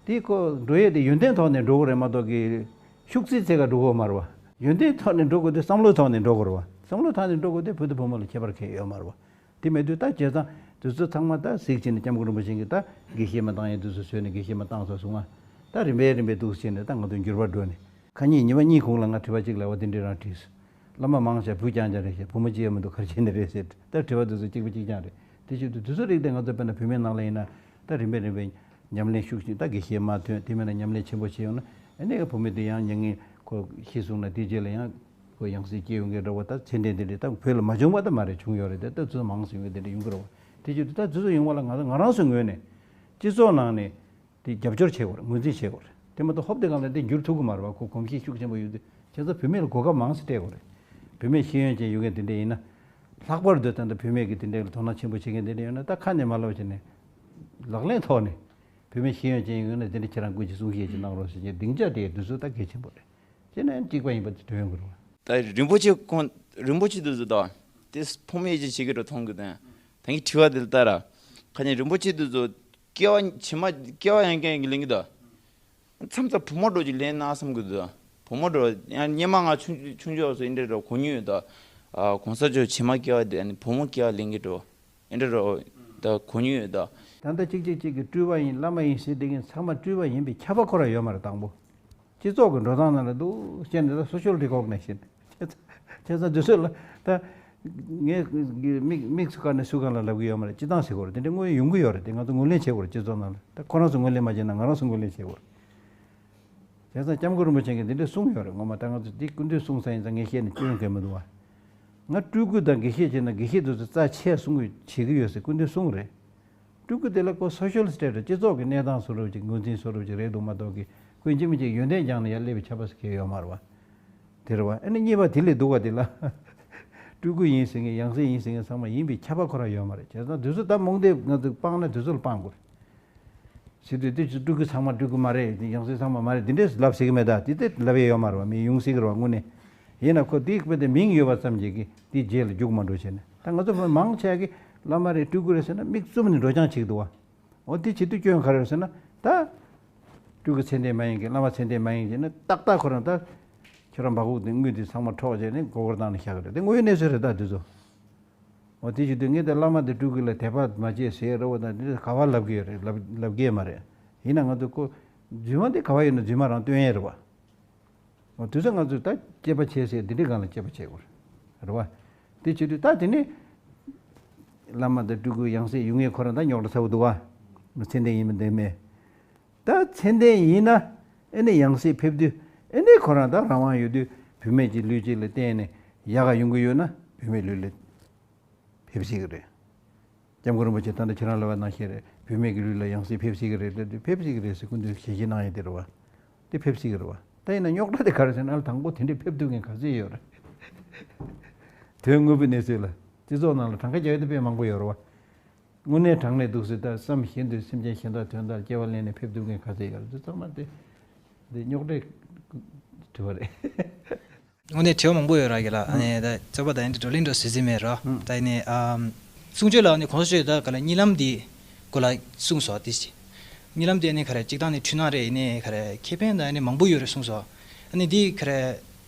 དེ་ཁོ་འགྲོ་ཡས་དེ་ཡོན་ཏན་ཐོག་ནས་འགྲོ་གི་རེད་མ་གཏོགས་གི་ཤུགས་རྩིས་རྩེ་ག་འགྲོ་གི་མ་རེད་བ། ཡོན་ཏན་ཐོག་ནས་འགྲོ་དགོས་དུས་བསམ་བློའི་ཐོག་ནས་འགྲོ་དགོས་རེད་བ། བསམ་བློའི་ཐོག་ནས་འགྲོ་དགོས་དུས་བུ་དང་བུ་མོ་ལ་ཁྱད་པར་གང་ཡང་ཡོད་མ་རེད་བ། དེ་མེད་དུས་ད་བྱས་ཙང་དེ་ཚོ་ཚང་མ་ད་གཟིགས་བྱས་ནས་སྐྱབས་མགོན་རིན་པོ་ཆེ་གིས་ད་དགེ་བཤེས་མ་བཏང་ཡས་དེ་ཚོ་བཟོས་ནས་དགེ་བཤེས་མ་བཏང་ཚར་སོང་ང་། ད་རིམ་པས་རིམ་པས་འདུག་བྱས་ནས་ད་ང་ཚོ་འགྱུར་བ་འགྲོ་ནས། ཁ་ཉིན་ཉི་མ་གཉིས་གོང་ལ་ང་དྲི་བ་གཅིག་ལབ་པ་འདི་འདྲས་རང་དྲིས། བླ་མ་མང་ཆེ་བུ་རྐྱང་རྐྱང་རེད་ཤག་བུ་མོ་གཅིག་ཡང་མི་འདུག་ག་རེ་བྱས་ནས་རེད་ཟེར། ད་དྲི་བ་འདི་ཚོ་གཅིག་པ་གཅིག་རྐྱང་རེད། དེ་བྱེད་དུས་དེ་ཚོ་རིགས་དེ་ང་ཚོ་དཔེར་ན་བུད་མེད་ནང་ལ་ཡིན་ན་ད་རིམ་པས་རིམ་པས་ཉམས་ལེན་ཤུགས་ཆེ། ད་དགེ་བཤེས་མ་ཐོན་དེ་མིན་ན་ཉམས་ལེན་ཆེན་པོ་བྱས་ཡོང་ན་ཨ་ནི་བུ་མོ་དེ་ཡང་མྱ་ངན་ཁོ་ཤི་སོང་ན་དེའི་རྗེས་ལ་ཡང་ཁོ་ཡང་སྲིད་སྐྱེ་ཡོང་གི་འདྲ་བོ། ད་ཚད་ལྡན་དེ་འདྲས་ད་བོད་ལ་མ་བྱུང་བ་ད་མ་རེད། བྱུང་ཡོད་རེད། ད་ད་ཚོ་མང་སུ་ཡོང་གི་དེ་འདྲས་ཡོང་གི་རེད་བ། དེ་བྱེད་དུས་ད་དེ་ཚོ་ཡོང་བ་ལ་ང་ཚོ་ང་རང་ཚོའི་ངོས་ནས་སྤྱི་ཚོགས་ནང་ནས། དེ་རྒྱབ་སྐྱོར་བྱེད་དགོས་རེད། ངོས་འཛིན་བྱེད་དགོས་རེད། དེ་མ་གཏོགས་ཧོབ་དེ་གང་ལ་དེ་འགྱུར་ཐུབ་ཀྱི་མ་རེད་བ། ཁོ་གོམས་གཤིས་ཤུགས་ཆེན་པོ་ཡོད་དུས་བྱས་ཙང་བུད་མེད་ལ་གོ་སྐབས་མང་ཙམ་སྤྲད་དགོས་རེད། བུད་མེད་ཤེས་ཡོན་ཅན་ཡོད་མཁན་དེ་འདྲ་ཡིན་ན། ལྷག་པར་དུ་ད་ལྟ་བུད་མེད་ཀྱི་དེ་འདྲ་ལ་དོ་སྣང་ཆེན་པོ་བྱེད་མཁན་དེ་འདྲ་ཡོད་ན་ད་ཁ་ནས་མ་ལབ་བྱས་ནས་ལག་ལེན་ཐོག་ནས་བུད་མེད་ཤེས་ཡོན་ཅན་ཡོད་ན་དེ་འདྲ་ཁྱེད་རང་སྐུ་མཁྱེན་གསུང་བཤད་ཅིག་གནང་རོགས་ཟེར་བྱས་སྡིངས་ཆ་དེ་དུས་ཚོད་ད་གལ་ཆེན་པོ་རེད། བྱས་ན་ཡང་གཅིག་པ་ཡིན་པ་དེ་ཐོན་ཡོང་གི་རེད་བ། ད་རིན་པོ་ཆེ་ཁོང་རིན་པོ་ཆེ་དུས་ཚོད་ད་དེ་ཕོ་མོ་དབྱེ་འབྱེད་བྱེད་ཀྱི་འགྲོ་མཐོང་གི་དང་། ད་ངས་དྲི་བ་དེ་ལ་ལྟ་ར། ཁ་ཉིན་རིན་པོ་ཆེ་དུས་ཚོད། སྐྱེ་བ་ཕྱི་མ་སྐྱེ་བ་ཡང་སྐྱེ་ཡང་གི་ལེན་གི་འདུག་མཚམས་མཚམས་བུ་མོ་འགྲོ་ཅིག་ལེན་ན་བསམ་གི་འདུག་བུ་མོ་འགྲོ་ཡང་སྙེ་མ་ང་ཆུང་ཆུང་ཆུང་སོ་ཨིན་འདྲ་འགྲོ་གོ་མྱོང་ཡོད་ད། ཨ་གོང་ས་མཆོག་ཕྱི་མ་སྐྱེ་བ་དེ་ཨ་ནི་བུ་མོ་སྐྱེ་བ་ལེན་གི་འགྲོ་ཨིན་འདྲ་འགྲོ་ད་གོ་མྱོང་ཡོད་ད། ད་ལྟ་གཅིག་གཅིག་གཅིག་གི་སྤྲུལ་པ་ཡིན་བླ་མ་ཡིན་ཟེར་དེ་གིན་ཚང་མ་སྤྲུལ་པ་ཡིན་པའི་ཁྱབ་པ་ཁོ་རང་ཡོད་མ་རེད་དང་པོ། སྤྱི་ཚོགས་ཀྱི་འགྲོ་སྟངས་ནང་ལ་འདུག་བཤད་ནས་ད་social recognition། བྱས་ཙང་དུས་ཚོད་ལ་ད་ངས་མིག་མིག་སུ་བཀར་ནས་སུ་གང་ལ་ལབ་གི་ཡོད་མ་རེད། སྤྱི་བཏང་ཟེར་གོ་རེད། དེ་འདྲ་དངོས་ཡོང་གི་ཡོད་རེད། དེ་ང་ཚོ་ངོས་ལེན་བྱེད་དགོས་རེད། སྤྱི་ཚོགས་ནང་ལ་ད་ཁོ་རང་ཚོ་ངོས་ལེན་མ་བྱས་ན་ང་རང་ཚོ་ངོས་ལེན་བྱེད་དགོས་རེད། བྱས་ཙང་སྐྱབས་མགོན་རིན་པོ་ཆེ་གིས་འདི་འདྲ་གསུངས་ཡོད་རེད། ངོ་མ་ད་ང་ཚོ་འདི་སྐུ་མདུན་གསུངས་ས་ཡིན་ཙང་ངས་བཤད་ནས་སྐྱོན་གང་མི་འདུག་བ། ང་སྤྲུལ་སྐུ་དང་དགེ་བཤེས་བྱས་ན་དགེ་བཤེས་དེ་ཚོ་རྩ་ཆེ་གསུང་གི་བྱེད་ཀྱི་ཡོད་ཟེར་སྐུ་མདུན་གསུངས་རེད། སྤྲུལ་སྐུ་དེ་ལ་ཁོ་social status སྤྱི་ཚོགས་ཀྱི་གནས་སྟངས་བཟོ་འདྲ་ཅིག་ངོས་འཛིན་བཟོ་འདྲ་ཅིག་རེད་འདུག་མ་གཏོགས་ཀྱི་ ཁོས་ཅི་མི་ཅིག་ཡོན་ཏན་སྦྱངས་ནས་ཡར་སླེབས་པའི་ཁྱབ་པ་ཟེར་མཁན་ཡོད་མ་རེད་བ། དེ་རེད་བ། ཨ་ནི་གཉིས་པ་དེ་ལས་སྡུག་པ་དེ་ལ། སྤྲུལ་སྐུ་ཡིན་ཟེར་མཁན་ཡང་སྲིད་ཡིན་ཟེར་མཁན་ཚང་མ་ཡིན་པའི་ཁྱབ་པ་ཁོ་རང་ཡོད་མ་རེད། བྱས་ཙང་དུས་ཚོད་ད་མོང་དེ་ང་ཚོས་སྤང་ན་དུས་ཚོད་ལ་སྤང་དགོས་རེད། ཟེར་དུས་དེ་ཚོ་སྤྲུལ་སྐུ་ཚང་མ་སྤྲུལ་སྐུ་མ་རེད། དེ་ཡང་སྲིད་ཚང་མ་མ་རེད། དེ་འདྲས་ལབ་སྲིད་ཀྱི་མེད། ད་དེ་དེ་ལབ་ཡས་ཡོད་མ་རེད་བ། མི་ཡོང་སྲིད་ཀྱི་རེད་བ་དངོས་གནས། ཡིན་ན་ཁོ་དེའི་དཔེ་དེ་མིང་ཡོད་པ་ཙམ་གྱིས་ཀྱི་དེའི་རྗེས་ལ་རྒྱུག་མ་འགྲོ་བྱས་ནས། ད་ང་ཚོ་བོད་མང་ཆེ་གི་བླ་མ་རེད་སྤྲུལ་སྐུ་རེད་ཟེར་ན་མིག་བཙུམ་ནས་འགྲོ་རྐྱང་བྱེད་ཀྱི་འདུག་བ། འོ་དེ་བྱེད་དུས་སྐྱོན་ག་རེ་རེད་ཟེར་ན། ད་སྤྲུལ་སྐུ་མཚན་ལྡན་མ་ཡིན་གྱི་བླ་མ་མཚན་ལྡན་མ་ཡིན་གྱི་ནི་ཏག་ཏག་ཁོ་རང་ད་ཁྱོད་རང་འབག་འོག་དེ་དངུལ་དེ་ཚང་མ་འཕྲོག་བྱས་ནས་མགོ་སྐོར་བཏང་ནས་བཞག་གི་རེད། དེ་དངོས་ཡོད་གནས་ཚུལ་རེད། ད་དེ་ཚོ། འོ་དེ་བྱེད་དུས་ངས་ད་བླ་མ་དེ་སྤྲུལ་སྐུ་ལ་དད་པ་མ་བྱེད་ཟེར་རེད་བ། ད་འདི་ག་བ་ལབ་གི་ཡོད་རེད། ལབ་ལབ་གི་མ་རེད། ཡིན་ན་ང་ཚོ་ཁོ་རྫུན་མ་དེ་ག་བ་ཡོད་ན་རྫུན་མ་རང་སྟོན་ཡས་རེད་བ། འོ་དུས་ཚོད་ང་ཚོས་ད་དཔྱད་པ་བྱེད་ཟེར་འདི་འདྲའི་སྒང་ལ་དཔྱད་པ་བྱེད་དགོས་རེད་བ། དེ་བྱེད་དུས་ད་དེ་ནི་བླ་མ་དང་སྤྲུལ་སྐུ་ཡང་སྲིད་ཡོང་ངེས་ཁོ་རང་ད་རྙོག་དྲ་ཚ་པོ་འདུག་བ། མཚན་ལྡན་ཡིན་མིན་འདི་མེད། ད་མཚན་ལྡན་ཡིན་ན་ཨེ་ནི་ཡང་སྲིད་ཕེབས་དུས་ཨེ་ནི་ཁོ་རང་ད་རང་དབང་ཡོད་དུས་བུད་མེད་ཀྱི་ལུས་གཅིག་ལ་བརྟེན་ནས་ཡག་ག་ཡོང་གི་ཡོད་ན་བུད་མེད་ལུས་ལ་ཕེབས་སྲིད་ཀྱི་རེད། སྐྱབས་མགོན་རིན་པོ་ཆེ་ད་ལྟ་ཁྱེད་རང་ལབ་པ་ནང་བཞིན་རེད། བུད་མེད་ཀྱི་ལུས་ལ་ཡང་སྲིད་ཕེབས་སྲིད་ཀྱི་རེད་ལབ་དུས་ཕེབས་སྲིད་ཀྱི་རེད་ཟེར་སྐུ་མདུན་ཞལ་བཞེས་གནང་ཡོད་དེ་རེད་བ། དེ་ཕེབས་སྲིད་ཀྱི་རེད་བ། ད་ཡིན་ན་རྙོག་དྲ་དེ་ག་རེ་ཟེར་ན་ཨ་ལ་དང་པོ་དེ་འདྲས་ཕེབས་ཐུབ་མཁན་ག་ཚོད་ཡོད་རེད། དོན་དངོས་པོའི་གནས་ཚུལ་ལ་སྤྱི་ཚོགས་ནང་ལ་གྲངས་ཀ་རྒྱག་ཡ་དེ་དཔེ་མང་པོ་ཡོད་རེད་བ། དངོས་གནས་དྲང་གནས་འདུག་ཟེར་ད་བསམ་བཞིན་དུ་སེམས་ཅན་གཞན་དག་དོན་དག་སྐྱེ་བ་ལེན་ནས་ཕེབས་ཐུབ་མཁན་ག་ཚོད་ཡོད་རེད། དེ་ཚང་མ་དེ་དེ་རྙོག་དྲའི་དྲི་བ་རེད། དངོས་གནས་དྲི་བ་མང་པོ་ཡོད་ར་གི་ལ། ཨ་ནི་ད་རྩོད་པ་ད་ཡིན་འགྲོ་གླེང་འགྲོ་ཟེར་ཟིན་མེད་ར། ད་ཡིན་ནི་ཨམ། གསུང་ཆོས་ལ་ནི་གོང་ས་མཆོག་ད་ག་ལ་གཉིད་ལམ་འདི་སྐོར་ལ་གསུངས་སོ་དེ། གཉིད་ལམ་འདི་ནི་ག་རེ་གཅིག་དང་ནི་འཁྲུལ་སྣང་རེད། ཡིན་ནི་ག་རེ་ཁེ་ཕན་ད་ནི་མང་པོ་ཡོད་རེད་གསུངས་སོ། ཨ་ནི་འདི་ག་རེ་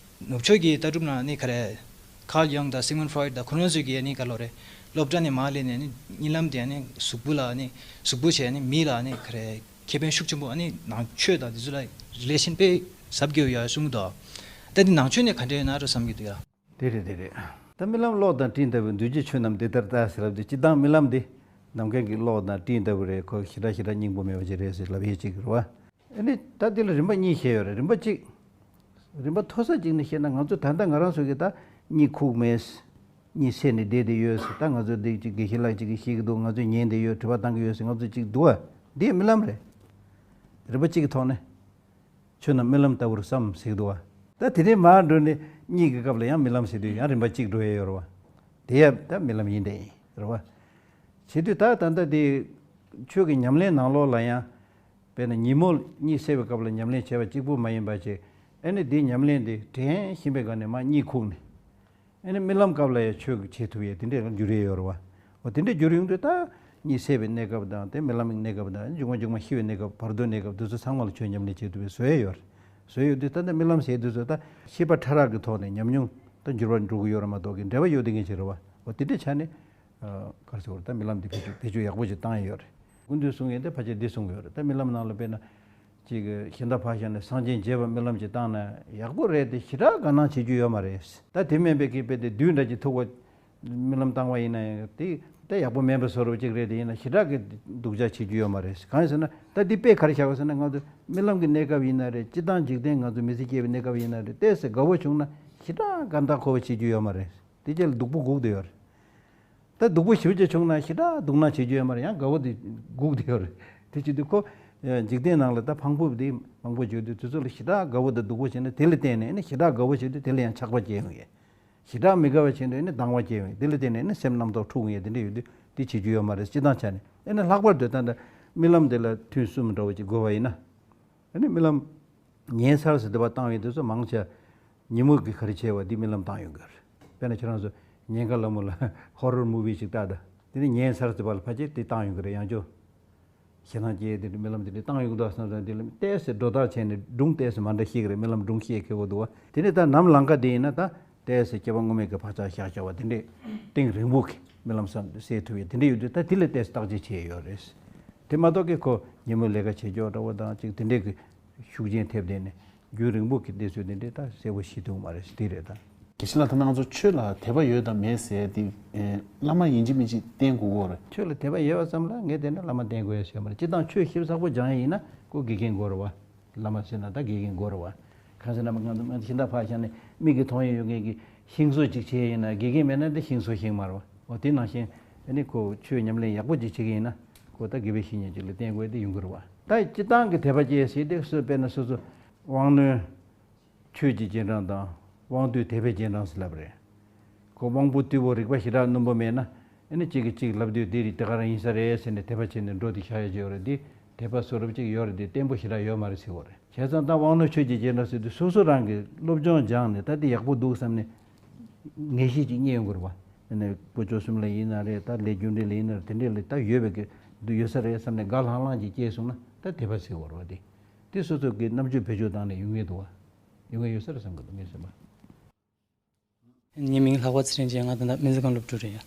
ནུབ་ཕྱོགས་ཀྱི་ལྟ་གྲུབ་ནང་ནི་ག་རེ་Carl Jung་དང་Sigmund Freud་དང་ཁོ་རང་ཚོས་ཀྱི་ནི་ག་ལོ་རེད། སློབ་གྲྭ་ནས་མར་སླེབས་ནས་ནི་གཉིད་ལམ་འདི་ནི་གཟུགས་པོ་ལ་ནི་གཟུགས་པོ་བྱས་ནི་མི་ལ་ནི་ག་རེ་ཁེ་ཕན་ཤུགས་ཆེན་པོ། ཨ་ནི་ནང་ཆོས་དང་དེ་ཚོ་ལ་relation་དཔེ་ཟབ་རྒྱས་ཡོད་གསུང་གི་འདུག་ད་འདི་ནང་ཆོས་ནས་ག་འདྲ་ཡོད་ན་རོ་བསམ་གྱི་འདུག་ཡ། དེ་རེད་དེ་རེད། ད་རྨི་ལམ་གློག་དང་སྤྲིན་ལྟ་བུའི་འདུས་བྱས་ཆོས་རྣམས་འདི་ལྟར་ལྟ་ཟེར་ལབ་དུས་སྤྱིར་བཏང་རྨི་ལམ་འདི་ནམ་མཁའི་གི་གློག་དང་སྤྲིན་ལྟ་བུ་རེད། ཁོ་ཞེ་དྲག་ཞེ་དྲག་སྙིང་པོ་མེད་པ་ཅིག་རེད་ཟེར་ལབ་ཡས་ཅིག་རེད་བ། ཨ་ནི་ད་འདི་ལ་རིམ་པ་གཉིས་བཤད་ཡོད་རེད། རིམ་པ་གཅིག་རིམ་པ་མཐོ་ས་གཅིག་ནས་བཤད་ན་ང་ཚོ་ད་ལྟ་ང་རང་ཚོ་གི་ད་གཉིད་ཁུག་མེད། གཉིད་སད་ནས་བསྡད་དེ་ཡོད་ཟེར། ད་ང་ཚོ་འདི་གཅིག་དགེ་བཤེས་ལགས་གཅིག་གིས་བཤད་ཀྱི་འདུག་ང་ཚོས་ཉན་བསྡད་ཡོད། དྲི་བ་བཏང་གི་ཡོད་ཟེར། ང་ཚོ་གཅིག་འདུག་བ། འདི་རྨི་ལམ་རེད། རིམ་པ་གཅིག་གི་ཐོག་ནས། ཆོས་རྣམས་རྨི་ལམ་ལྟ་བུར་བསམ་ཟེར་གྱི་འདུག་བ། ད་དེ་ནས་མར་འགྲོ་ནས་གཉིད་ཀྱི་སྐབས་ལ་ཡང་རྨི་ལམ་ཟེར་དུས་ཡང་རིམ་པ་གཅིག་འགྲོ་ཡས་ཡོད་རེད་བ། དེ་ཡང་ད་རྨི་ལམ་ཡིན་དེ་ཡིན་རེད་བ། བྱེད་དུས་ད་ད་ལྟ་དེ་ཆོས་ཀྱི་ཉམས་ལེན་ནང་ལོགས་ལ་ཡང་དཔེར་ན་ཉིན་མོ་གཉིད་སད་པའི་སྐབས་ལ་ཉམས་ལེན་བྱས་པ་གཅིག་པུ་མ་ཡིན་པ་བྱས། ཨ་ནི་དེའི་ཉམས་ལེན་དེ་དྲན་བཞིན་པའི་སྒང་ནས་མར་གཉིད་ཁུག་ནས། ཨ་ནི་རྨི་ལམ་སྐབས་ལ་ཡང་ཆོས་ཀྱི་བྱེད་ཐུབ་ཡས་དེ་འདྲས་འགྱུར་ཡས་ཡོད་རེད་བ། འོ་དེ་འདྲས་འགྱུར་ཡོང་དུས་ད་གཉིད་སད་པའི་གནས་སྐབས་དང་དེ་རྨི་ལམ་གྱི་གནས་སྐབས་དང་མཇུག་མ་མཇུག་མ་ཤི་བའི་གནས་སྐབས་བར་དོའི་གནས་སྐབས་དེ་ཚོ་ཚང་མ་ལ་ཆོས་ཉམས་ལེན་བྱེད་ཐུབ་པའི་བཟོ་ཡས་ཡོད་རེད། བཟོ་ཡས་ཡོད་དུས་ད་ལྟ་རྨི་ལམ་ཟེར་དུས་ཚོད་ད་ཤེས་པ་ཕྲ་རགས་ཀྱི་ཐོག་ནས་ཉམས་མྱོང་ད་འགྱུར་བ་འགྲོ་གི་ཡོད་རེད་མ་གཏོགས་ཀྱི་འབྲེལ་བ་ཡོད་དེ་ངེས་ཅིག་རེད་བ། འོ་དེ་འདྲས་ཆ་ནས་ག་རེ་ཟེར་དགོས་རེད། ད་རྨི་ལམ་འདི་བེད་སྤྱོད་བེད་སྤྱོད་ཡག་པོ་ཅིག་བཏང་ཡས་ཡོད་རེད། སྐུ་མདུན་གསུང་ཡས་དེ་ཕལ་ཆེར་འདི་གསུང་གི་ཡོད་རེད། ད་རྨི་ལམ་ནང་ལ་དཔེར་ན། ཅིག་གཞན་དག་ཕར་བཞག་ནས་སངས་རྒྱས་མཇལ་བར་རྨི་ལམ་ཅིག་བཏང་ན་ཡག་པོ་རེད་དེ་ཞེ་དྲག་དགའ་སྣང་བྱེད་རྒྱུ་ཡོད་མ་རེད། ད་དེ་མིན་པའི་གི་དཔེ་དེ་བདུད་འདྲ་ཅིག་ཐུག་པ་རྨི་ལམ་བཏང་བ་ཡིན་ན་ཡང་དེ་ད་ཡག་པོ་མིན་པ་བཟོ་འདྲ་ཅིག་རེད། དེ་ཡིན་ན་ཞེ་དྲག་གི་སྡུག་ཅག་བྱེད་རྒྱུ་ཡོད་མ་རེད། གང་ཡིན་ཟེར་ན་ད་འདི་དཔེ་ག་རེ་བཞག་པ་ཟེར་ན་ང་ཚོ་རྨི་ལམ་གྱི་གནས་སྐབས་ཡིན་ན་རེད། སྤྱིར་བཏང་འཇིག་རྟེན་ང་ཚོ་མི་ཚེ་སྐྱེལ་བའི་གནས་སྐབས་ཡིན་ན་རེད། ཏོག་ཙམ་དགའ་བོ་བྱུང་ན་ཞེ་དྲག་དགའ་ཟླ་ཁོ་བོ་བྱེད་རྒྱུ་ཡོད་མ་རེད། དེ་རྗེས་ལ་སྡུག་པོ་སྒུག་བསྡད་ཡོད་རེད། ད་སྡུག་པོ་ཞེ་པོ་ཅིག་བྱུང་ན་ཞེ་དྲག་སྡུག་སྣང་བྱེད་རྒྱུ་ཡོད་མ་རེད། ཡང་དགའ་བོ་དེ་སྒུག་བསྡད་ཡོད་རེད། དེ་བྱེད་དུས་ཁོ་འཇིག་རྟེན་ནང་ལ་ད་ཕངས་ཕུབ་དེ་མང་པོ་བརྗོད་དུས་དུས་ཚོད་ལ་ཞེ་དྲག་དགའ་བོ་དང་སྡུག་པོ་བྱས་ན་དེ་ལ་བརྟེན་ནས་ཨ་ནི་ཞེ་དྲག་དགའ་བོ་བྱེད་དུས་དེ་ལ་ཡང་ཆགས་པ་སྐྱེ་ཡོང་གི། ཞེ་དྲག་མི་དགའ་བ་བྱེད་དུས་ཨ་ནི་སྡང་བ་སྐྱེ་ཡོང་གི། དེ་ལ་བརྟེན་ནས་ཨ་ནི་སེམས་རྣམ་རྟོག་འཁྲུག་ཡོང་གི། དེ་འདྲ་ཡོད་དུས་དེ་བྱེད་རྒྱུ་ཡོད་མ་རེད། སྤྱིར་བཏང་ཆ་ནས། ཨ་ནི་ལྷག་པར་དུ་ད་ལྟ་རྨི་ལམ་དེ་ལ་ཐུན་གསུམ་འདྲ་བོ་ཅིག་དགོས་པ་ཡིན་ན། ཨ་ནི་རྨི་ལམ་ཉལ་སར་ཟེར་དུས་བ་བཏང་བའི་དུས་སུ་མང་ཆེ་ཉིན་མོ་གི་ག་རེ་བྱས་པ་འདི་རྨི་ལམ་བཏང་ཡོང་གི་རེད། དཔེར་ན་ཁྱེད་རང་ཚོ་ཉེན་ཁ་ལ་མོ་ལ་ཧོ་རོར་མུ་བི་ཞིག་ལྟ་ད། དེ་ནི་ཉལ་སར་ཟེར་བ་ལ་ཕལ་ཆེར་དེ་བཏང་ཡོང་གི་རེད། ཡང་ཅོ་ཞེ་སྡང་སྐྱེས་དེ་རྨི་ལམ་དེ་འདྲ་བཏང་ཡོང་གི་འདུག་བསམ་བསམ། དེ་ལ་ཏོག་ཙམ་སྒྲོ་བཏགས་བྱས་ནས་སྒྲུང་ཏོག་ཙམ་མ་འདྲ་ཤེས་ཀྱི་རེད། རྨི་ལམ་སྒྲུང་ཤེས་མཁས་པོ་འདུག་བ། དེ་ནི་ད་ནམ་ལངས་ཀ་དེ་ཡིན་ན་ད་ཏོག་ཙམ་སྐྱེ་བ་སྔོན་མའི་གི་བག་ཆགས་བཞག་བཞག་པ་དེ་འདྲས་གཏིང་རིང་པོ་གི་རྨི་ལམ་བསམ་སེལ་ཐུབ་ཡས་དེ་འདྲས་ཡོད་དུས་ད་དེ་ལ་ཏོག་ཙམ་བརྟག་དཔྱད་བྱས་ཡོད་རེད། དེ་མ་གཏོགས་ཀྱི་ཁོ་ཉིན་མོ་ལས་ཀ་བྱེད་ཀྱོག་འདྲ་བོ་དང་ཅིག་དེ་འདྲས་ཀྱི་ཤུགས་རྐྱེན་ཐེབས་བསྡད་ནས་རྒྱུན་རིང་པོ་གི་བསྡད་ཚུལ་དེ་འདྲས་ད་གསལ་པོ་ཤེས་ཐུབ་མ་རེད། དེ་རེད་ད། དགེ་བཤེས་ལགས། ད་ང་ཚོ་ཆོས་ལ་དད་པ་ཡོད་དང་མེད་ཟེར་དེ་བླ་མ་ཡིན་གཅིག་མིན་གཅིག་བསྟེན་དགོས་ཀྱི་ཡོད་རེད། ཆོས་ལ་དད་པ་ཡོད་པ་ཙམ་ལ་ངས་བལྟས་ན་བླ་མ་བསྟེན་དགོས་ཡ་ཞིག་མ་རེད། སྤྱིར་བཏང་ཆོས་ཞིབ་ཚགས་པོ་སྦྱང་ཡ་ཡིན་ན་ཁོ་དགེ་རྒན་དགོས་རེད་བ། བླ་མ་ཟེར་ན་ད་དགེ་རྒན་དགོས་རེད་བ། གང་ཟེར་ན་ང་ཚོ་ང་ཚོ་ཤིང་རྟ་ཕར་བཞག་ནས་མིག་གིས་མཐོང་ཡ་ཡོད་མཁན་གྱི་ཤིང་བཟོ་ཅིག་བྱས་ཡིན་ན་དགེ་རྒན་མེད་ན་དེ་ཤིང་བཟོ་ཤིང་མ་རེད་བ། འོ་དེ་ནང་བཞིན་ཨ་ནི་ཁོ་ཆོས་ཉམས་ལེན་ཡག་པོ་ཅིག་བྱེད་ཀྱི་ཡིན་ན་ཁོ་ད་དགེ་བའི་བཤེས་གཉེན་ཅིག་ལ་བསྟེན་དགོས་དེ་ཡོང་གི་རེད་བ། ད་སྤྱིར་བཏང་གི་དད་པ་སྐྱེ་ཟེར་དེ་སུ་དཔེར་ན་སོ་སོ་དབང་རྣོན་ཆོས་ཀྱི་རྗེས་འབྲང་དང་དབང་སྡུད་དད་པའི་རྗེས་འབྲང་ཟེར་ལབ་རེད། ཁོ་དབང་པོ་རྟུལ་པོ་རིག་པ་ཞེ་དྲག་རྣོན་པོ་མེད་ན། ཨ་ནི་གཅིག་གིས་གཅིག་ལབ་དུས་འདི་རེད་དེ་ག་རང་ཡིན་ས་རེད་ཟེར་ནས་དད་པ་བྱས་ནས་འགྲོ་དེ་ཤ་ཡ་བྱེད་ཡོད་རེད། འདི་དད་པ་བཟོ་རབས་གཅིག་ཡོད་རེད། འདི་བརྟན་པོ་ཞེ་དྲག་ཡོད་མ་རེད་ཟེར་བ་རེད། བྱས་ཙང་ད་དབང་རྣོན་ཆོས་ཀྱི་རྗེས་འབྲང་ཟེར་དུས་སོ་སོ་རང་གི་སློབ་སྦྱོང་སྦྱངས་ནས་ད་འདི་ཡག་པོ་འདུག་བསམ་ནས་ངེས་ཤེས་ཅིག་རྙེད་ཡོང་གི་རེད་བ། ཨ་ནི་དཀོན་མཆོག་གསུམ་ལ་ཡིན་ན་རེད། ད་ལས་རྒྱུ་འབྲས་ལ་ཡིན་ན་རེད། དེ་འདྲས་ལ་ད་ཡོད་པའི་གི་འདུ་ཡོད་ས་རེད་བསམ་ནས་དགའ་ལྷང་ལྷང་ཅིག་སྐྱེས་སོང་ན་ད་དད་པ་ཟེར་བ་རེད་བ། དེ་དེ་སོ་སོ་གི་རྣམ་དཔྱོད་བེད་སྤྱོད་བཏང་ནས་ཡོང་གི་འདུག་བ། ཡོང་གི་ཡོད་ས་རེད་བསམ་གི་འདུག་ངས་བསམ་པ། ངའི་མིང་ལྷག་པ་ཚེ་རིང་ཅན། ང་ད་ལྟ་སྨན་རྩིས་ཁང་སློབ་ཕྲུག་རེད་ཡ།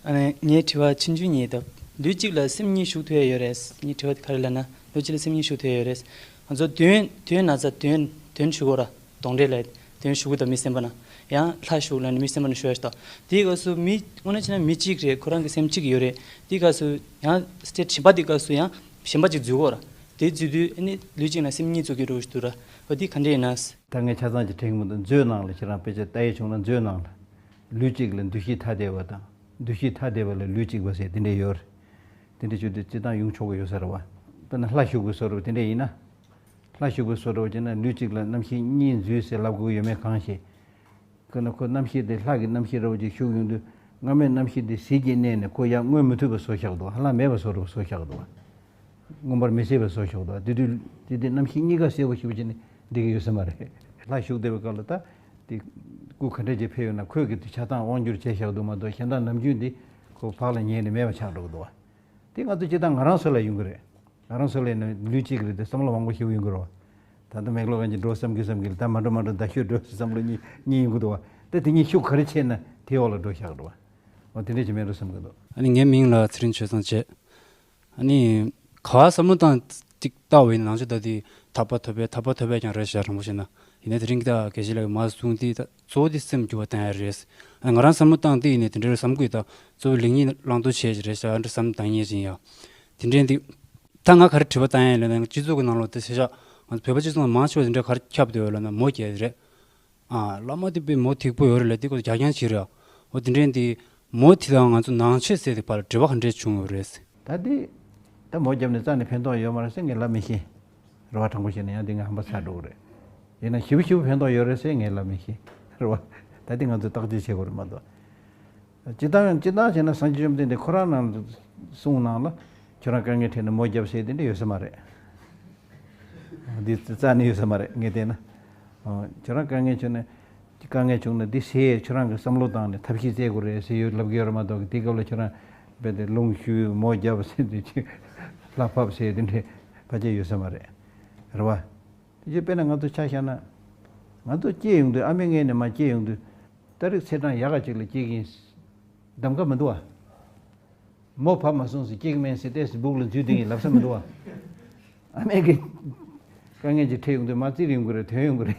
ཨ་ནི་ངའི་དྲི་བ་ཆུང་ཆུང་གཉིས་ད། ལུས་གཅིག་ལ་སེམས་གཉིས་ཞུགས་ཐུབ་ཡ་ཡོད་རེད། ངའི་དྲི་བ་དེ་ག་རེ་ལབ་ན་ལུས་གཅིག་ལ་སེམས་གཉིས་ཞུགས་ཐུབ་ཡ་ཡོད་རེད། ང་ཚོ་དོན་དོན་ན་ཚ་དོན་དོན་ཞུ་དགོས་ར། གདོན་འདྲེ་ལ་དོན་ཞུ་གི་ད་མི་སེམས་པ་ན། ཡང་ལྷ་ཞུགས་ལ་ནི་མི་སེམས་པ་ན་ཞུ་ཡ་ཞིག་ད། དེའི་སྐབས་སུ་མི་དངོས་གནས་བྱས་ན་མི་གཅིག་རེད། ཁོ་རང་གི་སེམས་གཅིག་ཡོད་རེད། དེའི་སྐབས་སུ་ཡང་སྟེ་གཞན་པ་དེའི་སྐབས་སུ་ཡང་གཞན་པ་ཅིག་འཛུལ་དགོས་ར། དེ་འཛུལ་དུས་ཨ་ནི་ལུས་གཅིག་ན་སེམས་གཉིས་ཚུགས་ཀྱི་འགྲོ་ཞིག་འདུག་ར། འོ་དེ་ག་འདྲས་ཡིན་ན། ད་ངས་ཆ་ཚང་ཅིག་དྲན་གྱི་མི་འདུག་མཛོད་ནང་ལ་ཁྱེད་རང་དཔེ་ཆ་ལྟ་ཡི་བྱུང་ན་མཛོད་ནང་ལ། ལུས་གཅིག་ལ་འདུ་ཤེས་ཐ་དད་པ་དང་། འདུ་ཤེས་ཐ་དད་པ་ལ་ལུས་གཅིག་པ་ཟེར་དེ་འདྲས་ཡོད་རེད། དེ་འདྲས་བྱུང་དུས་སྤྱིར་བཏང་ཡོང་ཆོག་གི་ཡོད་ས་རེད་བ། དཔེར་ན་ལྷ་ཞུགས་པའི་བཟོ་འདྲ་དེ་འདྲས་ཡིན་ན། ལྷ་ཞུགས་པའི་བཟོ་འདྲ་བྱས་ན་ལུས་གཅིག་ལ་རྣམ་ཤེས་གཉིས་འཛུལ་ཟེར་ལབ་དགོས་ཀྱི་ཡོད་མེད་གང་ཤེས། ཁོ་ན་ཁོ་རྣམ་ཤེས་དེ་ལྷ་གི་རྣམ་ཤེས་འདྲ་བོ་ཅིག་ཞུགས་ཡོང་དུས་སྔ་མའི་རྣམ་ཤེས་དེ་ཟིལ་གྱིས་མནན་ནས་ཁོ་ཡང་མངོན་མི་ཐུབ་པ་བཟོ་བཞག་འདུག་ལྷ་མེད་པ་བཟོ་འདྲ་བོ་བཟོ་བཞག་འདུག་མངོན་པར་མི་གསལ་བ་བཟོ་ཆོག་འདུག་དེ་དུས་དེ་དེ་རྣམ་ཤེས་གཉིས་ཀ་གསལ་པོ་ཞིག་བྱས་ནས་བསྡད་ཀྱི་ཡོད་ས་མ་རེད། ལྷ་བཞུགས་བསྡད་པའི་སྐབས་ལ་ད་དེ་སྐུ་ག་འདྲས་ཅིག་ཕེབས་ཡོད་ན་ཁོས་ཀྱི་དེ་ཆ་ཚང་དབང་བསྒྱུར་བྱས་བཞག་འདུག་མ་གཏོགས་གཞན་དག་ནམ་རྒྱུན་འདི་ཁོ་ཕར་ལ་ཉལ་ནས་མེད་པ་ཆགས་འགྲོ་གི་འདུག་བ། དེ་ང་ཚོ་སྤྱིར་བཏང་ང་རང་ཚོ་ལ་ཡོང་གི་རེད། ང་རང་ཚོ་ལ་ཡིན་ན་ལུས་གཅིག་རེད་དེ་བསམ་བློ་མང་པོ་ཞིག་ཡོང་གི་རེད་བ། ད་ལྟ་མེག་ལོ་གན་གྱི་འགྲོ་བསམ་གི་བསམ་གི་ལ་ད་མ་འགྲོ་མ་འགྲོ་ད་ཤོད་འགྲོ་བསམ་བློ་གཉིས་གཉིས་ཡོང་གི་འདུག་བ། ད་དེ་གཉིས་ཤུགས་ག་རེ་ཆེ་ན་དེའི་འོག་ལ་འགྲོ་བཞག་འགྲོ་བ། འོ་དེ་འདྲས་ཅིག་མེད་འགྲོ་བསམ་གི་འདུག་ཨ་ནི་ངའི་མིང་ལ་ཚེ་རིང་ཆོས་བཟང་བྱས། ཨ་ནི། ག་བ་བསམ་བློ་བཏང་ཏིག་ལྟ་བ་ཡིན་ནང་ཆོས་ད་དེ་ཐར་པ་ཐོབ་པའི་ཐར་པ་ཐོབ་པའི་ཀྱང་རེད་ཤག་དྲང་པོ་བཤད་ན། ཡིན་ན་དེ་རིང་གི་ད་དགེ་བཤེས་ལགས་ཀྱིས་མ་གསུངས་དེ་ད་གཙོ་བོ་དེ་སེམས་འགྱུར་བ་བཏང་ཡ་རེད། ཨ་ང་རང་བསམ་བློ་བཏང་དེ་ཡིན་ནའི་དེ་འདྲའི་བསམ་གི་ད་གཙོ་བོ་ལེགས་ཉེས་བླང་དོར་བྱས་ཀྱི་རེད་ཤག་འདྲ་བསམ་བཏང་ཡས་ཅིག་ཡ། དེ་འདྲའི་འདི། ད་ང་ག་རེ་དྲི་བ་བཏང་ཡ་ལབ་ན་སྤྱི་ཚོགས་ཀྱི་ནང་ལོགས་དེ་བྱས་ཤག་ང་ཚོ་བོད་པ་སྤྱི་ཚོགས་ནང་མང་ཆེ་བ་དེ་འདྲ་ག་རེ་ཁྱབ་བསྡད་ཡོད་ལབ་ན་མོ་རྒྱབ་རེད། ཨ་བླ་མ་དེ་དཔེ་མོ་ཐིག་པོ་ཡོད་རེད་ལབ་དེ་ཁོ་རྒྱ་རྐྱང་བྱེད་རེད། འོ་དེ་འདྲའི་འདི་མོ་དེ་དང་ང་ཚོ་ནང་ཆོས་ཟེར་དེ་བར་ལ་འབྲེལ་བ་ག་འདྲས་བྱུང་ཡོད་རེད། ད་དེ་ད་མོ་བརྒྱབ་ནས་རྩ་ནས་ཕན་ཐོགས་ཡོད་མ་རེད་ཟེར་ངས་ལབ་མི་ཤེས། རེད་བ། དྲང་པོ་བཤད་ན་ཡང་དེ་ངས་ཧམ་པ་ཚ་འགྲོ་གི་རེད། ཡིན་ན་ཞེ་པོ་ཞེ་པོ་ཕན་ཐོགས་ཡོད་རེད་ཟེར་ངས་ལབ་མི་ཤེས། རེད་བ། ད་དེ་ང་ཚོས་བརྟག་དཔྱད་བྱེད་དགོས་རེད་མ་གཏོགས། སྤྱིར་བཏང་སྤྱིར་བཏང་བྱས་ན་སངས་རྒྱས་བཅོམ་ལྡན་འདས་ཁོ་རང་ནང་གསུང་ནང་ལ་ཁྱོད་རང་དཀའ་ངལ་འཕྲད་ན་མོ་རྒྱབ་ཟེར་དེ་འདྲ་ཡོད་ས་མ་རེད། འདི་རྩ་ནས་ཡོད་ས་མ་རེད་ངས་བལྟས་ན། ཨོ། ཁྱོད་རང་དཀའ་ངལ་བྱུང་ན་དཀའ་ངལ་བྱུང་ན་འདི་ཟེར་ཁྱོད་རང་གི་བསམ་བློ་བཏང་ནས་ཐབས་ཤེས་བཙལ་དགོས་རེད་ཟེར་ཡོད་ལབ་ཀྱི་ཡོད་རེད་མ་གཏོགས་དེ་སྐབས་ལ་ཁྱོད་རང་རྦད་དེ་རླུང་ཤུ་མོ་རྒྱབ་ཟེར་དེ་ཅིག་ལྷ་ཕབ་ཟེར་དེ་འདྲའི་ཕལ་ཆེར་ཡོད་ས་མ་རེད། རེད་བ། དེ་ཅིག་དཔེར་ན་ང་ཚོ་ཆ་བཞག་ན། ང་ཚོ་སྐྱེས་ཡོང་དུས་ཨ་མའི་མངལ་ནས་མར་སྐྱེས་ཡོང་དུས། ཏ་རིག་ཚེས་གྲངས་ཡག་ག་ཅིག་ལ་སྐྱེས་ཀྱིན། གདམ་ག་མི་འདུག་བ། མོ་བབས་མ་སོང་ཟེར་སྐྱེས་ཀྱི་མེད་ཟེར་ཏེ་སྦུག་ལ་འཛུལ་བསྡད་ཀྱིན་ལབ་ས་མི་འདུག་བ། ཨ་མས་ཀྱི། དཀའ་ངལ་ཅིག་འཕྲད་ཡོང་དུས་མར་བཙིར་ཡོང་གི་རེད། ཐོན་ཡོང་གི་རེད།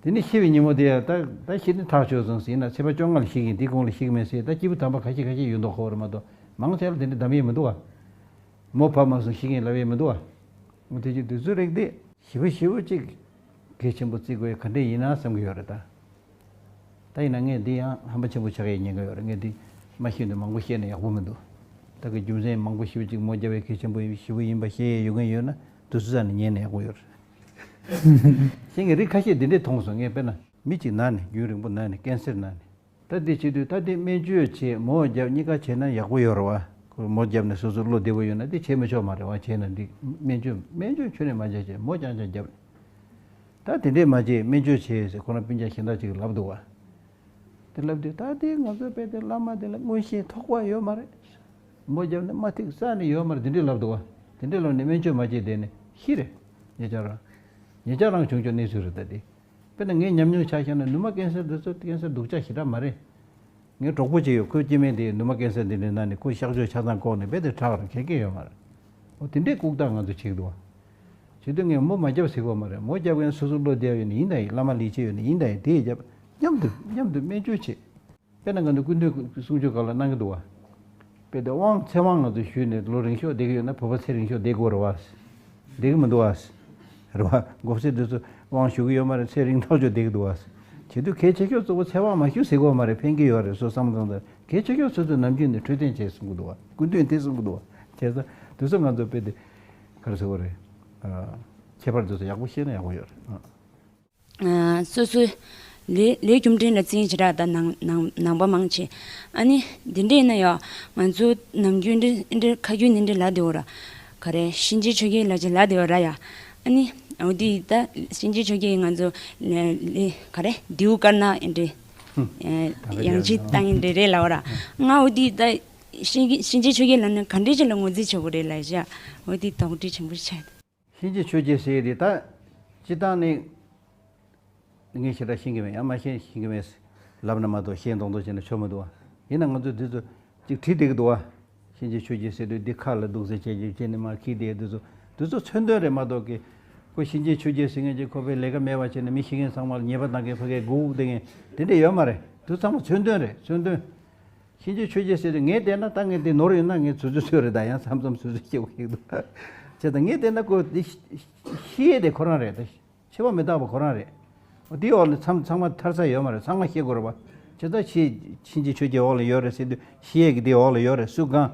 དེ་ནས་ཤི་བའི་ཉིན་མོ་དེ་ཡང་ད་ད་ཤི་ནི་ཐག་ཆོད་སོང་ཟེར་ན་ཚེས་པ་བཅོ་ལྔ་ལ་ཤི་གིན་དེ་གོང་ལ་ཤི་གི་མེད་ཟེར་ད་སྐྱེས་བུ་དམ་པ་ཁ་ཤས་ཁ་ཤས་ཡོད་མདོག་ཁ་པོ་རེད་མ་གཏོགས་མང་ཆེ་ལ་དེ་འདྲ་གདམ་ཡས་མི་འདུག་བ། མོ་བབས་མ་སོང་ཤི་གིན་ལབ་ཡས་མི་འདུག་བ། འོ་དེ་ཅིག་དུས་ཚོད་རིག་དེ། ཞེ་པོ་ཞེ་པོ་ཅིག་གལ་ཆེན་པོ་བརྩི་དགོས་ཡ་ག་འདྲས་ཡིན་ན་བསམ་གྱི་ཡོད་རེད་ད། ད་ཡིན་ན་ངས་འདི་ཡང་ཧམ་པ་ཆེན་པོ་ཆགས་ཡའི་ཉེན་ཁ་ཡོད་རེད། ངས་འདི་མ་ཤེས་འདི་མང་པོ་བཤད་ན་ཡག་པོ་མི་འདུག་ད་གི་རྒྱུ་མཚན་མང་པོ་ཞེ་པོ་ཅིག་མོ་རྒྱབ་པའི་གལ་ཆེན་པོ་ཞེ་པོ་ཡིན་པ་ཤེས་ཡས་ཡོད་མཁན་ཡོད་ན་དུས་ཚོད་རྩ་ནས་ཉན་ན་ཡག་པོ་ཡོད་རེད། ཤེས་ངས་རིགས་ཁ་ཤས་འདི་འདྲས་མཐོང་སོང་། ངས་དཔེར་ན་མི་གཅིག་ན་ནས་རྒྱུན་རིང་པོ་ན་ནས་ཀན་སར་ན་ནས། ད་འདི་བྱེད་དུས་ད་འདི་སྨན་བཅོས་བྱེད་མོ་རྒྱབ་གཉིས་ཀ་བྱེད་ན་ཡག་པོ་ཡོད་རེད་བ། ཁོ་མོ་རྒྱབ་ནས་སོ་སོ་བློ་བདེ་པོ་ཡོད་ན་འདི་བྱེད་མི་ཆོག་མ་རེད་བ། བྱས་ན་འདི་སྨན་བཅོས་སྨན་བཅོས་ཁྱོན་ནས་མ་བྱེད་བྱས་མོ་རྐྱང་རྐྱང་རྒྱབ། ད་དེ་འདྲས་མ་བྱེད་སྨན་བཅོས་བྱེད་ཟེར་ཁོ་རང་སྤུན་ཀྱག་གཞན་དག་ཅིག་གིས་ལབ་འདུག་བ། དེ་ལབ་དུས་ད་འདི་ང་ཚོ་དཔེ་དེ་བླ་མ་དེ་ལ་མངོན་ཤེས་ཐོགས་པ་ཡོད་མ་རེད། མོ་རྒྱབ་ནས་མ་ཐིག་རྩ་ནས་ཡོད་མ་རེད། དེ་འདྲས་ལབ་འདུག་བ། དེ་འདྲས་ལབ་ནས་སྨན་བཅོས་མ་བྱེད་བསྡད་ནས་ཤི་རེད། ཉེ་ཆར་རང་ཉེ་ཆར་རང་བྱུང་ཆོག་གནས་ཚུལ་རེད་ད་དེ། དཔེར་ན་ངའི་ཉམས་མྱོང་ཆ་བཞག་ན་ནུ་མ་ཀན་སར་འདི་ཚོ་ཀན་སར་སྡུག་ཅག་ཞེ་དྲག་མ་རེད། ངའི་གྲོགས་པོ་ཅིག་ཡོད། ཁོའི་སྐྱེ་དམན་དེ་ནུ་མ་ཀན་སར་འདི་འདྲའི་ནང་ནས་ཁོ་གཤགས་བཅོས་ཆ་ཚང་བཀོག་ནས་རྦད་དེ་དྲག་རེད། གལ་གལ་ཡོད་མ་རེད། འོ་དེ་འདྲའི་ལྐུགས་རྟགས་ང་ཚོ་བྱེད་ཀྱི་འདུག་བ། བྱེད་དུས་ངས་མོ་མ་རྒྱབ་ཟེར་གི་ཡོད་མ་རེད། མོ་རྒྱབ་མཁན་སོ་སོ་བློ་བདེ་ཡོད་ནི་ཡིན་ད་ཡིན། བླ་མ་ལས་བྱེད་ཡོད་ནི་ཡིན་ད་ཡིན། དེ་རྒྱབ་མཉམ་དུ་མཉམ་དུ་སྨན་བཅོས་བྱེད། དཔེར་ན་ང་ཚོ་སྐུ་མདུན་གསུང་ཆོས་སྐབས་ལ་གནང་གི་འདུག་བ། དཔེ་དེ་དབང་ཚེ་དབང་ང་ཚོ་ཞུས་ནས་ལོ་རིང་ཤོས་བསྡད་ཀྱི་ཡོད་ན་བོད་པ་ཚེ་རིང་ཤོས་བསྡད་དགོས་རེད་བ། བསྡད་ཀྱི་མི་འདུག་བ། རེད་བ། མགོ་སེར་དེ་ཚོ་དབང་ཞུ་གི་ཡོད་མ་རེད། ཚེ་རིང་ཐག་ཆོད་བསྡད་ཀྱི་འདུག་བ། བྱེད་དུས་གལ་ཆེ་ཤོས་གཙོ་བོ་ཚེ་དབང་མ་ཞུ་ཟེར་གི་ཡོད་མ་རེད། ཕན་གྱི་ཡོད་རེད་སོ་བསམ་བློ་བཏང་དུས་གལ་ཆེ་ཤོས་སོ་སོའི་ནམ་རྒྱུན་ནས་འཕྲོད་བསྟེན་བྱེད་གསུང་གི་འདུག་བ། སྐུ་མདུན་དེ་གསུང་གི་འདུག་བ། བྱས་ཙང་དེ་ཚོ་ང་ཚོ་དཔེ་དེ། ག་རེ་ཟེར་བ་རེད། ཨ། ཁྱད་པར་དེ་ཚོ་ཡག་པོ་ཤེས་ན་ཡག་པོ་ཡོད་རེད། ཨ། ཨ། སོ་སོའི་ལས་ལས་རྒྱུ་འབྲས་ལ་བརྩིས་ཞེ་དྲག་ད་ནང་ནང་ནང་པ་མང་ཆེ། ཨ་ནི་འདི་འདྲས་ཡིན་ན་ཡང་ང་ཚོ་ནམ་རྒྱུན་འདི་འདི་ཁ་རྒྱུན་འདི་འདྲས་ལབ་བསྡད་ཡོད་ར། ག་རེ་གཤིན་རྗེ་ཆོས་རྒྱལ་ལབ་ཅིག་ལབ་བསྡད་ཡོད་ར་ཡ། ཨ་ནི་འོ་དེ་ད་གཤིན་རྗེ་ཆོས་རྒྱལ་ང་ཚོ་ལས་ལས་ག་རེ་རྡེའུ་དཀར་ནག་ཡིན་འདྲས། ཨེ། ད་ག་ཡང་ཅིག་བཏང་ཡིན་འདྲས་རེད་ལབ་ར། ང་འོ་དེ་ད་གཤིན་གཤིན་རྗེ་ཆོས་རྒྱལ་ལབ་ན་ག་འདྲས་ཅིག་ལ་ངོས་འཛིན་བྱེད་དགོས་རེད་ལབ་བཞག་འོ་དེ་དོགས་འདྲི་ཆེན་པོ་ཆགས། གཤིན་རྗེ་ཆོས་རྒྱལ་ཟེར་དེ་ད་སྤྱིར་བཏང་ནས་ངས་ཞེ་དྲག་ཤེས་ཀྱི་མེད། ཡང་མ་ཤེས་ཤེས་ཀྱི་མེད་ལབ་ན་མ་གཏོགས་ཤེས་མདོག་མདོག་བྱས་ན་ཆོ་མི་འདུག་བ། ཡིན་ན་ང་ཚོས་འདི་ཚོ་ཅིག་བྲིས་བསྡད་ཀྱི་འདུག་བ། གཤིན་རྗེ་ཆོས་རྒྱལ་ཟེར་དུས་འདི་ཁ་ལ་འདུག་ཟེར་བྱས་བྱས་བྱས་ནས་མར་འཁྱེར་བསྡད་འདི་ཚོ་འདི་ཚོ་མཚོན་དོན་རེད་མ་གཏོགས་ཀྱི། ཁོ་གཤིན་རྗེ་ཆོས་རྒྱལ་ཟེར་མཁན་ཅིག་ཁོ་པའི་ལས་ཀ་མེད་པ་བྱས་ནས་མི་ཤི་མཁན་ཚང་མ་ལ་ཉེས་པ་བཏང་མཁན་ཕ་གིའི་སྒུག་བསྡད་མཁན་དེ་འདྲ་ཡོད་མ་རེད། དེ་ཚང་མ་མཚོན་དོན་རེད་མཚོན་དོན། གཤིན་རྗེ་ཆོས་རྒྱལ་ཟེར་དུས་ངས་བལྟས་ན་ད་ངས་འདི་ནོར་ཡོད་ན་ངས་ཚུར་ཚུར་ཚོད་རེད། ད་ཡང་མཚམས་མཚམས་ཚུར་ཚུར་སྐྱེ་བོ་ཞིག་འདུག་བྱས་ཙང་ངས་བལྟས་ན་ཁོ་འདི་ཤི་ཤི་ཡས་དེ་ཁོ་རང་རེད། ད་འཆི་བ་མི་རྟག་པ་ཁོ་རང་རེད། འདིའི་འོག་ལ་མཚམས་ཚང་མ་ཐར་ས་ཡོད་མ་རེད། ཚང་མ་ཤི་དགོས་རེད་པ། བྱས་ཙང་ཤི་གཤིན་རྗེ་ཆོས་རྒྱལ་འོག་ལ་ཡོད་རེད་ཟེར་དུས་ཤི་ཡས་ཀྱི་འདིའི་འོག་ལ་ཡོད་རེད། སུ་གང་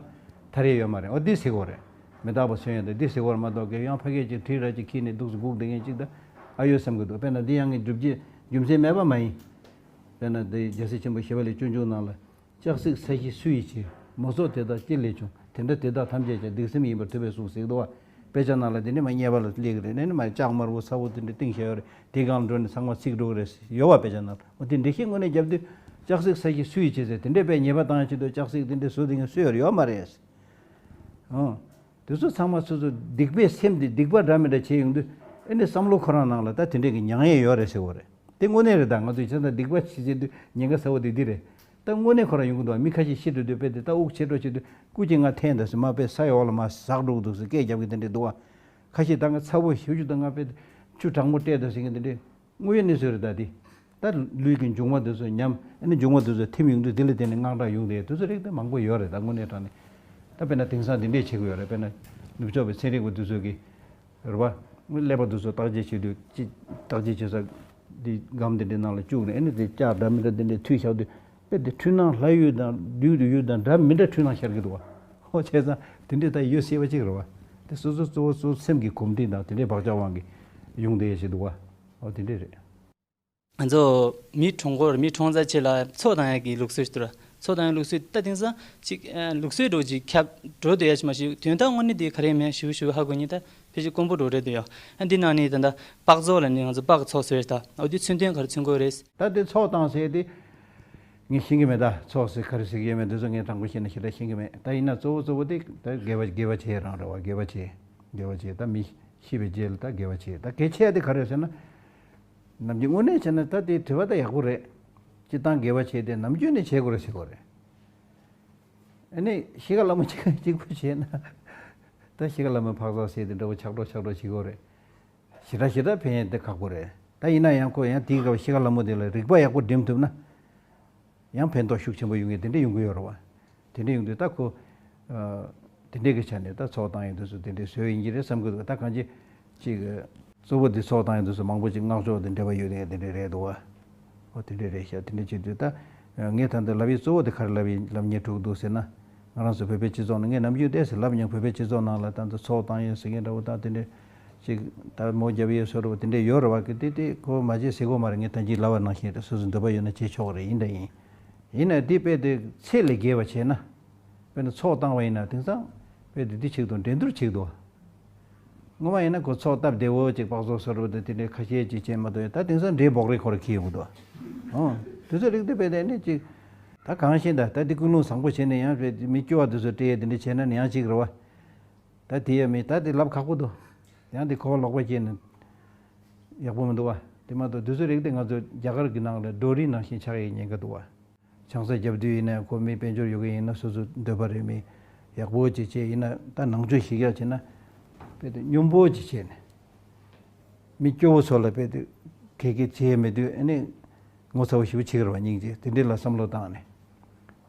ཐར་ཡས་ཡོད་མ་རེད། འོ་འདི་ཟེར་དགོས་རེད། མི་རྟག་པ་མཚོན་ཡས་དེ་འདི་ཟེར་དགོས་རེད་མ་གཏོགས་ཀྱི་ཡང་ཕ་སྐད་ཅིག་བྲིས་ར་ཅིག་ཁྱེར་ནས་འདུག་སེ་སྒུག་བསྡད་མཁན་ཅིག་ད་ཨ་ཡོད་བསམ་གྱི་འདུག་དཔེར་ན་འདི་ཡང་ངས་སྒྲུབ་བྱེད་རྒྱུ་མཚན་མེད་པ་མ་ཡིན། དཔེར་ན་འདི་རྒྱལ་སྲས་ཆེན་པོ་ཞི་བ་ལྷས་སྤྱོད་འཇུག་ནང་ལ། ལྕགས་སྲེག་ས་གཞི་སུ་ཡིས་བྱས། མ་ཚོགས་དེ་དག་ཅི་ལས་བྱུང་། དེ་འདྲ་དེ་དག་ཐམས་ཅད་ཀྱང་སྡིག་སེམས་ཡིན་པར་ཐུབ་པས་གསུངས་ཟེར་འདུག་བ། དཔེ་ཆ་ནང་ལ་དེ་འདྲ་མ་རྙེད་པ་ལ་སླེབས་ཀྱི་རེད། ནས་ནི་མ་ལྕགས་དམར་པོ་ཚ་པོ་དེ་འདྲ་བཏིང་བཞག་ཡོད་རེད། དེ་སྒང་ལ་འགྲོ་ནས་ཚང་མ་ཚིག་འགྲོ་གི་རེད་ཡོད་བ། དཔེ་ཆ་ནང་ལ་འོ་དེ་འདྲ་ཞིག་དངོས་གནས་རྒྱབ་དུས་ལྕགས་སྲེག་ས་གཞི་སུ་ཡིས་བྱས་ཟེར་དེ་འདྲ་དཔེ་ཉེས་པ་བཏང་ཡ་ཆེད་དུ་ལྕགས་སྲེག་དེ་འདྲ་བཟོ་དེ་ངས་སུ་ཡོད་ཡོད་མ་རེད། ཨང་། དེ་ཚོ་ཚང་མ་སོ་སོ་སྡིག་པའི་སེམས་དེ་སྡིག་པ་འདྲ་མི་འདྲ་བྱས་ཡོང་དུས་ཨེ་ནི་བསམ་བློ་ཁོ་རང་ནང་ལ་ད་དེ་འདྲས་ཀྱི་མྱངས་ཡས་ཡོད་རེད་ཟེར་བ་རེད། དེ་དངོས་གནས་རེད། ད་ང་ཚོས་བྱས་ཙང་སྡིག་པ་བྱེད་བྱེད་དུས་ཉེན་ཁ་ཚ་བོ་དེ་འདི་རེད། ད་དངོས་གནས་ཁོ་རང་ཡོང་གི་འདུག་མི་ཁ་ཤས་ཤི་འགྲོ་དུས་དཔེ་དེ་ད་དབུགས་ཆད་འགྲོ་བྱེད་དུས་སྐུ་གཅིག་ང་འཐེན་ད་ཟེར་མ་དཔེ་ས་ཡོག་ལ་མ་ཟག་འགྲོ་གི་འདུག་ཟེར་སྐད་རྒྱབ་གི་དེ་འདྲས་འདུག་བ། ཁ་ཤས་ད་ང་ཚ་བོ་ཞུ་རྒྱུ་ད་ང་དཔེ་ཆུ་གྲང་མོ་སྤྲད་ད་ཟེར་གི་དེ་འདྲས། དངོས་ཡོད་གནས་ཚུལ་རེད། ད་དེ་ད་ལུས་ཀྱི་འབྱུང་བ་འདི་ཚོ་ཉམས། ཨ་ནི་འབྱུང་བ་འདི་ཚོ་ཐིམ་ཡོང་དུས་དེ་ལ་བརྟེན་ནས་དངངས་སྐྲག་ཡོང་དེ་དེ་ཚོ་རིགས་དེ་མང་པོ་ཡོད་རེད། ད་དངོས་གནས་དྲང་གནས་ད་དཔེར་ན་དེང་སང་འདི་འདྲས་བྱེད་དགོས་ཡོད་རེད། དཔེར་ན་ནུབ་ཕྱོགས་པའི་ཚན་རིག་པ་འདི་ཚོ་གིས་རེད་བ། ཀླད་པ་འདི་ཚོ་བརྟག་དཔྱད་བྱེད་དུས་ཅི་བརྟག་དཔྱད་བྱེད་ས་འདི་སྒམ་འདི་འདྲའི་ནང་ལ་བཅུག་ནས་ཨ་ནི་དེ་ལྕགས་འདྲ་མི་འདྲ་འདི་འདྲས་མཐུད་བཞག་དུས་དཔེ་དེ་འཁྲུལ་སྣང་ལྷ་ཡུལ་དང་བདུད་ཀྱི་ཡུལ་དང་འདྲ་མི་འདྲ་འཁྲུལ་སྣང་ཤར་གི་འདུག་བ། ཧོ་བྱས་ཙང་དེ་འདྲས་ད་ཡོད་སྲིད་པ་ཅིག་རེད་བ། དེ་སོ་སོ་གཙོ་བོ་གཙོ་བོ་སེམས་ཀྱི་གོམས་འདྲིས་དང་དེ་འདྲའི་བག་ཆགས་དབང་གིས་ཡོང་བསྡད་ཡས་ཞིག་འདུག་བ། ཨོ་དེ་འདྲས་རེད། ང་ཚོ་མི་གྲོངས་སྐོར་མི་གྲོངས་ཚར་རྗེས་ལ་ཚོགས་བཏང་ཡག་གི་ལུགས་སྲོལ་ཞིག་འདུག་ར། ཚོགས་བཏང་ཡག་ལུགས་སྲོལ་ད་དེང་སང་ཅིག་ཨ་ལུགས་སྲོལ་འདྲ་བོ་ཅིག་ཁྱབ་འགྲོ་བསྡད་ཡ་ཞིག་མ་གཞི་དོན་དག་དངོས་གནས་དེ་ག་རེ་མེད་ཞུ་ཞུ་ཧ་གོ་ཉིན་ད་ཕལ་ཆེར་དཀོན་པོ་འགྲོ་རེད་འདུག་ཡ། ཨ་འདི་ནང་ནས་ད་ལྟ་སྤགས་ཚོགས་ལ་ནི་ང་ཚོ་སྤགས་ཚོགས་ཟེར་ད་འོ་དེ་མཚོན་དོན་ག་རེ་མཚོན་གྱི་ཡོད་རེད། ད་དེ་ཚོགས་བཏང་ཟེར་དེ་ངས་ཤེས་ཀྱི་མེད། ད་ཚོགས་ཟེར་ག་རེ་ཟེར་གྱི་ཡོད་མེད་དེ་ཚོ་ངས་དྲང་པོ་བཤད་ན་ཞེ་དྲག་ཤེས་ཀྱི་མེད། ད་ཡིན་ན་གཙོ་བོ་གཙོ་བོ་དེ་ད་དགེ་བ་དགེ་བ་བྱེད་རང་རེད་བ། དགེ་བ་བྱེད་དགེ་བ་བྱེད་ད་མི་ཤི་བའི་རྗེས་ལ་ད་དགེ་བ་བྱེད་ད་གལ་ཆེ་ཡ་དེ་ག་རེ་ཟེར་ན། ནམ་རྒྱུན་དངོས་གནས་བྱས་ན་ད་དེ་དྲི་བ་ད་ཡག་པོ་རེད། སྤྱིར་བཏང་དགེ་བ་བྱས་ཏེ་ནམ་རྒྱུན་ནས་བྱེད་དགོས་རེད་ཟེར་དགོས་རེད། ཨ་ནི་ཤི་ཁ་ལ་མོ་གཅིག་གཅིག་པུ་བྱས་ན། ད་ཤི་ཁ་ལ་མོ་འཕག་འཚག་ཟེར་དེ་འདྲ་བོ་ཆགས་འགྲོ་ཆགས་འགྲོ་བྱེད་དགོས་རེད། ཞེ་དྲག་ཞེ་དྲག་ཕན་ཡས་དེ་ཁག་པོ་རེད། ད་ཡིན་ན་ཡང་ཁོ་ཡང་དེའི་སྐབས་ཤི་ཁ་ལ་མོ་དེ་ལ་རིག་པ་ཡག་པོ་འགྲིམ་ཐུབ་ན། ཡང་ཕན་ཐོགས་ཤུགས་ཆེན་པོ་ཡོང་གི་དེ་འདྲ་ཡོང་གི་ཡོད་རེད་བ། དེ་འདྲ་ཡོང་དུས་ད་ཁོ། ཨ། དེ་འདྲའི་གི་ཆ་ནས་ད་ཚོགས་བཏང་ཡོང་དུས་སུ་དེ་འདྲའི་བཟོས་ཡིན་གྱི་རེད་བསམ་གི་འདུག་ད་གང་ཅི་ཅིག་གཙོ་བོ་འདི་ཚོགས་བཏང་ཡོང་དུས་སུ་མང་པོ་ཅིག་བསྔགས་བརྗོད་དེ་འབྲེལ་བ་ཡོད་དེ་དེ་འདྲའི་རེད་འདུག་བ། ཨོ་དེ་འདྲའི་རེད་ཤག་དེ་འདྲའི་བྱེད་དུས་ད་ངས་ད་ལྟ་ལབ་ཡས་གཙོ་བོ་དེ་ག་རེ་ལབ་ཡིན་ལབ་སྙིང་བྲོ་གི་འདུག་ཟེར་ན། ང་རང་ཚོ་བོད་པའི་སྤྱི་ཚོགས་ནང་ངས་ནམ་རྒྱུན་བལྟས་ཟེར་ལབ་མྱོང་། བོད་པའི་སྤྱི་ཚོགས་ནང་ལ་ད་ལྟ་ཚོགས་བཏང་ཡས་ཟེར་མཁན་འདྲ་བོ་དང་དེ་འདྲའི་ཅིག་ད་མོ་རྒྱབ་ཡས་བཟོ་འདྲ་བོ་དེ་འདྲའི་ཡོད་རེད་བ། གི་དེ་དེ་ཁོ་མ་བྱེད་ཟེར་གོ་མ་རེད། ངས་ད་གིན་ལབ་པ་ནང་བཞིན་རེད། སོ་སོའི་འདོད་པ་ཡོད་ན་བྱེད་ཆོག་གི་རེད། ཡིན་ད་ཡིན། ཡིན་ན་དེ་དཔེ་དེ་ཚད་ལས་བརྒལ་བ་བྱས་ན། དཔེར་ན་ཚོགས་བཏང་བ་ཡིན་ན་དེང་སང་དཔེ་དེ་འདི་ཆེད་དུ་འགྲན་བསྡུར་ཆེད་དུ། སྔོན་མ་ཡིན་ན་ཁོ་ཚོགས་སྟབས་བདེ་བོ་ཅིག་སྤགས་ཚོགས་སོ་འདྲ་བོ་དེ་དེ་འདྲའི་ཁ་ཤས་ཅིག་བྱས་མ་གཏོགས། ད་དེང་སང་འདྲེ་འབོག་རེས་ཁོ་ར་འཁྱེར་ཡོང་གི་འདུག་ཨོ། དེ་ཚོ་རིགས་དེ་དཔེ་དེ་ནི་ཅིག་ད་གང་ཤེས་ད་ད་འདི་ཀུན་སློང་བཟང་པོ་བྱས་ནས་ཡང་དཔེ་མི་སྐྱོ་བ་དེ་ཚོ་སྤྲད་ཡས་དེ་འདྲ་བྱས་ན་ནི་ཡང་ཅིག་རེད་བ། ད་དེ་ཡས་མེད། ད་དེ་ལབ་ཁག་པོ་འདུག་ཡང་དེ་གོ་བ་ལོག་པ་སྐྱེས་ནས་ཡག་པོ་མི་འདུག་བ། དེ་མ་གཏོགས་དེ་ཚོ་རིགས་དེ་ང་ཚོ་རྒྱ་གར་གྱི་ནང་ལ་འགྲོ་རིགས་ནང་བཞིན་ཆགས་ཡས་ཉེན་ཁ་འདུག་བ། ཆང་ས་རྒྱབ་དུས་ཡིན་ན་ཁོ་མི་དཔལ་འབྱོར་ཡོད་མཁན་ཡིན་ན་སོ་སོ་འདོད་པ་རེད། མི་ཡག་པོ་ཅིག་བྱས་ཡིན་ན་ད་ནང་ཆོས་ཞིག་ཡག་བྱས་ན་དཔེ་དེ་སྙོམས་པོ་ཅིག་བྱས་ནས་མི་སྐྱོ་བོ་ཚོ་ལ་དཔེ་དེ་གད་གད་བྱས་མེད་དུས་ཨ་ནི་ངོ་ཚ་བོ་ཞེ་པོ་བྱེད་ཀྱི་རེད་བ། སྙིང་རྗེ་དེ་འདྲས་ལ་བསམ་བློ་བཏང་ནས་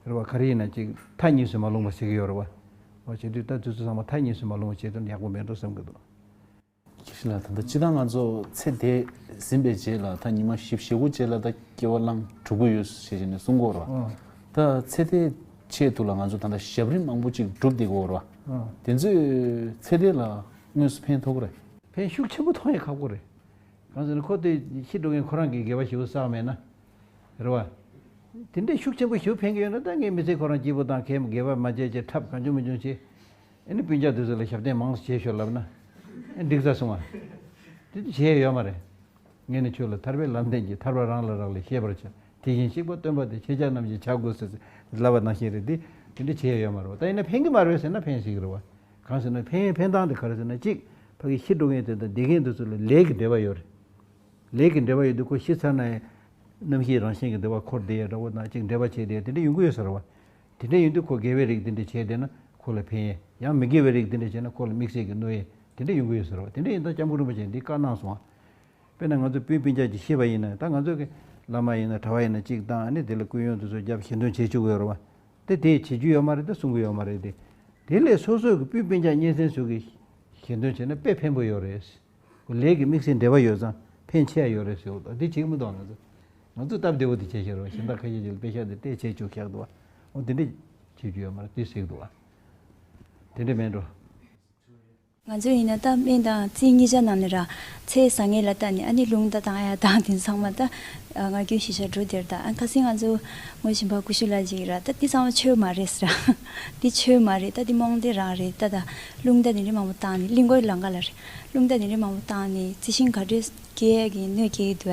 རེད་བ། ག་རེ་ཡིན་ན་ཅིག་མཐའ་གཉིས་སུ་མ་ལྷུང་བ་ཟེར་གྱི་ཡོད་རེད་བ། འོ་བྱེད་དུས་ད་དུས་ཚོད་ཚང་མ་མཐའ་གཉིས་སུ་མ་ལྷུང་བ་བྱེད་དུས་ཡག་པོ་མེད་འགྲོ་བསམ་གྱི་འདུག་དགེ་བཤེས་ལགས། ད་ལྟ་སྤྱིར་བཏང་ང་ཚོ་ཚེ་འདས་ཟིན་པའི་རྗེས་ལ་ད་ཉི་མ་བཞི་བཅུ་ཞེ་དགུ་རྗེས་ལ་ད་སྐྱེ་བ་བླངས་གྲུབ་ཀྱི་ཡོད་ཞེས་བྱས་ནས་གསུང་གི་ཡོད་རེད་བ། ཨ། ད་ཚེ་འདས་ཆེད་དུ་ལ་ང་ཚོ་ད་ལྟ་ཞབས་རིམ་མང་པོ་ཅིག་སྒྲུབ་བསྡད་ཀྱི་ཡོད་རེད་བ། ཨ། དེ་ཚོས་ཚེ་འདས་ལ་ དངོས་སུ་ཕན་ཐོགས་ཀྱི་རེད། ཕན་ཤུགས་ཆེན་པོ་ཐོགས་ཡས་ཁག་པོ་རེད། གང་ཟེར་ན་ཁོ་དེ་ཤི་འགྲོ་མཁན་ཁོ་རང་གིས་དགེ་བ་ཞེ་པོ་བསགས་མེད་ན། རེད་བ། དེ་འདྲའི་ཤུགས་ཆེན་པོ་ཞེ་པོ་ཕན་གྱི་ཡོད་ན་ད་ངས་མི་ཚེ་ཁོ་རང་སྐྱིད་པོ་དང་གད་མོ་དགེ་བ་མ་བྱས་ཀྱི་འཁྲབ་གང་བྱུང་མི་བྱུང་བྱས། ཨ་ནི་སྤུན་ཀྱག་དེ་ཚོ་ལ་ཞབས་བརྟན་མང་ཙམ་བྱས་ཤོག་ལབ་ན། ཨ་འགྲིག་ས་སོང་བ། དེ་དེ་བྱས་ཡོད་མ་རེད། ངས་ནི་ཁྱོད་ལ་ཐར་པའི་ལམ་བསྟན་གྱི་ཐར་པ་རང་ལ་རག་ལས་ཤེས་པར་བྱ། དེ་བཞིན་གཤེགས་པ་སྟོན་པ་དེ་ཁྱེད་ཅག་རྣམས་ཀྱིས་བྱ་དགོས་ཟེར་ལབ་པ་ནང་བཞིན་རེད་དེ། དེ་འདྲ་བྱས་ཡོད་མ་རེད་བ། ད་ཡིན་ན་ཕན་གྱི་མ་རེད་ཟེར་ན་ཕན་སྲིད་ཀྱི་རེད་བ། གང་ཟེར་ན་ཕན་ཕན་སྟངས་དེ་ག་རེ་ཟེར་ན་གཅིག་ཕ་གི་ཤི་འགྲོ་མཁན་དེ་དང་བསྡད་མཁན་དེ་ཚོ་ལ་ལས་ཀྱི་འབྲེལ་བ་ཡོད་རེད། ལས་ཀྱི་འབྲེལ་བ་ཡོད་དུས་ཁོ་ཤི་ཚར་ན་ཡང་རྣམ་ཤེས་རང་བཞིན་གྱི་བདེ་བ་འཁོར་བསྡད་ཡ་འདྲ་བོ་དང་གཅིག་འབྲེལ་བ་བྱས་བསྡད་ཡ་དེ་འདྲ་ཡོང་གི་ཡོད་ས་རེད་བ། དེ་འདྲ་ཡིན་དུས་ཁོ་དགེ་བའི་རིགས་དེ་འདྲ་བྱས་བསྡད་ན་ཁོ་ལ་ཕན་ཡས། ཡང་མི་དགེ་བའི་རིགས་དེ་འདྲ་བྱས་ན་ཁོ་ལ་དམིགས་བསལ་གྱི་གནོད་ཡས་དེ་འདྲ་ཡོང་གི་ཡོད་ས་རེད་བ། དེ་འདྲ་ཡིན་ཙང་སྐྱབས་མགོན་རིན་པོ་ཆེས་འདི་བཀའ་གནང་སོང་བ། དཔེར་ན་ང་ཚོ་སྤུན་སྤུན་ཀྱག་ཅིག་ཤི་བ་ཡིན་ན་ད་ང་ཚོ་གི་བླ་མ་ཡིན་ན་གྲྭ་བ་ཡིན་ན་གཅིག་བཏང་ཨ་ནི་དེ་ལ་སྐུ་ཡོན་དེ་ཚོ་རྒྱབ་ཞལ་འདོན་བྱེད་བཅུག་གི་ཡོད་རེད་བ། དེ་དེ་བྱེད་རྒྱུ་ཡོད་མ་རེད་དེ་གསུང་གི་ཡོད་མ་རེད་དེ། དེ་ལས་སོ་སོ་གི་སྤུན་སྤུན་ཀྱག་གཉེན་ཚན་ཚོ་གི་ཞལ་འདོན་བྱས་ན་དཔེ་ཕན་པོ་ཡོད་རེད། ལས་ཀྱི་དམིགས་བསལ་འབྲེལ་བ་ཡོད་ཙང་ཕན་ཆེ་ཡ་ཡོད་རེད་ཟེར་བ་དང་དེ་བྱེད་ཀྱི་མི་འདུག་ང་ཚོ། ང་ཚོ་སྟབས་བདེ་བོ་དེ་བྱས་ཤེར་བ་གཞན་དག་ཁ་ཤས་ཅིག་ལ་དཔེ་ཤག་དེ་ལྟས་བྱས་བཅུག་ཤག་འདུག་བ། འོ་དེ་འདྲས་བྱེད་རྒྱུ་ཡོད་མ་རེད་དེ་ཟེར་གི་འདུག་བ། དེ་འདྲས་མེད་འགྲོ། ང་ཚོ་ཡིན་ན་ད་སྨན་དང་རྩིས་གཉིས་ཆ་ནང་ནས་ར་ཚེ་བཟང་ངན་ལ་ལྟ་ནས་ཨ་ནི་རླུང་རྟ་བཏང་ཡ་དང་དེ་ཚང་མ་ད་ང་རྒྱུན་ཞིག་བྱ་འགྲོ་དེར་ད་ཨ་ཁ་སང་ང་ཚོ་ངོ་ཤེས་པ་ཀུ་ཤུ་ལ་ཅིག་ར་ད་དེ་ཚང་མ་ཆོས་མ་རེད་ཟེར་ར། དེ་ཆོས་མ་རེད་ད་དེ་རྨོངས་དད་རང་རེད་ད་ད་རླུང་རྟ་དེ་འདྲ་མང་པོ་བཏང་ནས་གླིང་སྐོར་ལམ་ཁ་ལ་རེད། རླུང་རྟ་དེ་འདྲ་མང་པོ་བཏང་ནས་རྩི་ཤིང་ག་འདྲས་སྐྱེ་ཡས་ཀྱི་གནོད་སྐྱེལ་གྱི་འདུག་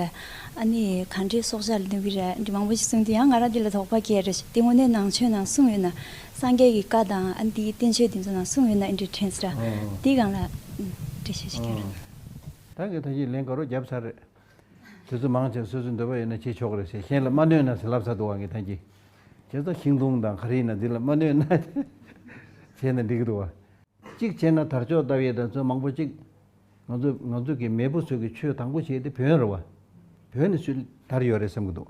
ཨ་ནི་ག་འདྲའི་སྲོག་ཆགས་ལ་གནོད་ཀྱི་རེད་འདི་མང་པོ་ཞིག་གསུངས་དུས་ཡང་ང་རང་འདི་ལ་དོགས་པ་སྐྱེས་རེད། དེ་དངོས་གནས་ནང་ཆོས་ནང་གསུངས་ཡོད་ན། སངས་རྒྱས་ཀྱི་བཀའ་དང་ཨ་འདིའི་བསྟན་བཅོས་དེ་ཚོ་ནང་གསུངས་ཡོད་ན་ཨེ་འདྲ་དྲན་སྲིད་ར། ཨང་། འདི་སྒང་ལ་ཨུམ་འགྲེལ་བཤད་ཞིག་རྒྱག་རོགས། ད་ངས་ད་གིན་ལན་ག་རོ་བརྒྱབ་ཚར་རེད། དེ་ཚོ་མང་ཆེ་སོ་སོའི་འདོད་པ་ཡོད་ན་བྱེད་ཆོག་གི་རེད་ཟེར་གཞན་ལ་མ་གནོད་ན་ཟེར་ལབ་ཚར་འདུག་བ་ངས་ད་གིན། བྱས་ཙང་ཤིང་སྡོང་དང་ག་རེ་ཡིན་ན་འདི་ལ་མ་གནོད་ན་བྱས་ན་འགྲིག་གི་འདུག་བ། གཅིག་བྱས་ན་དར་ལྕོག་བཏབ་ཡས་དང་ཚོ་མང་པོ་གཅིག་ང་ཚོ་ང་ཚོ་གི་མེས་པོ་ཚོ་གི་ཆོས་དང་པོ་བྱས་ཏེ་བོན་རེད་བ། བོན་ནས་ཚུར་དར་ཡོད་རེད་བསམ་གི་འདུག་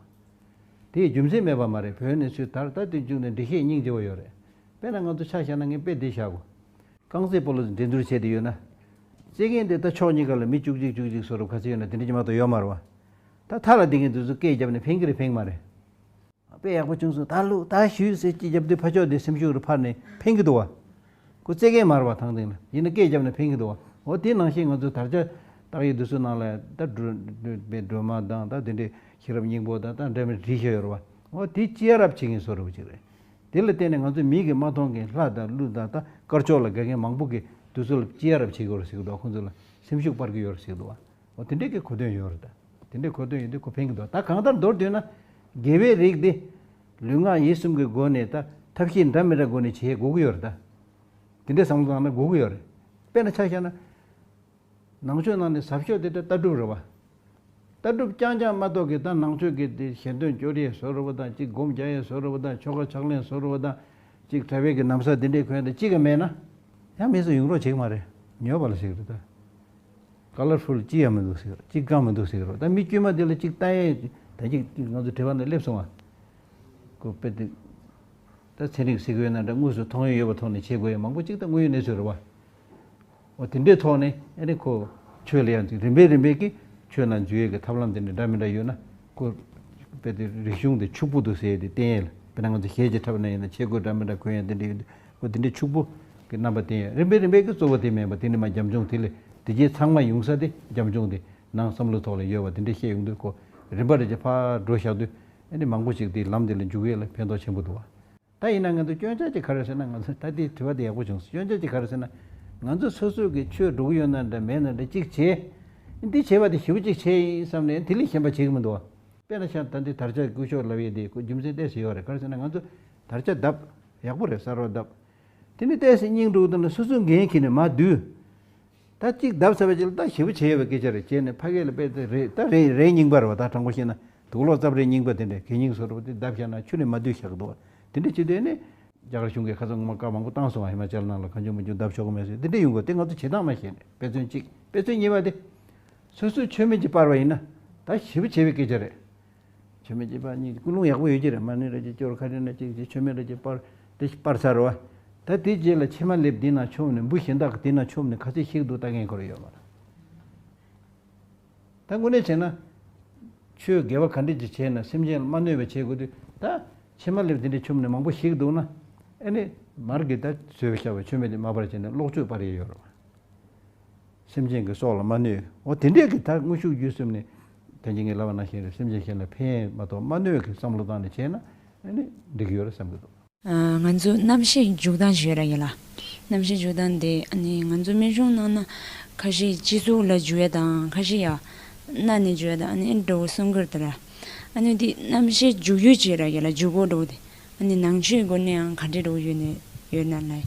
དེའི་རྒྱུ་མཚན་མེད་པ་མ་རེད། བོན་ནས་ཚུར་དར་ད་དེ་མཇུག་ནས་འགྲེལ་བཤད་སྙིང་རྗེ་བོ་ཡོད་རེད། དཔེར་ན་ང་ཚོ་ཆ་བཞག་ན་ངས་དཔེ་འདི་བཞག་གོ། རྐང་རྩེད་སྤོ་ལོ་འགྲན་བསྡུར་བྱས་ཏེ་ཡོད་ན། རྩེད་མཁན་དེ་ད་ཕྱོགས་གཉིས་ཀ་ལ་མི་བཅུ་གཅིག་བཅུ་གཅིག་བཟོ་རུ་ག་ཚོད་ཡོད་ན་དེ་འདྲ་ཅིག་མ་གཏོགས་ཡོད་མ་རེད་བ། ད་མཐའ་ལ་འདི་མཁན་དེ་ཚོ་སྐད་བརྒྱབ་ནས་ཕན་གི་རེད་ཕན་གི་མ་རེད། དཔེ་ཡག་པོ་བྱུང་སོང་ད་ལུག་ད་ཞུས་ཟེར་ཅིག་རྒྱབ་དུས་ཕ་ཕྱོགས་དེ་སེམས་ཤུགས་རུ་འཕར་ནས་ཕན་གི་འདུག་བ། ཁོ་རྩེད་མཁན་མ་རེད་བ་ཐང་སྟེང་ལ་ཡིན་ན་སྐད་བརྒྱབ་ནས་ཕན་གི་འདུག་བ། འོ་དེ་ནང་བཞིན་ང་ཚོ་དར་ཆ་བཏགས་ཡོད་དུས་སུ་ནང་ལ་ད་སྒྲོལ་སྒྲོལ་མ་དང་ད་དེ་འདྲའི་ཤེས་རབ་སྙིང་པོ་དང་ད་འདྲ་མི་བྲིས་བཞག་ཡོད་རེད་བ། འོ་དེ་ཅི་ཡ་རབ་བྱེད་མཁན་བཟོ་འདྲ་བོ་ཅིག་རེད། དེ་ལ་བརྟེན་ནས་ང་ཚོ་མིག་གིས་མ་མཐོང་མཁན་ལྷ་དང་ཀླུ་དང་ད་དཀར་ཕྱོགས་ལ་དགའ་མཁན་མང་པོ་གིས་དུས་ཚོད་ལ་ཅི་ཡ་རབ་བྱེད་ཀྱི་ཡོད་རེད་ཟེར་གི་འདུག་ཁོང་ཚོ་ལ་སེམས་ཤུགས་སྤར་གྱི་ཡོད་རེད་ཟེར་གི་འདུག་བ། འོ་དེ་འདྲས་ཀྱི་གོ་དོན་ཡོད་རེད་ད། དེ་འདྲས་གོ་དོན་ཡོད་དུས་ཁོ་ཕན་གྱི་འདུག་ད་གང་ལྟར་མདོར་བསྡུས་ན། དགེ་བའི་རིགས་འདི་ལུས་ངག་ཡིད་གསུམ་གྱི་སྒོ་ནས་ད་ཐབས་ཤེས་འདྲ་མི་འདྲ་སྒོ་ནས་བྱེད་དགོས་ཀྱི་ཡོད་རེད་ད། དེ་འདྲས་བསམ་བློ་བཏང་ན་དགོས་ཀྱི་ཡོད་རེད། དཔེར་ན་ཆ་བཞག་ན། ནང་ཆོས་ནང་ནས་ཟབ་ཤོས་དེ་ད་ལྟ་གྲུབ་རེད་བ། ལྟ་གྲུབ་རྐྱང་རྐྱང་མ་གཏོགས་ཀྱི་ད་ནང་ཆོས་ཀྱི་དེ་ཞལ་འདོན་སྐྱོར་ཡས་བཟོ་རུ་བ་དང་གཅིག་སྒོམ་རྒྱག་ཡས་བཟོ་རུ་བ་དང་ཆོ་ག་ཕྱག་ལེན་བཟོ་རུ་བ་དང་གཅིག་གྲྭ་པའི་གི་ན་བཟའ་དེ་འདྲས་གོན་དང་གཅིག་ག་མེད་ན་ཡང་མི་ཚོ་ཡོང་རོགས་བྱེད་ཀྱི་མ་རེད། ཉོས་པ་ལ་ཞིག་རེད་ད། ཀ་ལར་ཕུལ་ཅི་ཡང་མི་འདུག་ཟེར་ཅི་གང་མི་འདུག་ཟེར་རོ། ད་མི་དཀྱུས་མ་དེ་ལ་གཅིག་ལྟ་ཡས་ད་གཅིག་ང་ཚོ་དྲི་བ་ནས་སླེབས་སོང་བ། ཁོ་དཔེ་དེ། ད་ཚན་རིག་ཟེར་གི་ཡོད་ན་འདྲ་དངོས་སུ་མཐོང་ཡས་ཡོད་པ་ཐོག་ནས་བྱེད་དགོས་ཡས་མང་པོ་གཅིག་ད་དངོས་ཡོད་གནས་ཚུལ་རེད་བ། འོ་དེ་འདྲའི་ཐོག་ནས་ཨ་ནི་ཁོ་ཆོས་ལ་ཡང་རིམ་པས་རིམ་པས་ཀྱི་ཆོས་ནང་འཇུག་ཡས་ཀྱི་ཐབས་ལམ་དེ་འདྲ་འདྲ་མི་འདྲ་ཡོད་ན་ཁོ་དཔེ་དེ་རིག་གཞུང་དེ་ཕྱུག་པོ་འདུག་ཟེར་ཡས་དེ་བསྟན་ཡས་ལ་དཔེར་ན་ང་ཚོ་གཞས་ཀྱི་འཁྲབ་ན་ཡིན་ན་ཆས་གོས་འདྲ་མི་འདྲ་གོན་ཡས་དེ་འདྲ་ཡོད་དུས་ཁོ་དེ་འདྲའི་ཕྱུག་པོ་གི་རྣམ་པ་བསྟན་ཡས་རིམ་པས་རིམ་པས་ཀྱི་གཙོ་བོ་དེ་མིན་པ་དེ་ནི་མ་རྒྱབ་ལྗོངས་དེ་ལས་དེ་རྗེས་ཚང་མ་ཡོང་ས་དེ་རྒྱབ་ལྗོངས་དེ་ནང་བསམ་བློ་ཐོག་ལ་ཡོད་པ་དེ་འདྲ་བཤད་ཡོང་དུས་ཁོ་རིམ་པ་རེ་བྱས་ཕར་འགྲོ་བཞག་དུས་ཨ་ནི་མང་པོ་ཞིག་དེ་ལམ་དེ་ལ་འཇུག་ཡས་ལ་ཕན་ཐོགས་ཆེན་པོ་འདུག་བ། ད་ཡིན་ན་ང་ཚོ་སྐྱོན་ཆ་ཅིག་ག་རེ་ཟེར་ན་ང་ཚོ་ད་ལྟའི་དྲི་བ་དེ་ཡག་པོ་བྱུང་སོང་། སྐྱོན་ཆ་ཅིག་ག་རེ་ཟེར་ན་ང་ཚོ་སོ་སོ་གི་ཆོས་འགྲོ་གི་ཡོད་ན་འདྲ་མེད་ན་འདྲ་ཅིག་བྱས། འདི་བྱས་པ་དེ་ཞེ་པོ་ཅིག་བྱས་ཡིན་བསམ་ནས་དེ་ལས་གཞན་པ་བྱེད་གི་མི་འདུག་བ། དཔེར་ན་ཆ་ད་འདི་དར་ཆ་སྐུ་ཞབས་ལབ་ཡས་དེ་ཁོ་རྒྱུ་མཚན་ཏོག་ཙམ་ཡོད་རེད། ག་རེ་ཟེར་ན་ང་ཚོ་དར་ཆ་བརྡབ་ཡག་པོ་རེད་གསར་པ་བརྡབ། དེ་ནི་ཏོག་ཙམ་སྙིང་འགྲོ་གི་འདུག་ན་སོ་སོ་འགན་འཁྱེར་ནས་མར་བསྡུས། ད་གཅིག་བརྡབ་ཚར་བའི་རྗེས་ལ་ད་ཞེ་པོ་བྱས་ཡོད་པའི་སྐད་ཆ་རེད། བྱས་ནས་ཕ་གི་ལ་དཔེ་དེ་རེད་ད་རེད་རེད་རྙིང་པ་རེད་བ། ད་དྲང་པོ་བཤད་ན་དུག་ལོག་རྩབ་རེད་རྙིང་པ་དེ་འདྲས་གད་སྙིགས་བཟོ་འདྲ་བོ་དེ་བརྡབ་བཞག་ན་ཆུ་ནས་མ་བསྡུས་བཞག་གི་འདུག་བ། དེ་འདྲས་བྱེད་དུས་ནི་རྒྱ་གར་གཞུང་གིས་ཁ་སང་ངོ་མ་བཀའ་མང་པོ་བཏང་སོང་བ། ཧི་མ་ཅལ་ནང་ལ་གང་བྱུང་མང་བྱུང་བརྡབ་ཆོག་གི་མེད་ཟེར་དེ་འདྲས་ཡོང་གི་དེ་ང་ཚོ་བྱེད་སྟངས་མ་ཤེས་ནས་དཔེ་མཚོན་གཅིག་དཔེ་མཚོན་གཉིས་པ་དེ་སོ་སོའི་ཆོས་མེད་ཀྱི་སྤར་བ་ཡིན་ན་ད་ཞེ་པོ་བྱས་པའི་སྐད་ཆ་རེད། ཆོས་མེད་ཀྱི་པར་གཉིས་ཀུན་སློང་ཡག་པོ་ཡོད་ཀྱི་རེད། མ་ཎི་རེ་ཅིག་སྐྱོར་ཁ་རེ་ན་ཅིག་ཅིག་ཆོས་མེད་རེ་ཅིག་པར་དེ་པར་ཚར་བ། ད་དེ་རྗེས་ལ་ཕྱེ་མ་ལེབ་འདི་ན་མཆོངས་ནས་འབུ་གཞན་དག་གི་དེ་ན་མཆོངས་ནས་ག་ཚོད་ཤི་འདུག་ལྟ་མཁན་ཁོ་རེ་ཡོད་མ་རེད། ད་དངོས་གནས་བྱས་ན་ཆོས་དགེ་བ་ག་འདྲ་ཅིག་བྱས་ན་སེམས་ཅན་ལ་མ་གནོད་པ་བྱེད་དགོས་དུས་ད་ཕྱེ་མ་ལེབ་འདི་འདྲ་མཆོངས་ནས་མང་པོ་ཤི་འདུག་ན་ཨ་ནི་མར་གྱི་ད་བཟོས་པ་བཞག་པའི་ཆོས་མེད་དེ་མ་པར་བྱས་ནས་ལོག་སྤྱོད་པར་ཡས་ཡོད་རེད་བ། སེམས་ཅན་གྱི་སྲོག་ལ་མ་གནོད། འོ་དེ་འདྲས་ཀྱི་ད་དངོས་ཤུགས་བརྒྱུད་གསུམ་ནས་ད་གིན་ངས་ལབ་པ་ནང་བཞིན་རེད། སེམས་ཅན་གཞན་ལ་ཕན་མ་གཏོགས་མ་གནོད་ཀྱི་བསམ་བློ་བཏང་ནས་བྱས་ན་ཨ་ནི་འགྲིག་གི་ཡོད་རེད་བསམ་གྱི་འདུག་ཨ། ང་ཚོ་རྣམ་ཤེས་འཇུག་སྟངས་ཞིག་ཡོད་ར་ཡིན་ལ། རྣམ་ཤེས་འཇུག་སྟངས་དེ་ཨ་ནི་ང་ཚོ་སྨན་གཞུང་ནང་ན་ཁ་ཤས་སྤྱི་གཙུག་ལ་འཇུ་ཡ་དང་ཁ་ཤས་ཡ་སྣ་ནས་འཇུ་ཡ་དང་ཨ་ནི་འདྲ་བོ་གསུང་གི་རེད་ད་ར། ཨ་ནི་དེ་རྣམ་ཤེས་འཇུག་ཡུལ་ཅིག་ར་ཡིན་ལ། འཇུག་སྒོ་འདྲ་བོ་དེ་ཨ་ནི་ནང་ཆོས་སྒོ་ནས་ཡང་ག་འདྲ་འདྲ་བོ་ཡོད་ནས་ཡོད་ན་ལ།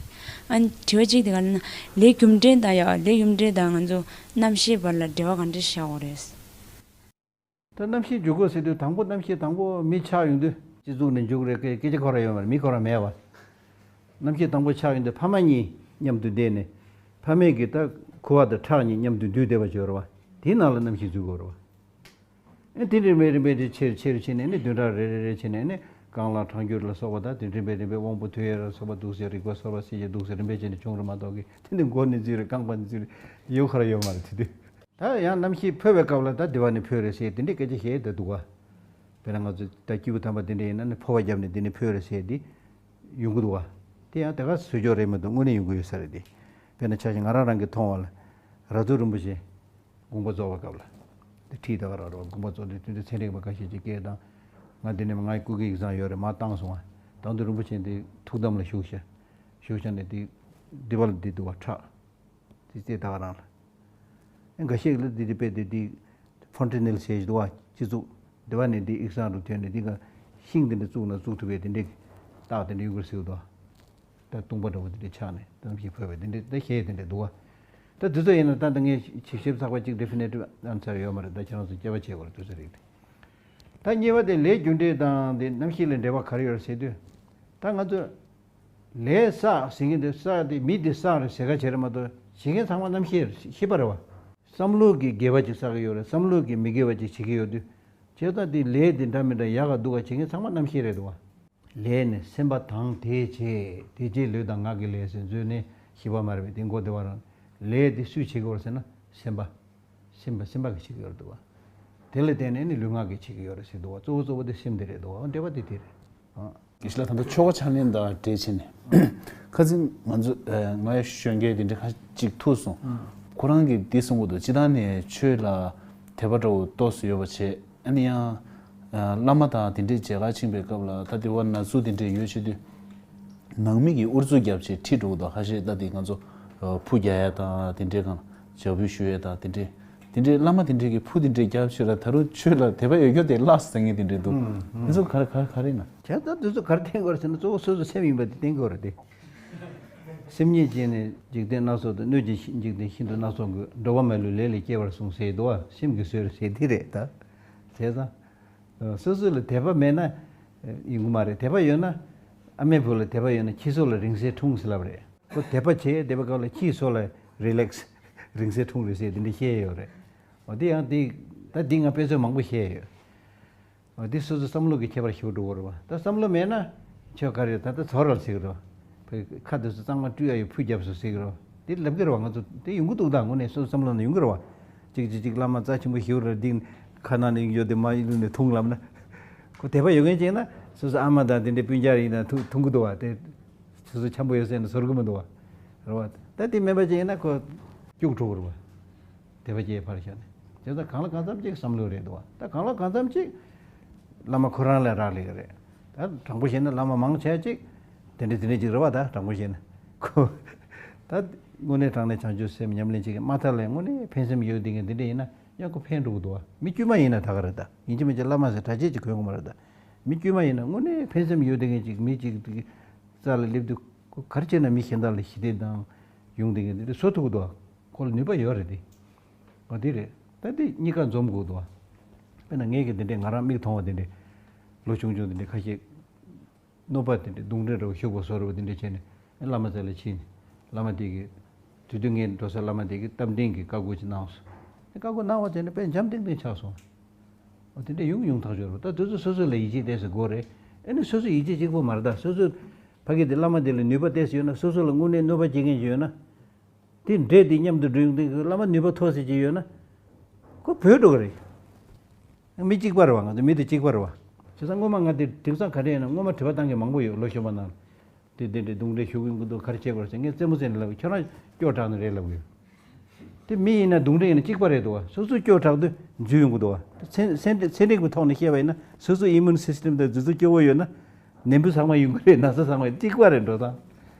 ཨ་ནི་དྲི་བ་གཅིག་དེ་ག་ལ་ན་ལས་རྒྱུ་འབྲས་དང་ཡ་ལས་རྒྱུ་འབྲས་དང་ང་ཚོ་རྣམ་ཤེས་བར་ལ་འབྲེལ་བ་ག་འདྲ་བཞག་དགོས་རེད། ད་རྣམ་ཤེས་འཇུག་སྒོ་ཟེར་དུས་དང་པོ་རྣམ་ཤེས་དང་པོ་མི་ཆགས་ཡོང་དུས་སྤྱི་གཙུག་ནས་འཇུག་རེད། སྐད་སྐད་ཆ་ཁོ་ར་ཡོད་མ་རེད། མི་ཁོ་ར་མེད་པ། རྣམ་ཤེས་དང་པོ་ཆགས་ཡོང་དུས་ཕ་མ་གཉིས་མཉམ་དུ་བསྡད་ནས་ཕ་མེས་ཀྱི་ད་ཁུ་བ་དང་ཁྲག་གཉིས་མཉམ་དུ་འདུས་བསྡད་པ་ཅིག་ཡོད་རེད་བ། དེའི་ནང་ལ་རྣམ་ཤེས་འཛུལ་དགོས་རེད་བ། ཨེ་དེ་རིམ་པས་རིམ་པས་དེ་ཆེར་ཆེར་ཕྱིན་ནས་ནི་བདུན་ཕྲག་རེ་རེ་རེ་ཕྱིན་ནས་ནི་རྐང་ལག་ཁྲག་འགྱུར་ལ་སོགས་པ་དང་དེ་རིམ་པས་རིམ་པས་དབང་པོ་ཐོད་རྒྱལ་ལ་སོགས་པ་འདུག་སེ་རིག་པ་སོགས་པ་སྲིད་ཞི་འདུག་སེ་རིམ་པས་བྱས་ནས་བྱུང་རེད་མ་གཏོགས་ཀི་དེ་ནི་མགོ་ནས་འཛུལ་རེད། རྐང་པ་ནས་འཛུལ་རེད། ཡོད་ཁ་ར་ཡོད་མ་རེད་དེ་དུས། ད་ཡང་རྣམ་ཤེས་འཕོ་བའི་སྐབས་ལ་ད་དེ་བ་ནས་འཕོས་རེད་ཟེར་དེ་འདྲའི་སྐད་ཆ་བཤད་ད་འདུག་ག་དཔེར་ན་ང་ཚོ་ད་སྐྱེས་བུ་དམ་པ་དེ་འདྲ་ཡིན་ན་ནི་འཕོ་བ་བརྒྱབ་ནས་དེ་ནས་འཕོས་རེད་ཟེར་དེ་ཡོང་གི་འདུག་ག་དེ་ཡང་དེ་ག་བཟོ་ཕྱོགས་རེད་མ་གཏོགས་དངོས་གནས་ཡོང་གི་ཡོད་ས་རེད་དེ། དཔེར་ན་ཆ་བཞག་ང་རང་རང་གིས་མཐོང་བ་ལ་ར་ཛོ་རིན་པོ་ཆེ་དགོངས་པ་རྫོགས་པའི་སྐབས་ལ་དེ་ཁྲིད་ད་ག་རང་རོགས་དགོངས་པ་རྫོགས་དུས་དེ་འདྲའི་ཚན་རིག་པ་ཁ་ཤས་ཅིག་སྐད་བཏང་། ང་འདི་ནས་ང་ཡི་སྐུ་སྒེར་ཡིག་ཚང་ཡོད་རེད་མར་བཏང་སོང་ང་། དང་དུ་རིན་པོ་ཆེ་འདི་ཐུགས་དམ་ལ་བཞུགས་ཤག་བཞུགས་ཤག་ནས་དེ་འདི་བ་ལ་འདི་འདུག་བ་ཁྲག་དེ་རྩེ་ད་ག་རང་ལ། ཨེ་འགའ་ཤས་ལ་འདི་འདི་དཔེ་འདི་འདི་ཕོན་ཏི་ནེལ་ཟེར་གྱི་འདུག་བ་སྤྱི་གཙུག་འདི་བ་ནས་འདི་ཡིག་ཚང་རུ་ཐོན་ནས་འདི་ག་ཤིང་འདི་འདྲ་བཙུགས་ན་བཙུགས་ཐུབ་པའི་དེ་འདྲའི་རྟགས་དེ་འདྲ་ཡོད་གི་ཟེར་གི་འདུག་ད་བཏུང་པ་འདྲ་བོ་དེ་འདྲ་ཆགས་ནས་གཏམ་ཞིག་ཕོད་པའི་དེ་འདྲ་ད་ཤེས་དེ་འདྲ་འདུག་བ། ད་དུས་ཚོད་ཡིན་ན་ད་ད་ངས་ཞིབ་ཞིབ་ཚགས་པ་གཅིག་ཌེ་ཕི་ནེ་ཊིབ་ཨན་སར་ཡོད་མ་རེད། ད་ཁྱེད་རང་ཚོ་དཔྱད་པ་བྱེད་དགོས་རེད། དུས་ཚོད་རིག་དེ་ད་གཉིས་པ་དེ་ལས་རྒྱུ་འབྲས་དང་དེ་རྣམ་ཤེས་ལ་འབྲེལ་བ་ག་རེ་ཡོད་རེད་ཟེར་དུས། ད་ང་ཚོ་ལས་བསགས་ཟེར་མཁན་དེ་བསགས་དེ་མི་དེ་བསགས་རེད་ཟེར་ག་བྱེད་རེད་མ་གཏོགས་བྱེད་མཁན་ཚང་མ་རྣམ་ཤེས་རེད། ཤེས་པ་རེད་བ། བསམ་བློ་གི་དགེ་བ་ཅིག་བསགས་ཀྱི་ཡོད་རེད། བསམ་བློ་གི་མི་དགེ་བ་ཅིག་བྱེད་ཀྱི་ཡོད་དུས་བྱས་ཙང་དེ་ལས་དེ་འདྲ་མི་འདྲ་ཡག་ག་སྡུག་ག་བྱེད་མཁན་ཚང་མ་རྣམ་ཤེས་རེད་འདུག་བ། ལས་ནི་སེམས་པ་དང་དེས་བྱས། དེ་རྗེས་ལུས་དང་ངག་གི་ལས་ཟེར་མཛོད་ནས་ཤེས་པ་མ་རེད་པས་དེ་མགོ་བདེ་བ་རང་། ལས་དེ་སུས་བྱེད་ཀྱི་ཡོད་རེད་ཟེར་ན་སེམས་པ། སེམས་པ་སེམས་པ་གིས་བྱེད་ཀྱི་ཡོད་རེད་འདུག་བ། དེ་ལ་བརྟེན་ནས་ནི་ལུས་ངག་གིས་བྱེད་ཀྱི་ཡོད་རེད་ཟེར་འདུག་བ། གཙོ་བོ་གཙོ་བོ་དེ་སེམས་དེ་རེད་འདུག་བ། འབྲེལ་བ་དེ་དེ་རེད། ཨང་། དགེ་བཤེས་ལགས་ད་ལྟ་ཆོ་ག་ཕྱག་ལེན་དང་འབྲེལ་བྱས་ནས་ཁ་སང་ང་ཚོ་ང་ཡ་གཞོན་སྐྱེས་དེ་འདྲ་ཁ་ཅིག་ཐུག་སོང་། ཁོ་རང་གིས་འདི་གསུང་གི་འདུག་སྤྱིར་བཏང་ནས་ཆོས་ལ་དད་པ་འདྲ་བོ་ཏོག་ཙམ་ཡོད་པ་བྱས། ཨ་ནི་ཡང་བླ་མ་དང་དེ་འདྲས་མཇལ་ཁ་ཕྱིན་པའི་སྐབས་ལ་ད་དེ་བ་ན་ཟུག་དེ་འདྲས་ཡོད་བྱེད་དུས་ནང་མི་གིས་ཨུ་ཚུགས་བརྒྱབ་བྱས་ཁྲིད་འགྲོ་གི་འདུག་ཁ་ཤས་ད་དེ་ང་ཚོ་ཕུ་རྒྱག་ཡ་དང་དེ་འདྲས་གང་ཇ་བུ་ཞུ་ཡ་དང་དེ་འདྲས་དེ་འདྲས་བླ་མ་དེ་འདྲས་ཀྱིས་ཕུ་དེ་འདྲས་བརྒྱབ་བྱས་ལ་ད་རུང་ཆོས་ལ་དད་པ་ཡོད་རྒྱུ་དེ་བརླགས་ཟེར་མཁན་དེ་འདྲས་འདུག་ཨུ་ཚུགས་ག་རེ་ག་རེ་ག་རེ་ན། བྱས་ཙང་དེ་ཚོ་ག་རེ་བསྟན་དགོས་རེད་ཟེར་ན་གཙོ་བོ་སོ་སོའི་སེམས་ཡིན་པ་དེ་བསྟན་དགོས་རེད་དེ། སེམས་ཉིད་ཅན་ནི་འཇིག་རྟེན་སྣ་ཚོགས་དང་སྣོད་ཀྱི་འཇིག་རྟེན་ཤིན་ཏུ་སྣ་ཚོགས་ཀྱི་འགྲོ་བ་མ་ལུས་ལས་ལས་སྐྱེ་བར་གསུངས་ཟེར་འདུག་བ། སེམས་ཀྱིས་བཟོས་རེད་ཟེར་དེ་རེད་ད། བྱས་ཙང་། སོ་སོ་ལ་དད་པ་མེད་ན་ཡོང་གི་མ་རེད། དད་པ་ཡོད་ན་ཨ་མའི་བུ་ལ་དད་པ་ཡོད་ན་ཁྱི་སོ་ལ་རིང་བསྲེལ་འཁྲུངས་ཟེར་ལབ་རེད། ཁོ་དད་པ་བྱས་དད་པའི་སྐབས་ལ་ཁྱིའི་སོ་ལ་རི་ལེགས་རིང་བསྲེལ་འཁྲུངས་རེད་ཟེར་དེ་འདྲ་བཤད་ཡོད་རེད། འོ་དེ་ཡང་དེ་ད་འདི་ང་དཔེ་མཚོན་མང་པོ་བཤད་ཡོད། འོ་དེ་སོ་སོའི་བསམ་བློ་གི་ཁྱད་པར་ཞིག་འགྲོ་གི་རེད་བ། ད་བསམ་བློ་མེད་ན་ཆོས་ག་རེ་ད་ལྟ་ཚོར་ར་ཟེར་གི་རེད་བ། ཁ་དེ་ཚོ་གཙང་མ་བཀྲུས་ཡ་ཡོད་ཕུ་རྒྱབ་སོ་ཟེར་གི་རེད་བ། དེ་ལབ་གི་རེད་བ། ང་ཚོ་དེ་ཡོང་གི་འདུག་ད་དངོས་གནས་སོ་སོའི་བསམ་བློ་ནང་ཡོང་གི་རེད་བ། གཅིག་གཅིག་གཅིག་བླ་མ་རྩ་ཆེན་པོ་ཞིག་རེད་འདི་ཁ་ནང་ནས་ཡོད་དེ་མ་ཡིན་ལུགས་ནས་འཐུང་ལབ་ན། ཁོ་དད་པ་ཡོད་མཁན་ཅིག་ན་སོ་སོ་ཨ་མ་དང་དེ་འདྲའི་སྤུན་ཀྱག་ཡིན་ན་འཐུང་འཐུང་གི་འདུག་བ། དེ་སོ་སོ་འཆམ་པོ་ཡོད་ཟེར་ནས་ཟུར་གི་མི་འདུག་བ། རེད་བ། ད་དེ་མེད་པ་ཅིག་ཡིན་ན་ཁོ་སྐྱུག་བྲོ་གི་རེད་བ། དད་པ་སྐྱེས་ཕར་བཞག་ནས། དེ་ཚོ་གང་ལ་གང་འཚམ་ཅིག་བསམ་བློ་རེད་འདུག་བ། ད་གང་ལ་གང་འཚམ་ཅིག་བླ་མ་ཁོ་རང་ལ་རག་ལས་ཀྱི་རེད། ད་དྲང་པོ་བཤད་ན་བླ་མ་མང་ཆེ་ཅིག་དེ་འདྲ་དེ་འདྲ་ཅིག་རེད་བ། ད་དྲང་པོ་བཤད་ན་ཁོ་ད་དངོས་གནས་དྲང་གནས་བྱང་ཆུབ་སེམས་ཉམས་ལེན་བྱེད་མཁན་མ་མཐའ་ལ་དངོས་གནས་ཕན་སེམས་ཡོད་བསྡད་མཁན་དེ་འདྲ་ཡིན་ན་ཡང་ཁོ་ཕན་འགྲོ་གི་འདུག་བ། མི་དཀྱུས་མ་ཡིན་ན་ད་ག་རེད། ད་ཡིན་གཅིག་མིན་གཅིག་བླ་མ་ཟེར་གྲྭ་ཆས་ཅིག་གོན་དགོས་མ་རེད། ད་མི་དཀྱུས་མ་ཡིན་ན་དངོས་གནས་ཕན་སེམས་ཡོད་བསྡད་མཁན་ཅིག་མི་ཅིག་རྩ་ལ་སླེབས་དུས་ཁོ་ག་རེ་བྱས་ན་མི་གཞན་དག་ལ་ཞི་བདེ་དང་ཡོང་བསྡད་མཁན་དེ་འདྲ་བཟོ་ཐུབ་ཀྱི་འདུག་བ། ཁོ་ལ་ནུས་པ་ཡོད་རེད་དེ། འོ་དེ་རེད། ད་དེ་གཉིས་ཀ་འཛོམས་དགོས་འདུག་བ། དཔེར་ན་ངས་ཀྱི་འདི་འདྲའི་ང་རང་མིག་མཐོང་བ་འདི་འདྲའི་ལོ་ཆུང་ཆུང་འདི་འདྲའི་ཁ་ཤས་གནོད་པ་འདི་འདྲའི་རྡུང་འདྲེ་འདྲ་བོ་ཤུགས་པ་བཟོ་འདྲ་བོ་འདི་འདྲ་བྱས་ནས་བླ་མ་རྩ་ལ་ཕྱིན་ནས་བླ་མ་དེ་གིས་དུས་དུས་ངས་འགྲོ་ས་བླ་མ་དེ་གིས་རྟ་མགྲིན་གྱི་བཀའ་བསྒོ་ཅིག་གནང་སོང་། བཀའ་བསྒོ་གནང་བ་དེ་ནི་དཔེ་འཇམ་ཐིང་ཐིང་ཆགས་སོང་། འོ་དེ་འདྲ་ཡོང་ཡོང་ཐག་ཆོད་རེད། ད་དུས་ཚོད་སོ་སོ་ལ་ཡིད་ཆེས་ཏོག་ཙམ་དགོས་རེད། ཨེ་ནི་སོ་སོ་ཡིད་ཆེས་གཅིག་པོ་མ་རེད། ད་སོ་སོ་ཕ་གི་དེ་བླ་མ་དེ་ལ་ནུས་པ་ཏོག་ཙམ་ཡོད་ན་སོ་སོ་ལ་དངོས་གནས་གནོད་པ་བྱེད་མཁན་ཅིག་ཡོད་ན། དེ་འདྲས་དེ་མཉམ་དུ་འགྲོ་ཡོང་དུས་བླ་མ་ནུས་པ་མཐོ་ས་ཅིག་ཡོད་ན། ཁོ་བོས་འགྲོ་གི་རེད། མི་གཅིག་པ་རེད་བ། ང་ཚོ་མི་དེ་གཅིག་པ་རེད་བ། བྱས་ཙང་སྔོན་མ་ང་དེ་དེང་སང་ག་འདྲས་ཡིན་ན་སྔོན་མ་དྲི་བ་བཏང་མཁན་མང་པོ་ཡོད། ལོ་གཞོན་པ་ནང་ལ། དེ་དེ་འདྲས་རྡུང་འདྲེ་ཞུགས་ཡོང་གི་འདུག་ག་རེ་བྱེད་དགོས་རེད་ཟེར། ངས་རྩེད་མོ་རྩེ་ནས་ལབ། ཁྱོད་རང་སྐྱོ་དྲགས་ནི་རེད་ལབ་ཡོད། དེ་མི་ཡིན་ན་གདོན་འདྲེ་ཡིན་ན་གཅིག་པ་རེད་འདུག་བ། སོ་སོ་སྐྱོ་དྲགས་དུས་འཛུལ་ཡོང་གི་འདུག་བ། ཚན་ཚན་ཚན་རིག་གི་ཐོག་ནས་བཤད་པ་ཡིན་ན་སོ་སོ་ཨི་མུན་སི་སི་ཊམ་དང་འཛུལ་ཚུལ་སྐྱོ་བོ་ཡོད་ན་ནད་འབུ་ཚང་མ་ཡོང་གི་རེད། ན་ཚ་ཚང་མ་གཅིག་པ་རེད་འགྲོ་སྟངས།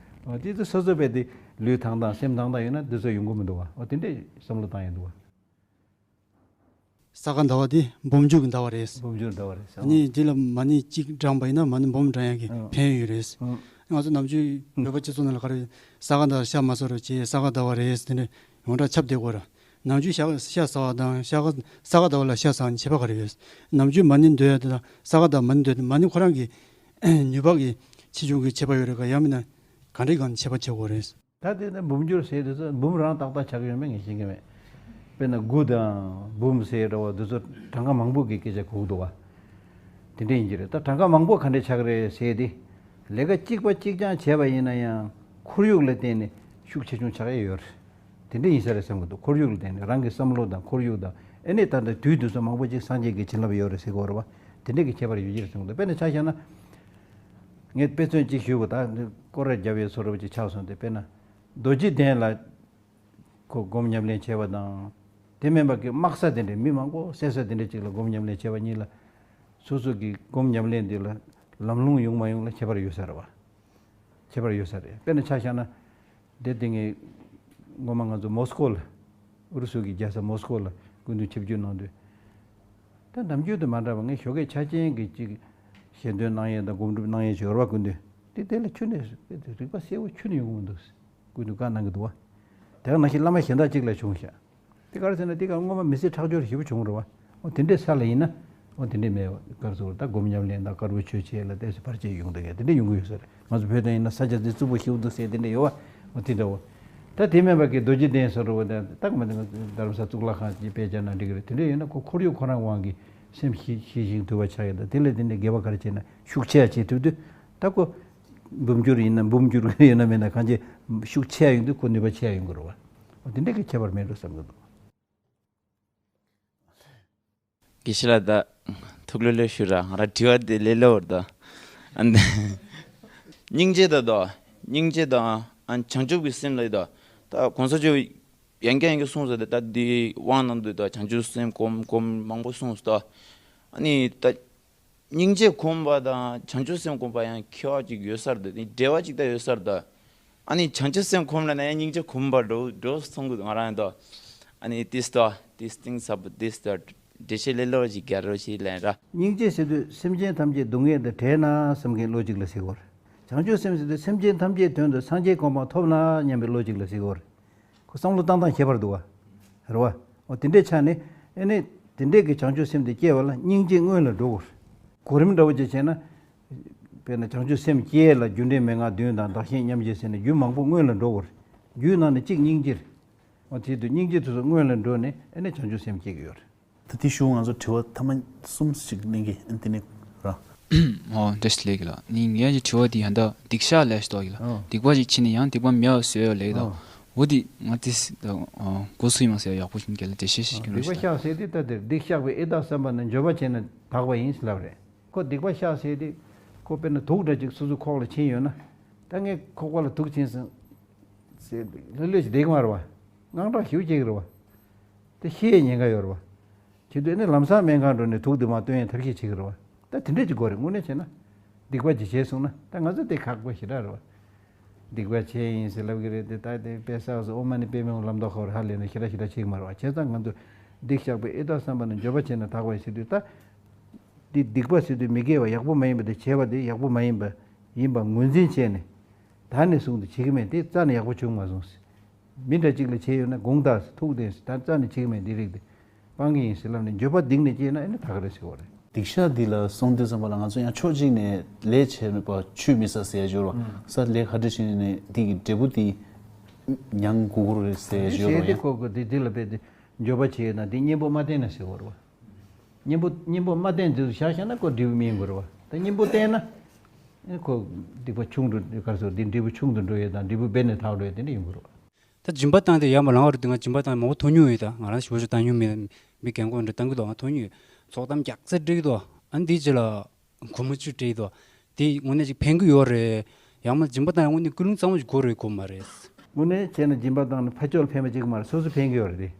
འོ་དེ་ཚོ་སོ་སོ་བས་དེ་ལུས་ཐང་ཐང་སེམས་ཐང་ཐང་ཡོད་ན་འདི་ཚོ་ཡོང་གི་མི་འདུག་བ། འོ་དེ་འདྲས་བསམ་བློ་བཏང་ཡོང་འདུག་བ། ས་ག་ཟླ་བ་དེ་འབུམ་འགྱུར་གྱི་ཟླ་བ་རེད། འབུམ་འགྱུར་ཟླ་བ་རེད་ཟེར། ཨ་ནི་འདི་ལ་མ་ཎི་གཅིག་བགྲངས་པ་ཡིན་ན་མ་ཎི་འབུམ་བགྲང་ཡག་གི་ཨང་ཕན་ཡོན་ཡོད་རེད། ཨང་། ང་ཚོ་ནམ་རྒྱུན་ཨང་བོད་པ་སྤྱི་ཚོགས་ནང་ལ་ག་རེ་ས་ག་ཟླ་བ་ཤ་མ་ཟ་རོགས་བྱེད། ས་ག་ཟླ་བ་རེད་དེ་འདྲ་ཡོངས་གྲགས་ཁྱབ་བསྡད་ཀྱི་ཡོད་རེད། ནམ་རྒྱུན་ཤ་ཤ་ཟ་བ་དང་ཤ་ག་ས་ག་ཟླ་བ་ལ་ཤ་ཟ་བ་ནི་ཁྱད་པར་ག་རེ་ཡོད། ནམ་རྒྱུན་མ་ཎི་འདོན་ཡག་དེ་དང་ས་ག་ཟླ་བ་མ་ཎི་འདོན་དེ་མ་ཎི་ཁོ་རང་གི་ནུས་པ་གི་ཆེ་ཆུང་གི་ཁྱད་པར་ཡོད་རེད་ག། ཡང་མིན་ན་ག་འདྲའི་སྒང་ནས་ཁྱད་པར་ཕྱེ་དགོས་རེད། ད་དེ་ནི་འབུམ་འགྱུར་ཟེར་དུས་ཙམ་འབུམ་རང་ཏག་ཏག་ཆགས་ཀྱི་ཡོད་མེད་ངས་ཤེས་ཀྱི་མེད། དཔེར་ན་དགུ་དང་འབུམ་ཟེར་འདྲ་བ་འདི་ཚོ་གྲངས་ཀ་མང་པོ་གི་སྐད་ཆ་གོ་གི་འདུག་བ། དེ་འདྲ་ཡིན་གྱི་རེད། ད་གྲངས་ཀ་མང་པོ་ག་འདྲས་ཆགས་ཀྱི་རེད་ཟེར་དེ། ལས་ཀ་གཅིག་པ་གཅིག་རྐྱང་བྱས་པ་ཡིན་ན་ཡང་ཁོར་ཡུག་ལ་བརྟེན་ནས་ཤུགས་ཆེ་ཆུང་ཆགས་ཡས་ཡོད་རེད། དེ་འདྲ་ཡིན་ས་རེད་བསམ་གྱི་འདུག་ཁོར་ཡུག་ལ་བརྟེན་ནས་རང་གི་བསམ་བློ་དང་ཁོར་ཡུག་དང་ཨེ་ནས་ད་ལྟ་དུས་དུས་སུ་མང་པོ་ཅིག་སངས་རྒྱས་ཀྱི་བྱིན་རླབས་ཡོད་རེད་ཟེར་གྱི་ཡོད་རེད་བ། དེ་འདྲ་གི་ཁྱད་པར་ཡོད་ཀྱི་རེད་བསམ་གྱི་འདུག་དཔེར་ན་ཆ་བཞག་ན། ངས་དཔེ་མཚོན་གཅིག་ཞུ་དགོས། ད་འདི་སྐོར་ར་རྒྱབ་ཡས་བཟོ་འདྲ་བ་ཅིག་ཆགས་སོང་སྟེ། དཔེར་ན་རྡོ་རྗེ་གདན་ལ་ཁོ་སྒོམ་ཉམས་ལེན་བྱས་པ་དང་། དེ་མིན་པ་གི་དམག་ས་དེ་འདྲའི་མི་མང་པོ་བསད་ས་དེ་འདྲ་ཅིག་ལ་སྒོམ་ཉམས་ལེན་བྱས་པ་གཉིས་ལ། སོ་སོ་གི་སྒོམ་ཉམས་ལེན་འདི་ལ་ལམ་ལྷོང་ཡོང་མ་ཡོང་ལ་ཁྱད་པར་ཡོད་ས་རེད་བ། ཁྱད་པར་ཡོད་ས་རེད། དཔེར་ན་ཆ་བཞག་ན། དེ་དེ་ངས་སྔོན་མ་ང་ཚོ་མོ་སི་ཀོ་ལ། ཨུ་རུ་སུ་གི་རྒྱལ་ས་མོ་སི་ཀོ་ལ་སྐུ་མདུན་ཆིབས་བསྒྱུར་གནང་དུས། ད་ནམ་རྒྱུན་དུ་མ་འདྲ་བ་ངས་ཞོགས་ཀས་ཆ་རྐྱེན་གྱི་ཅིག་ཞལ་འདོན་གནང་ཡས་དང་སྒོམ་སྒྲུབ་གནང་ཡས་ཅིག་ཡོད་རེད་བ། སྐུ་མདུན་དེ་དེ་ལ་ཁྱོན་ནས་རིག་པ་གསལ་བོ་ཁྱོན་ནས་ཡོང་གི་མི་འདུག་སྐུ་མདུན་བཀའ་གནང་གི་འདུག་བ། དེ་ག་ནང་བཞིན་བླ་མ་གཞན་དག་ཅིག་ལ་བྱུང་ཤག་དེ་ག་རེ་ཟེར་ན་དེ་ག་སྔོན་མ་མི་ཚེ་ཁྲག་སྦྱོར་ཞེ་པོ་བྱུང་རེད་བ། འོ་དེ་འདྲའི་ས་ལ་ཡིན་ན། འོ་དེ་འདྲའི་མེད་བ། ག་རེ་ཟེར་ད་སྒོམ་ཉམས་ལེན་དང་དཀར་པོའི་ཆོས་བྱེད་ལ་ཏོག་ཙམ་བར་ཆད་ཡོང་དུས་དེ་འདྲ་ཡོང་གི་ཡོད་ས་རེད། ང་ཚོ་བོད་དུ་ཡིན་ན་ས་ཆ་འདི་རྩུབ་པོ་ཞེ་པོ་འདུག་ཟེར་དེ་འདྲ་ཡོད་བ། འོ་དེ་འདྲ་བོ། ད་དེ་མིན་པ་གི་རྡོ་རྗེ་གདན་སོགས་རེད་བ། ད་ད་ག་མ་དེ་ང་རྡ་རམ་ས་གཙུག་ལག་ཁང་ཅིག་དཔེ་བྱས་ན་འགྲིག་གི་རེད། དེ་འདྲ་ཡོད་ན་ཁོ་ཁོར་ཡུག་ཁོ་རང་དབང་གིས་སེམས་ཞི་ཞི་ཞིང་དུལ་བ་ཆགས་ཡོད། ད་དེ་ལས་དེ་འདྲའི་དགེ་བ་ག་རེ་བྱས་ན་ཤུགས་ཆེ་ཡ་བྱེད་ཐུབ་དུས་ད་ཁོ། འབུམ་འགྱུར་ཡིན་ན་མིན་ན་གང་ཅི་ཤུགས་ཆེ་ཡ་ཡོང་དུས་ཁོ་ནུས་པ་ཆེ་ཡ་ཡོང་གི་རེད་བ། འོ་དེ་འདྲ་གི་ཁྱད་པར་མེད་འགྲོ་བསམ་གི་འདུག་དགེ་བཤེས་ལགས་ད་ཐུགས་ལྷོད་ལྷོད་ཞུ་ར། ང་ར་དྲི་བ་དེ་ལས་སླ་བོར་ད། ཨ་ནི་སྙིང་རྗེ་ད་དོ། སྙིང་རྗེ་དང་ཨ་བྱང་ཆུབ་ཀྱི་སེམས་ལ་ཡོད་དོ། ད་གོང་ས་མཆོག་ཡང་བསྐྱར་ཡང་བསྐྱར་གསུངས་ཟེར་ཏེ། ད་འདི་དབང་གནང་དུས་ད་བྱང་ཆུབ་སེམས་སྒོམ་སྒོམ་མང་པོ་གསུངས་སོ། ཨ་ནི་ད་སྙིང་རྗེ་སྒོམ་པ་དང་བྱང་ཆུབ་སེམས་སྒོམ་པ་ཡང་ཁྱད་པར་ཅིག་ཡོད་ས་རེད། འདི་འབྲེལ་བ་ཅིག་ད་ཡོད་ས་རེད་ད། ཨ་ནི་བྱང་ཆུབ་སེམས་སྒོམ་ལ་ན་ཡང་སྙིང་རྗེ་སྒོམ་པ་འགྲོ་འགྲོ་སོང་གི་ང་རང་ཡང་དོ། ཨ་ནི་ཏིས་དོ་ཏིས་ཏིང་ས་བུ་ཏིས་དོ་འགྲེལ་བཤད་ལས་སླ་བོ་ཞིག་རྒྱག་རོགས་ཞེས་ལན་ར། སྙིང་རྗེ་ཟེར་དུས་སེམས་ཅན་ཐམས་ཅད་སྡུག་བསྔལ་དང་བྲལ་ན་བསམ་མཁན་བློ་གཅིག་ལ་ཟེར་གོ་རེད། བྱང་ཆུབ་སེམས་ཟེར་དུས་སེམས་ཅན་ཐམས་ཅད་དོན་དུ་སངས་རྒྱས་གོ་འཕང་ཐོབ་ན་སྙམ་པའི་བློ་གཅིག་ལ་ཟེར་གོ་རེད། ཁོ་བསམ་བློ་བཏང་སྟངས་ཁྱད་པར་འདུག་བ། རེད་བ། འོ་དེ་འདྲའི་ཆ་ནས་ཨེ་ནས་དེ་འདྲའི་གི་བྱང་ཆུབ་སེམས་དེ་སྐྱེ་བ་ལ་སྙིང་རྗེ་སྔོན་ལ་འགྲོ་དགོས། གོ་རིམ་འདྲ་བོ་ཅིག་བྱས་ན། དཔེར་ན་བྱང་ཆུབ་སེམས་བསྐྱེད་ལ་རྒྱུ་འབྲས་མན་ངག་བདུན་དང་བདག་གཞན་མཉམ་བརྗེ་ཟེར་ནས་རྒྱུ་མང་པོ་སྔོན་ལ་འགྲོ་དགོས། རྒྱུའི་ནང་ནས་གཅིག་སྙིང་རྗེ་རེད། འོ་དེ་དུས་སྙིང་རྗེ་དེ་ཚོ་སྔོན་ལ་འགྲོ་ནས་ཨེ་ནས་བྱང་ཆུབ་སེམས་སྐྱེ་གི་ཡོད་རེད། ད་དེ་ཞུ་ང་ཚོ་དྲི་བ་ཐ་མ་གསུམ་ཞིག་གླེང་གི་ཨ་ནི་དེ་ནས་ར། ཨོ་བཀྲ་ཤིས་བདེ་ལེགས་ལགས། ནི་ངའི་དྲི་བ་དེ་ཡང་ད་སྡིག་བཤགས་ལས་ཞུ་དོ་གི་ལ། ཨོ། སྡིག་པ་ཞིག་བྱས་ནས་ཡང་སྡིག་པ་མེད་པ་བཟོས་ཡོད་ལེགས་དོ། ཨོ། འོ་དེ་ང་དེ་གོ་སུ་ཡང་ཟེར་ཡག་པོ་ཞིག་གལ་ཏེ་ཤེས་ཤེས་ཀྱི་སྡིག་པ་བཤགས་ཟེར་དེ་ད་དེར་སྡིག་བཤགས་པའི་ཨེ་ད་བསམ་པ་ན་འགྱོད་པ་བྱས་ནས་དག་པ་ཡིན་ལབ་རེད། ཁོ་སྡིག་པ་བཤགས་ཟེར་དེ་ཁོ་དཔེར་ན་དུག་འདྲ་ཅིག་སོ་སོ་ཁོག་ལ་ཕྱིན་ཡོད་ན། ད་ངས་ཁོག་པ་ལ་དུག་ཕྱིན་སོང་ཟེར་ལྷོད་ལྷོད་ཅིག་བསྡད་ཀྱི་མ་རེད་བ། དངངས་སྐྲག་ཞེ་པོ་སྐྱེ་གི་རེད་བ། དེ་ཤི་ཡའི་ཉེན་ཁ་ཡོད་རེད་བ། བྱེད་དུས་ནི་ལམ་སང་སྨན་ཁང་འགྲོ་ནས་དུག་དེ་མར་བཏོན་ཡའི་ཐབས་ཤེས་བྱེད་ཀྱི་རེད་བ། ད་དེ་འདྲས་ཅིག་དགོས་རེད། དངོས་གནས་བྱས་ན། སྡིག་པ་ཅིག་བྱས་སོང་ན་ད་ང་ཚོ་དེ་ཁག་པོ་ཞེ་དྲག་རེད་བ། སྡིག་པ་བྱས་ཡིན་ཟེར་ལབ་ཀྱི་རེད་དེ། ད་དེ་དཔེ་བསགས་སོ་ཨོཾ་མ་ཎི་པདྨེ་ཧཱུྃ་ལམ་མདོ་ཁོ་ར་ཧ་ལས་ན་ཞེ་དྲག་ཞེ་དྲག་བྱེད་ཀྱི་མ་རེད་བ། བྱས་ཙང་ང་ཚོ་སྡིག་བཤགས་པའི་ཨེ་ད་བསམ་པ་ན་འགྱོད་པ་བྱས་ན་དག་པ་ཡིན་ཟེར་དུས་ད། འདི་སྡིག་པ་ཟེར་དུས་མི་དགེ་བ་ཡག་པོ་མ་ཡིན་པ་དེ་བྱས་པ་དེ་ཡག་པོ་མ་ཡིན་པ་ཡིན་པ་ངོས་འཛིན་བྱས་ནས། ད་ནས་བཟུང་སྟེ་བྱེད་ཀྱི་མེད་དེ་རྩ་ནས་ཡག་པོ་བྱུང་མ་སོང་ཟེར། མི་འདྲ་གཅིག་ལ་བྱས་ཡོད་ན་དགོངས་དག་ཟེར་ཐུགས་བདེན་ཟེར། ད་རྩ་ནས་བྱེད་ཀྱི་མེད་འདི་རིགས་དེ་སྤང་གི་ཡིན་ཟེར་ལབ་ནས་འགྱོད་པ་གཏིང་ནས་སྐྱེས་ན་ཨེ་ནི་དག་གི་རེད་ཟེར་བ་རེད། སྡིག་བཤགས་འདི་ལ་སོང་དུས་ཙམ་པ་ལ་ང་ཚོ་ཡང་ཕྱོགས་གཅིག་ནས་ལས་བྱས་པ་ཆུད་མི་ཟ་ཟེར་ཡ་ཅིག་ཡོད་རེད་བ། ས་ལས་ག་འདྲ་ཞིག་ནས་འདི་གི་འབྲས་བུ་འདི་མྱང་དགོས་ཀྱི་རེད་ཟེར་ཡ་ཅིག་ཡོད་རེད་བ། ཡང་ཁོ་གི་འདི་འདི་ལ་དཔེ་དེ་འགྱོད་པ་བྱས་ཡོད་ན་འདི་གཉེན་པོ་མ་བསྟེན་ན་ཟེར་བ་རེད་བ། གཉེན་པོ་གཉེན་པོ་མ་བསྟེན་དུས་བཞག་བཞག་ན་ཁོ་འབྲས་བུ་སྨིན་དགོས་རེད་བ། ད་གཉེན་པོ་བསྟེན་ན། ཨེ་ཁོ་སྡིག་པ་ཆུང་དུ་ག་རེ་ཟེར་འདི་འབྲས་བུ་ཆུང་དུ་འགྲོ་ཡས་དང་འབྲས་བུ་རྦད་ནས་དག་འགྲོ་ཡས་དེ་འདྲ་ཡོང་གི་རེད་བ། ད་སྦྱིན་པ་བཏང་དེ་ཡར་མར་ལངས་པ་རེད་དེ། ང་སྦྱིན་པ་བཏང་མང་པོ་ཐོན་མྱོང་ཡོད། ད་ང་རང་ཞུ་བ་ཞུ་བཏང་མྱོང་མེད། མི་རྒན་གོག་འདྲ་བཏང་གི་འདུག་ང་ཐོན་མྱོང་ཡོད། ཚོགས་གཏམ་རྒྱག་ཚད་འགྲིག་གི་འདུག་ཨ་ནི་དེའི་རྗེས་ལ་སྒོར་མོ་བཅུ་སྤྲད་ཀྱི་འདུག་དེ་དངོས་གནས་ཅིག་ཕན་གི་ཡོད་རེད། ཡང་མ་སྦྱིན་པ་བཏང་ཡང་དངོས་གནས་ཀུན་སློང་གཙང་མ་ཞིག་དགོས་རེད་དགོས་མ་རེད། དངོས་གནས་བྱས་ན་སྦྱིན་པ་བཏང་ནས་ཕར་ཕྱོགས་ལ་ཕན་པ་གཅིག་མ་རེད། སོ་སོ་ཕན་གྱི་ཡོད་རེད་དེ།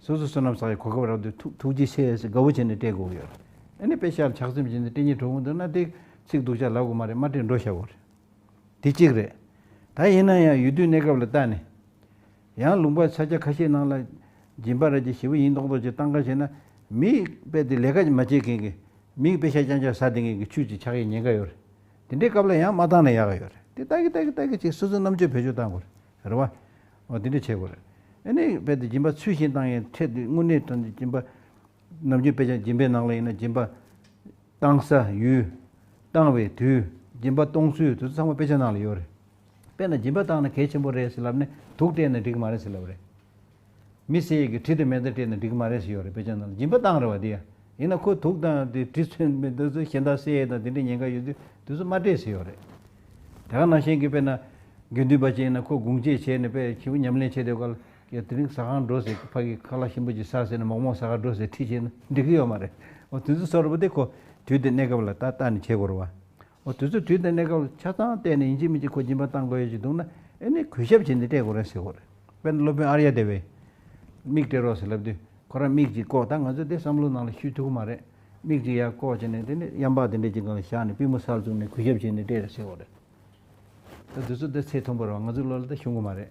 སོ་སོ་བསོད་ནམས་བསགས་ཡག་གོ་སྐབས་རག་དུས་ཐུགས་ཐུགས་རྗེ་ཆེ་ཟེར་དགའ་བོ་བྱས་ནས་སྤྲད་དགོས་ཀྱི་ཡོད་རེད། ཨ་ནི་དཔེ་ཤག་ལ་ཆགས་སེམས་བྱས་ནས་སྤྲད་སྙིང་བྲོ་གི་འདུག་ན་དེ་ཚིག་སྡུག་ཅག་ལབ་དགོས་མ་རེད། མ་སྤྲད་འགྲོ་བཞག་དགོས་རེད། དེ་གཅིག་རེད། ད་ཡིན་ན་ཡང་ཡུལ་དུས་གནས་སྐབས་ལ་ལྟ་ནས། ཡང་ལུང་པ་ས་ཆ་ཁ་ཤས་ནང་ལ་སྦྱིན་པ་ར་ཅིག་ཞེ་པོ་ཡིན་མདོག་མདོག་ཅིག་བཏང་ག་བྱས་ན། མི་དཔེ་དེ་ལས་ཀ་མ་བྱེད་མཁན་གྱི། མི་དཔེ་ཤ་རྐྱང་རྐྱང་ཟ་བསྡད་མཁན་གྱི་ཆུ་ཅིག་ཆགས་ཡས་ཉེན་ཁ་ཡོད་རེད། དེ་འདྲའི་སྐབས་ལ་ཡང་མ་བཏང་ན་ཡག་ག་ཡོད་རེད། དེ་ལྟ་གི་ལྟ་གི་ལྟ་གི་ཅིག་སོ་སོའི་རྣམ་དཔྱོད་བེད་སྤྱོད་བཏང་དགོས་རེད་བ། འོ་དེ་འདྲ་བྱེད་དགོས་རེད། ཨ་ནི་དཔེ་དེ་སྦྱིན་པ་ཚུལ་བཞིན་བཏང་ཡས་འཕྲལ་དུ་དངོས་གནས་དྲང་གནས་སྦྱིན་པ། ནམ་རྒྱུན་དཔེ་ཆ་སྦྱིན་པའི་ནང་ལ་ཡིན་ན་སྦྱིན་པ་བཏང་ས་ཡུལ། བཏང་བའི་དུས། སྦྱིན་པ་གཏོང་ཚུལ་དེ་ཚོ་ཚང་མ་དཔེ་ཆ་ནང་ལ་ཡོད་རེད། དཔེར་ན་སྦྱིན་པ་བཏང་ན་གལ་ཆེན་པོ་རེད་ཟེར་ལབ་ནས་དུག་སྤྲད་ན་འགྲིག་གི་མ་རེད་ཟེར་ལབ་རེད། མི་བསད་ཡས་ཀྱི་གྲི་དང་མེ་མདའ་སྤྲད་ན་འགྲིག་གི་མ་རེད་ཟེར་ཡོད་རེད། དཔེ་ཆ་ནང་ལ་སྦྱིན་པ་བཏང་རེད་བ་དེ་ཡ། ཡིན་ན་ཁོ་དུག་བཏང་དེ་གྲི་མཚོན་མེ་མདའ་ཚོ་གཞན་དག་བསད་ཡས་དང་དེ་འདྲའི་ཉེན་ཁ་ཡོད་དུས་དེ་ཚོ་མ་སྤྲད་ཟེར་ཡོད་རེད། དེ་ག་ནང་བཞིན་གྱི་དཔེར་ན་དགེ་འདུན་པ་ཅིག་ཡིན་ན་ཁོ་དགུང་ལྗིད་བྱས་ནས་དཔེ་ཞེ་པོ་ཉམས་ལེན་བྱེད་དུས་སྐབས་ལ། ཡ་དེ་རིང་ཟ་ཁང་འགྲོ་ཟེར། ཕ་གི་ཁ་ལག་ཞིམ་པོ་ཅིག་ཟ་ཟེར་ནས་མོག་མོག་ཟ་ཁང་འགྲོ་ཟེར་ཁྲིད་བྱས་ན་འགྲིག་གི་ཡོད་མ་རེད། འོ་དེ་ཚོ་བཟོ་འདྲ་པོ་དེ་ཁོ་དུས་དེ་གནས་སྐབས་ལ་ལྟ་ལྟ་ནས་བྱེད་དགོས་རེད་བ། འོ་དེ་ཚོ་དུས་དེ་གནས་སྐབས་ལ་ཆ་ཚང་བལྟས་ནས་ཡིན་གཅིག་མིན་གཅིག་ཁོ་སྦྱིན་པ་བཏང་དགོས་ཡོད་ཅིག་འདུག་ན། ཨེ་ནི་གུས་ཞབས་བྱས་ནས་སྤྲད་དགོས་རེད་ཟེར་དགོས་རེད། དཔེར་ན་སློབ་དཔོན་ཨརྱ་དེ་བས་མིག་སྤྲད་རོགས་ཟེར་ལབ་དུས་ཁོ་རང་མིག་ཅིག་ལྐོག་ད་ང་ཚོ་དེ་བསམ་བློ་ནང་ལ་ཤུད་ཐུབ་ཀྱི་མ་རེད། མིག་ཅིག་ཡར་ལྐོག་བྱས་ནས་དེ་ནས་གཡམ་པགས་དེ་འདྲ་ཅིག་སྒང་ལ་བཞག་ནས་པུས་མོ་སར་བཙུགས་ནས་གུས་ཞབས་བྱས་ནས་སྤྲད་རེད་ཟེར་དགོས་རེད། ད་དེ་ཚོ་ད་ཚད་མཐོན་པོ་རེད་བ། ང་ཚོའི་ལོ་ལ་ད་ཤོང་གི་མ་རེད།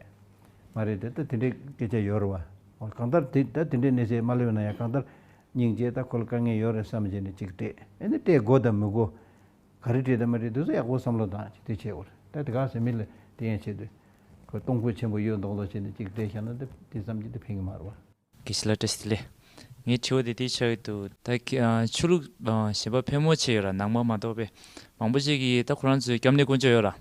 མ་རེད་དེ་ད་དེ་འདྲའི་སྐད་ཆ་ཡོད་རེད་བ། འོ་གང་ལྟར་དེ་ད་དེ་འདྲའི་གནས་ཚད་མ་སླེབས་ན་ཡང་གང་ལྟར་སྙིང་རྗེ་ད་ཁོ་ལ་དཀའ་ངལ་ཡོད་རེད་བསམ་བྱས་ནས་ཅིག་སྤྲད། ཨེ་ནི་སྤྲད་དགོས་དང་མི་དགོས། ག་རེ་སྤྲད་དང་མ་སྤྲད་དེ་ཚོ་ཡག་པོ་བསམ་བློ་བཏང་ཅིག་དེ་བྱེད་དགོས་རེད། ད་དེ་ག་ཟེར་མི་ལ་དེ་ཡང་བྱེད་དུས་ཁོ་གཏོང་ཕོད་ཆེན་པོ་ཡོད་མདོག་མདོག་བྱས་ནས་ཅིག་སྤྲད་བཞག་ན་ད་དེ་ཙམ་གྱིས་ད་ཕན་གི་མ་རེད་བ། དགེ་བཤེས་ལགས་བཀྲ་ཤིས་བདེ་ལེགས། ངའི་དྲི་བ་དེ་དེ་ཆགས་ཀྱི་འདུག་ད་ཁྱེད་ཨ་ཆོས་ལུགས་ཨ་གཞན་པ་ཕལ་མོ་ཆེ་ཡོད་ར། ནང་པ་མ་གཏོགས་པའི་མང་པོ་ཞིག་གིས་ད་ཁོ་རང་ཚོའི་སྐྱབས་གནས་དཀོན་མཆོག་ཡོད་ར།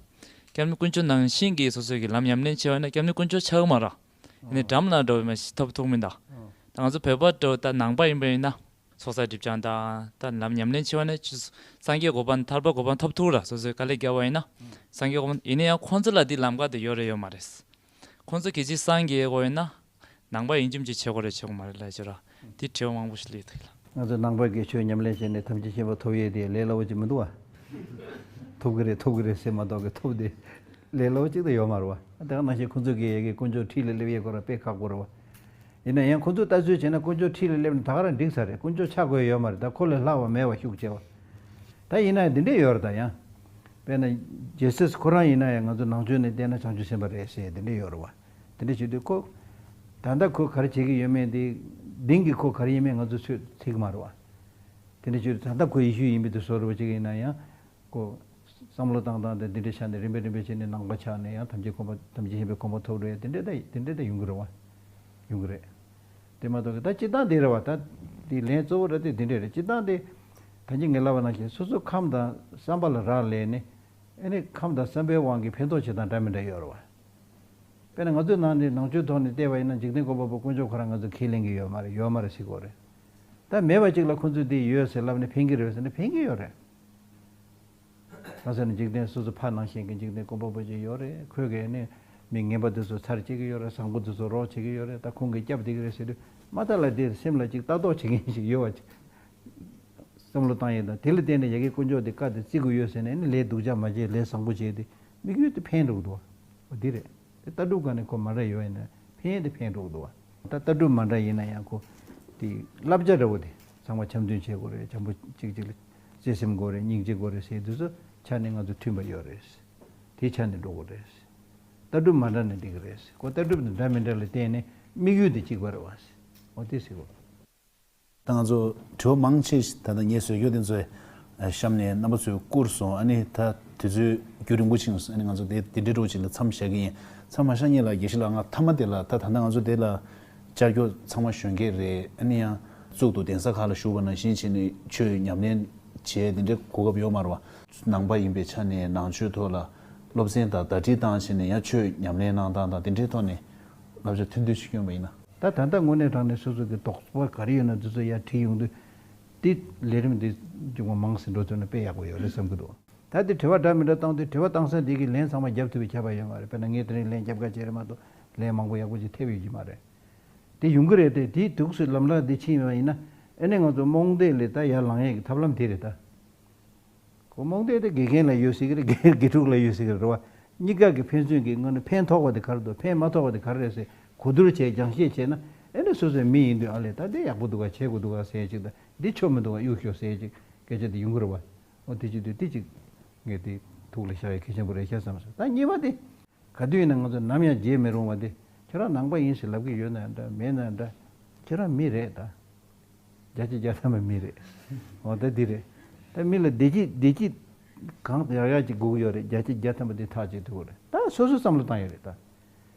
སྐྱབས་གནས་དཀོན་མཆོག་ནང་བཞིན་གྱི་སོ་སོ་གི་ལམ་ཉམས་ལེན་བྱས་པ་ན་སྐྱབས་གནས་དཀོན་མཆོག་ཆགས་ཀྱི་མ་ར། ཡིན་ནའི་འགྲམ་ལ་འགྲོ་བའི་མ་ཞིག་ཐོབ་ཐུབ་མིན་ད། ད་ང་ཚོ་བོད་པ་འགྲོ་ད་ནང་པ་ཡིན་པ་ཡིན་ན། ཚོགས་བསགས་སྒྲིབ་སྦྱང་དང་ད་ལམ་ཉམས་ལེན་བྱས་པ་ན་ཆུ་སངས་རྒྱས་གོ་འཕང་ཐར་པ་གོ་འཕང་ཐོབ་ཐུབ་ར། སོ་སོའི་དཀའ་ལས་བརྒྱབ་པ་ཡིན་ན། སངས་རྒྱས་གོ་འཕང་ཡིན་ན་ཡང་ཁོང་ཚོ་ལ་འདི་ལམ་ཁ་དེ་ཡོད་རེད་ཡོད་མ་རེད། ཁོང་ཚོ་གལ་སྲིད་སངས་རྒྱས་དགོས་ཡིན་ན། ནང་པ་ཡིན་རྒྱུ་ཅིག་བྱེད་དགོས་རེད་བྱེད་དགོས་མ་རེད་ལབ་བྱས་ར། འདི་དྲི་བ་མང་པོ་ཞིག་སླེབས་འདུག་ལ། ང་ཚོ་ནང་པ་གི་ཆོས་ཉམས་ལེན་བྱས་ནས་ཐམས་ཅད་མཁྱེན་པ་ཐོབ་ཡས་དེ་ལས་སླ་བོ་ཅིག་མི་འདུག་བ། ཐོབ་གི་རེད་ཐོབ་གི་རེད་ཟེར་མ་གཏོགས་གི་ཐོབ་དེ་ལས་སླ་བོ་ཅིག་ད་ཡོད་མ་རེད་བ། དེ་ག་ནང་བཞིན་ཁོང་ཚོ་གི་ཡ་གི་དཀོན་མཆོག་འཁྲིས་ལ་སླེབས་ཡས་ཁོ་ར་དཔེ་ཁག་པོ་རེད་བ། ཡིན་ན་ཡང་ཁོ་ཚོས་ལྟ་ཚུལ་བྱས་ན་དཀོན་མཆོག་འཁྲིས་ལ་སླེབས་ན་ད་ག་རང་འགྲིག་ས་རེད། དཀོན་མཆོག་ཆགས་དགོས་ཡོད་མ་རེད། ད་ཁོ་ལས་ལྷག་པ་མེད་པ་ཤུགས་ཆེ་བ། ད་ཡིན་ན་ཡང་འདི་འདྲས་ཡོད་རེད། ད་ཡང་། དཔེར་ན་ཇེ་སཱས་ཁོ་རང་ཡིན་ན་ཡང་ང་ཚོ་ནང་ཆོས་ནས་བལྟས་ན་བྱང་ཆུབ་སེམས་དཔའ་རེད་ཟེར་འདི་འདྲས་ཡོད་རེད་བ། འདི་འདྲས་བྱེད་དུས་ཁོ། ད་ལྟ་ཁོ་ག་རེ་བྱེད་ཀྱི་ཡོད་མེད་འདི། གདེང་གི་ཁོ་ག་རེ་ཡིན་མེད་ང་ཚོ་ཚོད་ཐིག་མ་རེད་བ། དེ་འདྲས་བྱེད་དུས་ད་ལྟ་ཁོ་ཡེ་ཤུ་ཡིན་པའི་དུས་སོ་རེད་བ་ཅིག་ཡིན་ན་ཡང་། ཁོ། བསམ་བློ་བཏང་སྟངས་དེ་འདི་འདྲའི་ཆ་ནས་རིམ་པས་རིམ་པས་བྱས་ནས་ནང་པ་ཆགས་ནས་ཡང་ཐམས་ཅད་གོ་འཕང་ཐམས་ཅད་མཁྱེན་པའི་གོ་འཕང་ཐོབ་འགྲོ་ཡ་དེ་འདྲས་ད་དེ་འདྲས་ད་ཡོང་གི་རེད་བ། ཡོང་གི་རེད། དེ་མ་གཏོགས་ད་སྤྱིར་བཏང་དེ་རེད་བ། ད་དེ་ལན་གཙོ་བོ་ར་དེ་དེ་འདྲས་རེད། སྤྱིར་བཏང་དེ་ད་གིན་ངས་ལབ་པ་ནང་བཞིན་སོ་སོ་ཁམས་དང་བསམ་པ་ལ་རག་ལས་ནས་ཨེ་ནི་ཁམས་དང་བསམ་པའི་དབང་གིས་ཕན་ཐོགས་བྱེད་སྟངས་འདྲ་མི་འདྲ་ཡོད་རེད་བ། དཔེར་ན་ང་ཚོའི་ནང་ནས་ནང་ཆོས་ཐོག་ནས་བལྟས་པ་ཡིན་ན་འཇིག་རྟེན་བཀོད་པ་པོ་དཀོན་མཆོག་ཁོ་རང་ང་ཚོ་ཁས་ལེན་གྱི་ཡོད་མ་རེད། ཡོད་མ་རེད་ཟེར་གྱི་ཡོད་རེད། ད་མེད་པ་ཅིག་ལ་ཁོ་ཚོས་དེ་ཡོད་ཟེར་ལབ་ནས་ཕན་གྱི་རེད་ཟེར་ན་ཕན་གྱི་ཡོད་རེད། གང་ཟེར་ན་འཇིག་རྟེན་སོ་སོ་ཕ་ནང་བཞིན་གྱི་འཇིག་རྟེན་དཀོན་པོ་པོ་ཅིག་ཡོད་རེད། ཁོས་གས་ནི་མི་ངན་པ་དེ་ཚོ་ཚར་བྱེད་ཀྱི་ཡོད་རེད། བཟང་པོ་དེ་ཚོ་རོགས་བྱེད་ཀྱི་ཡོད་རེད། ད་ཁོང་གིས་སྐྱབས་བསྡད་ཀྱི་རེད་ཟེར་དུས་མ་ད་ལ་དེ་སེམས་ལ་ཅིག་ལྟ་རྟོག་བྱེད་མཁན་ཞིག་ཡོད་པ་ཅིག་བསམ་བློ་བཏང་ཡས་དང་དེ་ལ་བརྟེན་ནས་ཡ་གི་དཀོན་མཆོག་དེ་བཀའ་དེ་བརྩི་གི་ཡོད་ཟེར་ནས་ནི་ལས་སྡུག་ཅག་མ་བྱེད་ལས་བཟང་པོ་བྱེད་དེ་དམིགས་ཡུལ་དེ་ཕན་འགྲོ་གི་འདུག་བ། འོ་འདི་རེད། དེ་ལྟ་གྲུབ་སྒང་ནས་ཁོ་མ་འདྲ་ཡོད་ཡིན་ན་ཕན་དེ་ཕན་འགྲོ་གི་འདུག་བ། ད་ལྟ་གྲུབ་མ་འདྲ་ཡིན་ན་ཡང་ཁོ་དེ་བསླབ་བྱ་འདྲ་བོ་དེ་ཚང་མ་འཆམ་མཐུན་བྱེད་དགོས་རེད། འཆམ་པོ་གཅིག་གཅིག་ལ་བརྩེ་སེམས་དགོས་རེད། སྙིང་རྗེ་དགོས་རེད་ཟེར་དུས་ཚོ་ཆ་ནས་ང་ཚོ་མཐུན་པ་ཡོད་རེད། དེ་ཆ་ནས་འགྲོ་དགོས་རེད། ལྟ་གྲུབ་མ་འདྲ་ན་འགྲིག་གི་རེད། ཁོ་ལྟ་གྲུབ་དེ་འདྲ་མི་འདྲ་ལ་བརྟེན་ནས་དམིགས་ཡུལ་དེ་གཅིག་པ་རེད་བ། འོ་དེ་ཟེར་དགོས། ད་ང་ཚོ་དྲི་བ་མང་ཆེ་ཞིག་ད་ལྟ་ངས་བཟོས་རྒྱུ་དེ་ཚོ་གཤམ་ནས་རྣམ་པ་ཚོས་བསྐུར་སོང་། ཨ་ནི་ད་དུས་ཚོད་རྒྱུན་རིང་པོ་ཕྱིན་སོང་། ཨ་ནི་ང་ཚོ་དེ་དེ་འདྲའི་འགྲོ་ཅིག་ལ་མཚམས་བཞག་གི་ཡིན། མཚམས་མ་བཞག་སྔོན་ལ་དགེ་བཤེས་ལགས་ང་མཐའ་མ་དེ་ལ་ད་ད་ལྟ་ང་ཚོ་དེ་ལ་བཅར་རྒྱུ་ཚང་མ་གཞོན་སྐྱེས་རེད། ཨ་ནི་ཡང་གཙུག་ཏུ་གདན་ས་ཁག་ལ་བཞུགས་པ་ནང་བཞིན་བྱས་ནས་ཆོས་ཉམས་ལེན་བྱས་དེ་འདྲའི་གོ་སྐབས་ཡོད་མ་རེད་བ། ནང་པ་ཡིན་པའི་ཆ་ནས་ནང་ཆོས་ཐོག་ལ་སློབ་ཚན་དང་ཟླ་སྒྲིལ་བཏང་བྱས་ནས་ཡང་ཆོས་ཉམས་ལེན་གནང་སྟངས་དང་དེ་འདྲའི་ཐོག་ནས་བསླབ་བྱ་ཐུང་ཐུང་ཞིག་སྐྱོན་པ་ཡིན་ན། ད་ད་ལྟ་དངོས་གནས་དྲང་གནས་སོ་སོ་གི་དོགས་པ་ག་རེ་ཡོད་ན་དེ་ཚོ་ཡར་དྲིས་ཡོང་དུས། དེ་ལས་རིམ་འདི་འབྱུང་བ་མང་ཟིན་འགྲོ་ཐུབ་ན་དཔེ་ཡག་པོ་ཡོད་རེད་བསམ་གྱི་འདུག་ད་དེ་དྲི་བ་འདྲ་མི་འདྲ་བཏང་དུས་དྲི་བ་བཏང་ས་འདི་གི་ལན་ཚང་མ་རྒྱབ་ཐུབ་པའི་ཁྱབ་པ་ཡོད་མ་རེད། དཔེར་ན་ངས་དེ་རིང་ལན་རྒྱབ་ཁ་བྱས་རེད་མ་གཏོགས་ལན་མང་པོ་ཡག་པོ་ཅིག་ཐེབས་ཡོད་ཀྱི་མ་རེད། དེ་ཡོང་གི་རེད་དེ། དེའི་དུས་སུ་ལམ་ལྷོང་འདི་ཕྱིན་ཡོང་བ་ཡིན་ན། ཨེ་ནས་ང་ཚོ་རྨོངས་དད་ལས་ད་ཡར་ལངས་ཡས་ཀྱི་ཐབས་ལམ་དེ་རེད་ད། ཁོ་རྨོངས་དད་དེ་དགེ་རྒན་ལ་ཡོད་སྲིད་ཀྱི་རེད། དགེ་དགེ་ཕྲུག་ལ་ཡོད་སྲིད་ཀྱི་རེད་བ། གཉིས་ཀ་གི་ཕན་ཚུན་གྱི་སྔོན་ནས་ཕན་ཐོགས་པ་དེ་ག་རེ་འདུག་ཕན་མ་ཐོགས་པ་དེ་ག་རེ་རེད་ཟེར་གོ་བསྡུར་བྱས་སྦྱང་བཤད་བྱས་ན། ཨེ་ནི་སོ་སོའི་མི་ཡིན་དུས་ཨ་ལས་ད་འདི་ཡག་པོ་འདུག་ག་བྱེད་དགོས་འདུག་ག་ཟེར་ཅིག་དང་། འདི་ཆོ་མི་འདུག་ག་གཡུག་ཤོག་ཟེར་ཅིག་སྐད་ཆ་དེ་ཡོང་གི་རེད་བ། འོ་དེ་ཅིག་དུས་དེ་ཅིག་ངས་དེ་ཐུགས་ལ་བཞག་ཡ་གལ་ཆེན་པོ་རེད་ཤག་བསམ་སོང་། ད་གཉིས་པ་དེ། ག་དུས་ཡིན་ན་ང་ཚོ་ནམ་ཡང་བརྗེད་མི་རུང་བ་དེ། ཁྱོད་རང་ནང་པ་ཡིན་ཟེར་ལབ་ཀྱི་ཡོད་ན་འདྲ་མེད་ན་འདྲ། ཁྱོད་རང་མི་རེད་ད། བརྒྱ་ཆ་བརྒྱ་ཐམ་པ་མི་རེད། འོ་ད་འདི་རེད། ད་མི་ལ་བདེ་སྐྱིད་བདེ་སྐྱིད་གང་ཡག་ཡག་ཅིག་དགོས་ཀྱི་ཡོད་རེད། བརྒྱ་ཆ་བརྒྱ་ཐམ་པ་དེ་ཐག་གཅོད་ཐུབ་ཀྱི་རེད། ད་སོ་སོ་བསམ་བློ་བཏང་ཡོད་རེད་ད།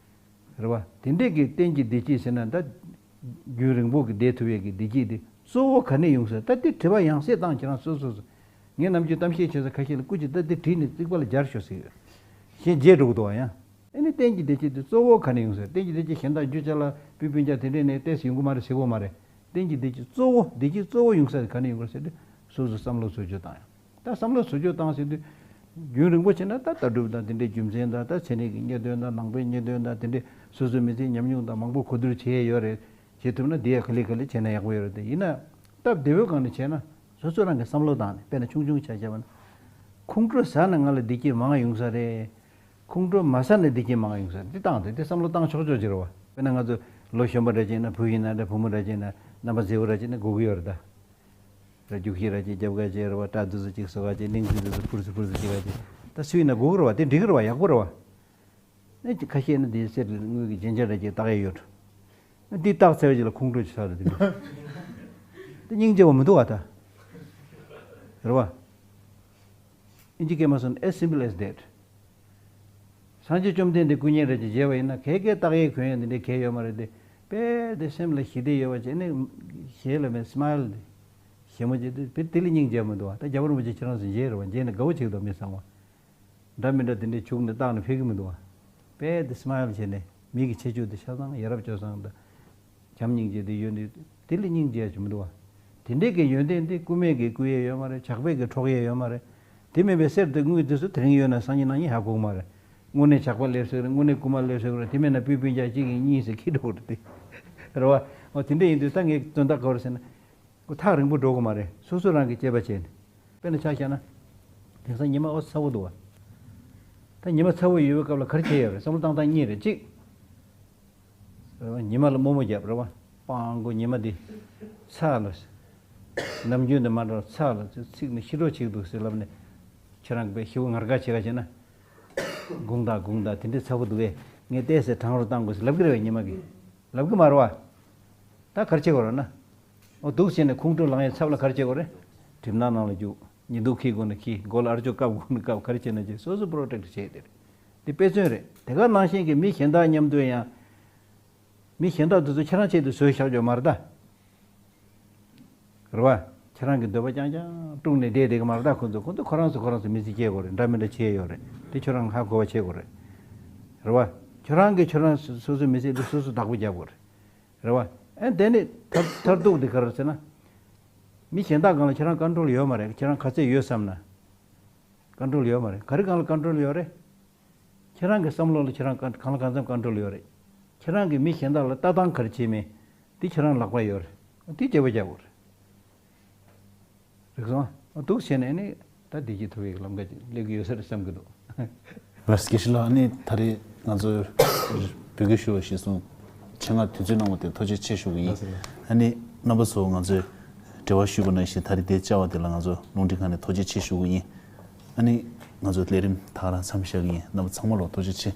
རེད་བ། དེ་འདྲས་ཀྱི་གཏན་གྱི་བདེ་སྐྱིད་ཟེར་ན་ད། རྒྱུན་རིང་པོ་གི་བསྡད་ཐུབ་ཡས་ཀྱི་བདེ་སྐྱིད་དེ་གཙོ་བོ་ག་ནས་ཡོང་ཟེར། ད་དེ་དྲི་བ་ཡང་སེ་བཏང་ཁྱེད་རང་སོ་སོ་སོ། ངས་ནམ་རྒྱུན་གཏམ་བཤད་བྱེད་ས་ཁ་ཤས་ལ་སྐུ་མཁྱེན་ད་དེ་དྲིས་ནས་རྩིག་པ་ལ་སྦྱར་ཤོག་ཟེར་ཡོད། གཞན་བརྗེད་འགྲོ་གི་འདུག་བ་ཡང་། ཨེ་ནི་གཏན་གྱི་བདེ་སྐྱིད་དེ་གཙོ་བོ་ག་ནས་ཡོང་ཟེར། གཏན་གྱི་བདེ་སྐྱིད་གཞན་དག་རྒྱུ་ཅ་ལག་སྤུས་སྤུན་ཀྱག་དེ་འདྲས་ནས་ཏོག་ཙམ་ཡོང་གི་མ་རེད་ཟེར་གོ་མ་རེད། གཏན་གྱི་བདེ་སྐྱིད་གཙོ་བོ་བདེ་སྐྱིད་གཙོ་བོ་ཡོང་ས་དེ་ག་ནས་ཡོང་གི་རེད་ཟེར་དུས་སོ་སོ་བསམ་བློ་ཚུར་སྦྱོར་བཏང་ཡོང་། ད་བསམ་བློ་ཚུར་སྦྱོར་བཏང་ཟེར་དུས། རྒྱུན་རིང་པོ་བྱས་ན་ད་ལྟ་གྲུབ་དང་དེ་འདྲའི་རྒྱུ་མཚན་དང་། ད་ཚན་རིག་གི་རྙེད་དོན་དང་ནང་པའི་རྙེད་དོན་དང་དེ་འདྲའི་སོ་སོའི་མི་ཚེའི་ཉམས་མྱོང་དང་མང་པོ་གོ་བསྡུར་བྱས་ཡོད་རེད། བྱེད་ཐུབ་ན་འདི་ཡང་ག་ལེ་ག་ལེ་བྱས་ན་ཡག་པོ་ཡོད་རེད་དེ། ཡིན་ན་སྟབས་བདེ་བོའི་སྒང་ནས་བྱས་ན་སོ་སོ་རང་གི་བསམ་བློ་བཏང་ནས། དཔེར་ན་ཆུང་ཆུང་ཆ་བཞག་པ་ན། ཁོང་ཁྲོ་ཟ་ན་ང་ལ་བདེ་སྐྱིད་མང་ཡོང་ས་རེད། ཁོང་ཁྲོ་མ་ཟ་ན་བདེ་སྐྱིད་མང་ཡོང་ས་རེད། འདི་བཏང་སྟེ་འདི་བསམ་བློ་བཏང་ཆོག་ཆོག་ཅིག་རེད་བ། དཔེར་ན་ང་ཚོ་ལོ་གཞོན་པ་འདྲ་ཅིག་ན། བུ་ཡིན་ན་འདྲ། བུ་མོ་འདྲ་ཅིག་ན། རྣམ་པ་མཛེས་པོ་འདྲ་ཅིག་ན་དགོས་ཀྱི་ཡོད་རེད་ད། ར་རྒྱུག་ཤེས་ར་ཅིག་རྒྱབ་ག་ཅིག་རེད་བ། སྐྲ་དུ་ཚོ་ཅིག་བཟོ་ག་ཅིག་གླིང་ཚུལ་དུ་ཚོ་ཕུར་ཚུ་ཕུར་ཚུ་ཅིག་ག་ཅིག་ད་སུ་ཡིན་ན་དགོས་ཀྱི་རེད་བ། དེ་འགྲིག་གི་རེད་བ། ཡག་པོ་རེད་བ། ཨེ་ཅིག་ཁ་ཤས་ནི་དེའི་གསེར་དངུལ་གྱི་རྒྱན་ཆ་ར་ཅིག་བཏགས་ཡས་ཡོད། འདི་བཏགས་ཚར་བ་ཅིག་ལ་ཁོང་ཁྲོ་ཅིག་ཟ་རེད་དེ་འདྲ། དེ་སྙིང་རྗེ་བ་མི་འདུག་བ་ད། རེད་བ། ཨིན་ཇི་སྐད་མ་སོང་། as simple as that། སངས་རྒྱས་བཅོམ་ལྡན་འདས་སྐུ་བརྙན་རེ་ཅིག་མཇལ་བ་ཡིན་ན་ག་གེ་བཏགས་ཡས་གོན་ཡས་འདི་འདྲའི་གལ་ཡོད་མ་རེད་དེ། དཔེ་དེ་སེམས་ལ་ཞི་བདེ་ཡོད་པ་བྱས་ནས་ཞེ་ལ་མེད་སི་མའིལ་དེ་ཞེ་མོ་བྱས་དུས་དཔེ་དེ་ལ་སྙིང་རྗེ་མི་འདུག་བ། ད་རྒྱལ་བ་རིན་པོ་ཆེ་ཁྱེད་རང་ཚོ་མཇལ་རེད་བ། མཇལ་ནས་དགའ་བོ་བྱེད་ཀྱི་འདུག་མི་ཚང་མ། འདྲ་མི་འདྲ་དེ་འདྲའི་བྱུག་ནས་བཏགས་ནས་ཕེབས་ཀྱི་མི་འདུག་བ། དཔེ་དེ་སི་མའིལ་བྱས་ནས་མིག་གི་ཕྱེ་ཕྱོགས་དེ་ཆ་ཚང་ཡ་རབས་སྤྱོད་བཟང་དང་། བྱམས་སྙིང་རྗེ་དེ་ཡོད་ནི་དེ་ལས་སྙིང་རྗེ་ཡ་ཅིག་མི་འདུག་བ། དེ་འདྲའི་གི་ཡོན་ཏན་དེ་རྐུ་མས་གི་རྐུ་ཡས་ཡོད་མ་རེད། ཇག་པས་གི་འཕྲོག་ཡས་ཡོད་མ་རེད། དེ་མིན་པའི་གསེར་དེ་དངུལ་དེ་ཚོ་དེ་རིང་ཡོད་ན་སང་ཉིན་གནངས་ཉིན་ཧ་གོ་གི་མ་རེད། དངོས་གནས་ཇག་པ་སླེབས་སྲིད་རེད། དངོས་གནས་རྐུ་མ་སླེབས་སྲིད་རེད། དེ་མིན་ན་སྤུན་སྤུན་ཀྱག་གཅིག་གིས་གཉིས་ཟེར་ཁྱེར་འགྲོ་གི་རེད་དེ། རེད་བ། འོ་དེ་འདྲ་ཡིན་དུས་ད་ངས་དོན་དག་ག་རེ་ཟེར་ན། ཁོ་ཐག་རིང་པོ་འགྲོ་གི་མ་རེད། སོ་སོ་རང་གིས་དཔྱད་པ་བྱས་ནས། དཔེར་ན་ཆ་བཞག་ན། དེང་སང་ཉི་མ་ཨོ་ཚ་བོ་འདུག་བ། ད་ཉི་མ་ཚ་བོ་ཡོད་པའི་སྐབས་ལ་ག་རེ་བྱས་ཡོད་རེད། བསམ་བློ་བཏང་སྟངས་གཉིས་རེད། གཅིག་ཉི་མ་ལ་རྨོ་མོ་བརྒྱབ་རེད་བ། སྤང་གོ་ཉི་མ་འདི་ཚ་ལ། ནམ་རྒྱུན་དང་མ་འདྲ་བར་ཚ་ལ་ཚིག་ནི་ཤི་འགྲོ་བྱེད་འདུག་ཟེར་ལབ་ནས། ཁྱེད་རང་གི་ཤི་བོ་ངར་དགའ་བྱེད་ག་བྱེད་ན། དགུང་དག་དགུང་དག་དེ་འདྲའི་ཚ་བོ་འདུག་གས། ངས་བལྟས་ཟེར་གྲང་རུ་བཏང་དགོས་ཟེར་ལབ་གི་རེད་བས་ཉི་མ་གིས། ལབ་གི་མ་རེད་བ། ད་ག་རེ་བྱེད་དགོས་རེད་ན། འོ་འདུག་བྱས་ནས་ཁོང་ཁྲོ་ལངས་ཡས་ཚབ་ལ་ག་རེ་བྱེད་དགོས་རེད། གྲིབ་ནག་ནང་ལ་རྒྱུག་ཉི་གདུགས་འཁྱེར་དགོས་ན་འཁྱེར། མགོ་ལ་ཨ་ཅོ་བཀབ་དགོས་ན་བཀབ། ག་རེ་བྱེད་ན་བྱེད། སོ་སོ་པོ་རོ་ཊེག་ཊི་བྱས་དེ་རེད། འདི་དཔེ་མཚོན་རེད། དེ་ག་ནང་བཞིན་གྱི་མི་གཞན་དག་མཉམ་དུ་ཡང་། མི་གཞན་དག་འདི་ཚོ་ཁྱེད་རང་ཆེད་དུ་བཟོས་བཞག་རྒྱུ་མ་རེད་ད། རེད་བ། ཁྱེད་རང་གི་འདོད་པ་རྐྱང་རྐྱང་དཀྲུགས་ནས་བསྡད་བསྡད་ཀྱི་མ་རེད་ད། ཁོ་ཚོ་ཁོ་ཚོ་ཁོ་རང་ཚོ་ཁོ་རང་ཚོ་མི་ཚེ་སྐྱེལ་དགོས་རེད། འདྲ་མི་འདྲ་བྱས་ཡོད་རེད། དེ་ཁྱོད་རང་ཧ་གོ་བ་བྱེད་དགོས་རེད། རེད་བ། ཁྱོད་རང་གིས་ཁྱོད་རང་སོ་སོའི་མི་ཚེ་འདི་སོ་སོ་བདག་པོ་རྒྱབ་དགོས་རེད། རེད་བ། ཨེ་དེ་ནི་མཐར་མཐར་ཐུག་དེ་ག་རེ་ཟེར་ན། མི་གཞན་དག་སྒང་ལ་ཁྱེད་རང་ཀོན་ཊོལ་ཡོད་མ་རེད། ཁྱེད་རང་ག་ཚད་ཡོད་བསམ་ན། ཀོན་ཊོལ་ཡོད་མ་རེད། ག་རེ་སྒང་ལ་ཀོན་ཊོལ་ཡོད་རེད། ཁྱེད་རང་གི་བསམ་བློ་ལ་ཁྱེད་རང་གང་གང་ལ་གང་འཚམ་ཀོན་ཊོལ་ཡོད་རེད། ཁྱེད་རང་གིས་མི་གཞན་དག་ལ་ལྟ་སྟངས་ག་རེ་བྱེད་མིན་དེ་ཁྱེད་རང་ལག་པ་ཡོད་རེད། དེ་དཔྱད་པ་རྒྱག་དགོས་རེད། རིག་སོང་། འདུག་བྱས་ནས་ནི་ད་བདེ་སྐྱིད་ཐོབ་པའི་ལམ་ཁ་ཅིག་སླེབས་ཀྱི་ཡོད་ས་རེད་བསམ་གྱི་འདུག་ལགས་སོ། དགེ་བཤེས་ལགས། ཨ་ནི་ད་རེས་ང་ཚོ་འབོད་སྐུལ་ཞུ་བ་གཞིར་བཟུང་ཆེད་མངགས་དུས་ཚོད་གནང་བ་དེ་ཐུགས་རྗེ་ཆེ་ཞུ་གི་ཡིན། ལགས་སོ། ལགས། ཨ་ནི་རྣམ་པ་ཚོ་ང་ཚོས་འབྲེལ་བ་ཞུས་པ་ནང་བཞིན་ད་རེས་འདིར་བཅར་བ་དེ་ལ་ང་ཚོ་རླུང་འཕྲིན་ཁང་ནས་ཐུགས་རྗེ་ཆེ་ཞུ་གི་ཡིན། ཨ་ནི་ང་ཚོ་ལས་རིམ་ད་ག་རང་མཚམས་བཞག་གི་ཡིན། རྣམ་པ་ཚང་མ་ལ་ཐུགས་རྗེ་ཆེ།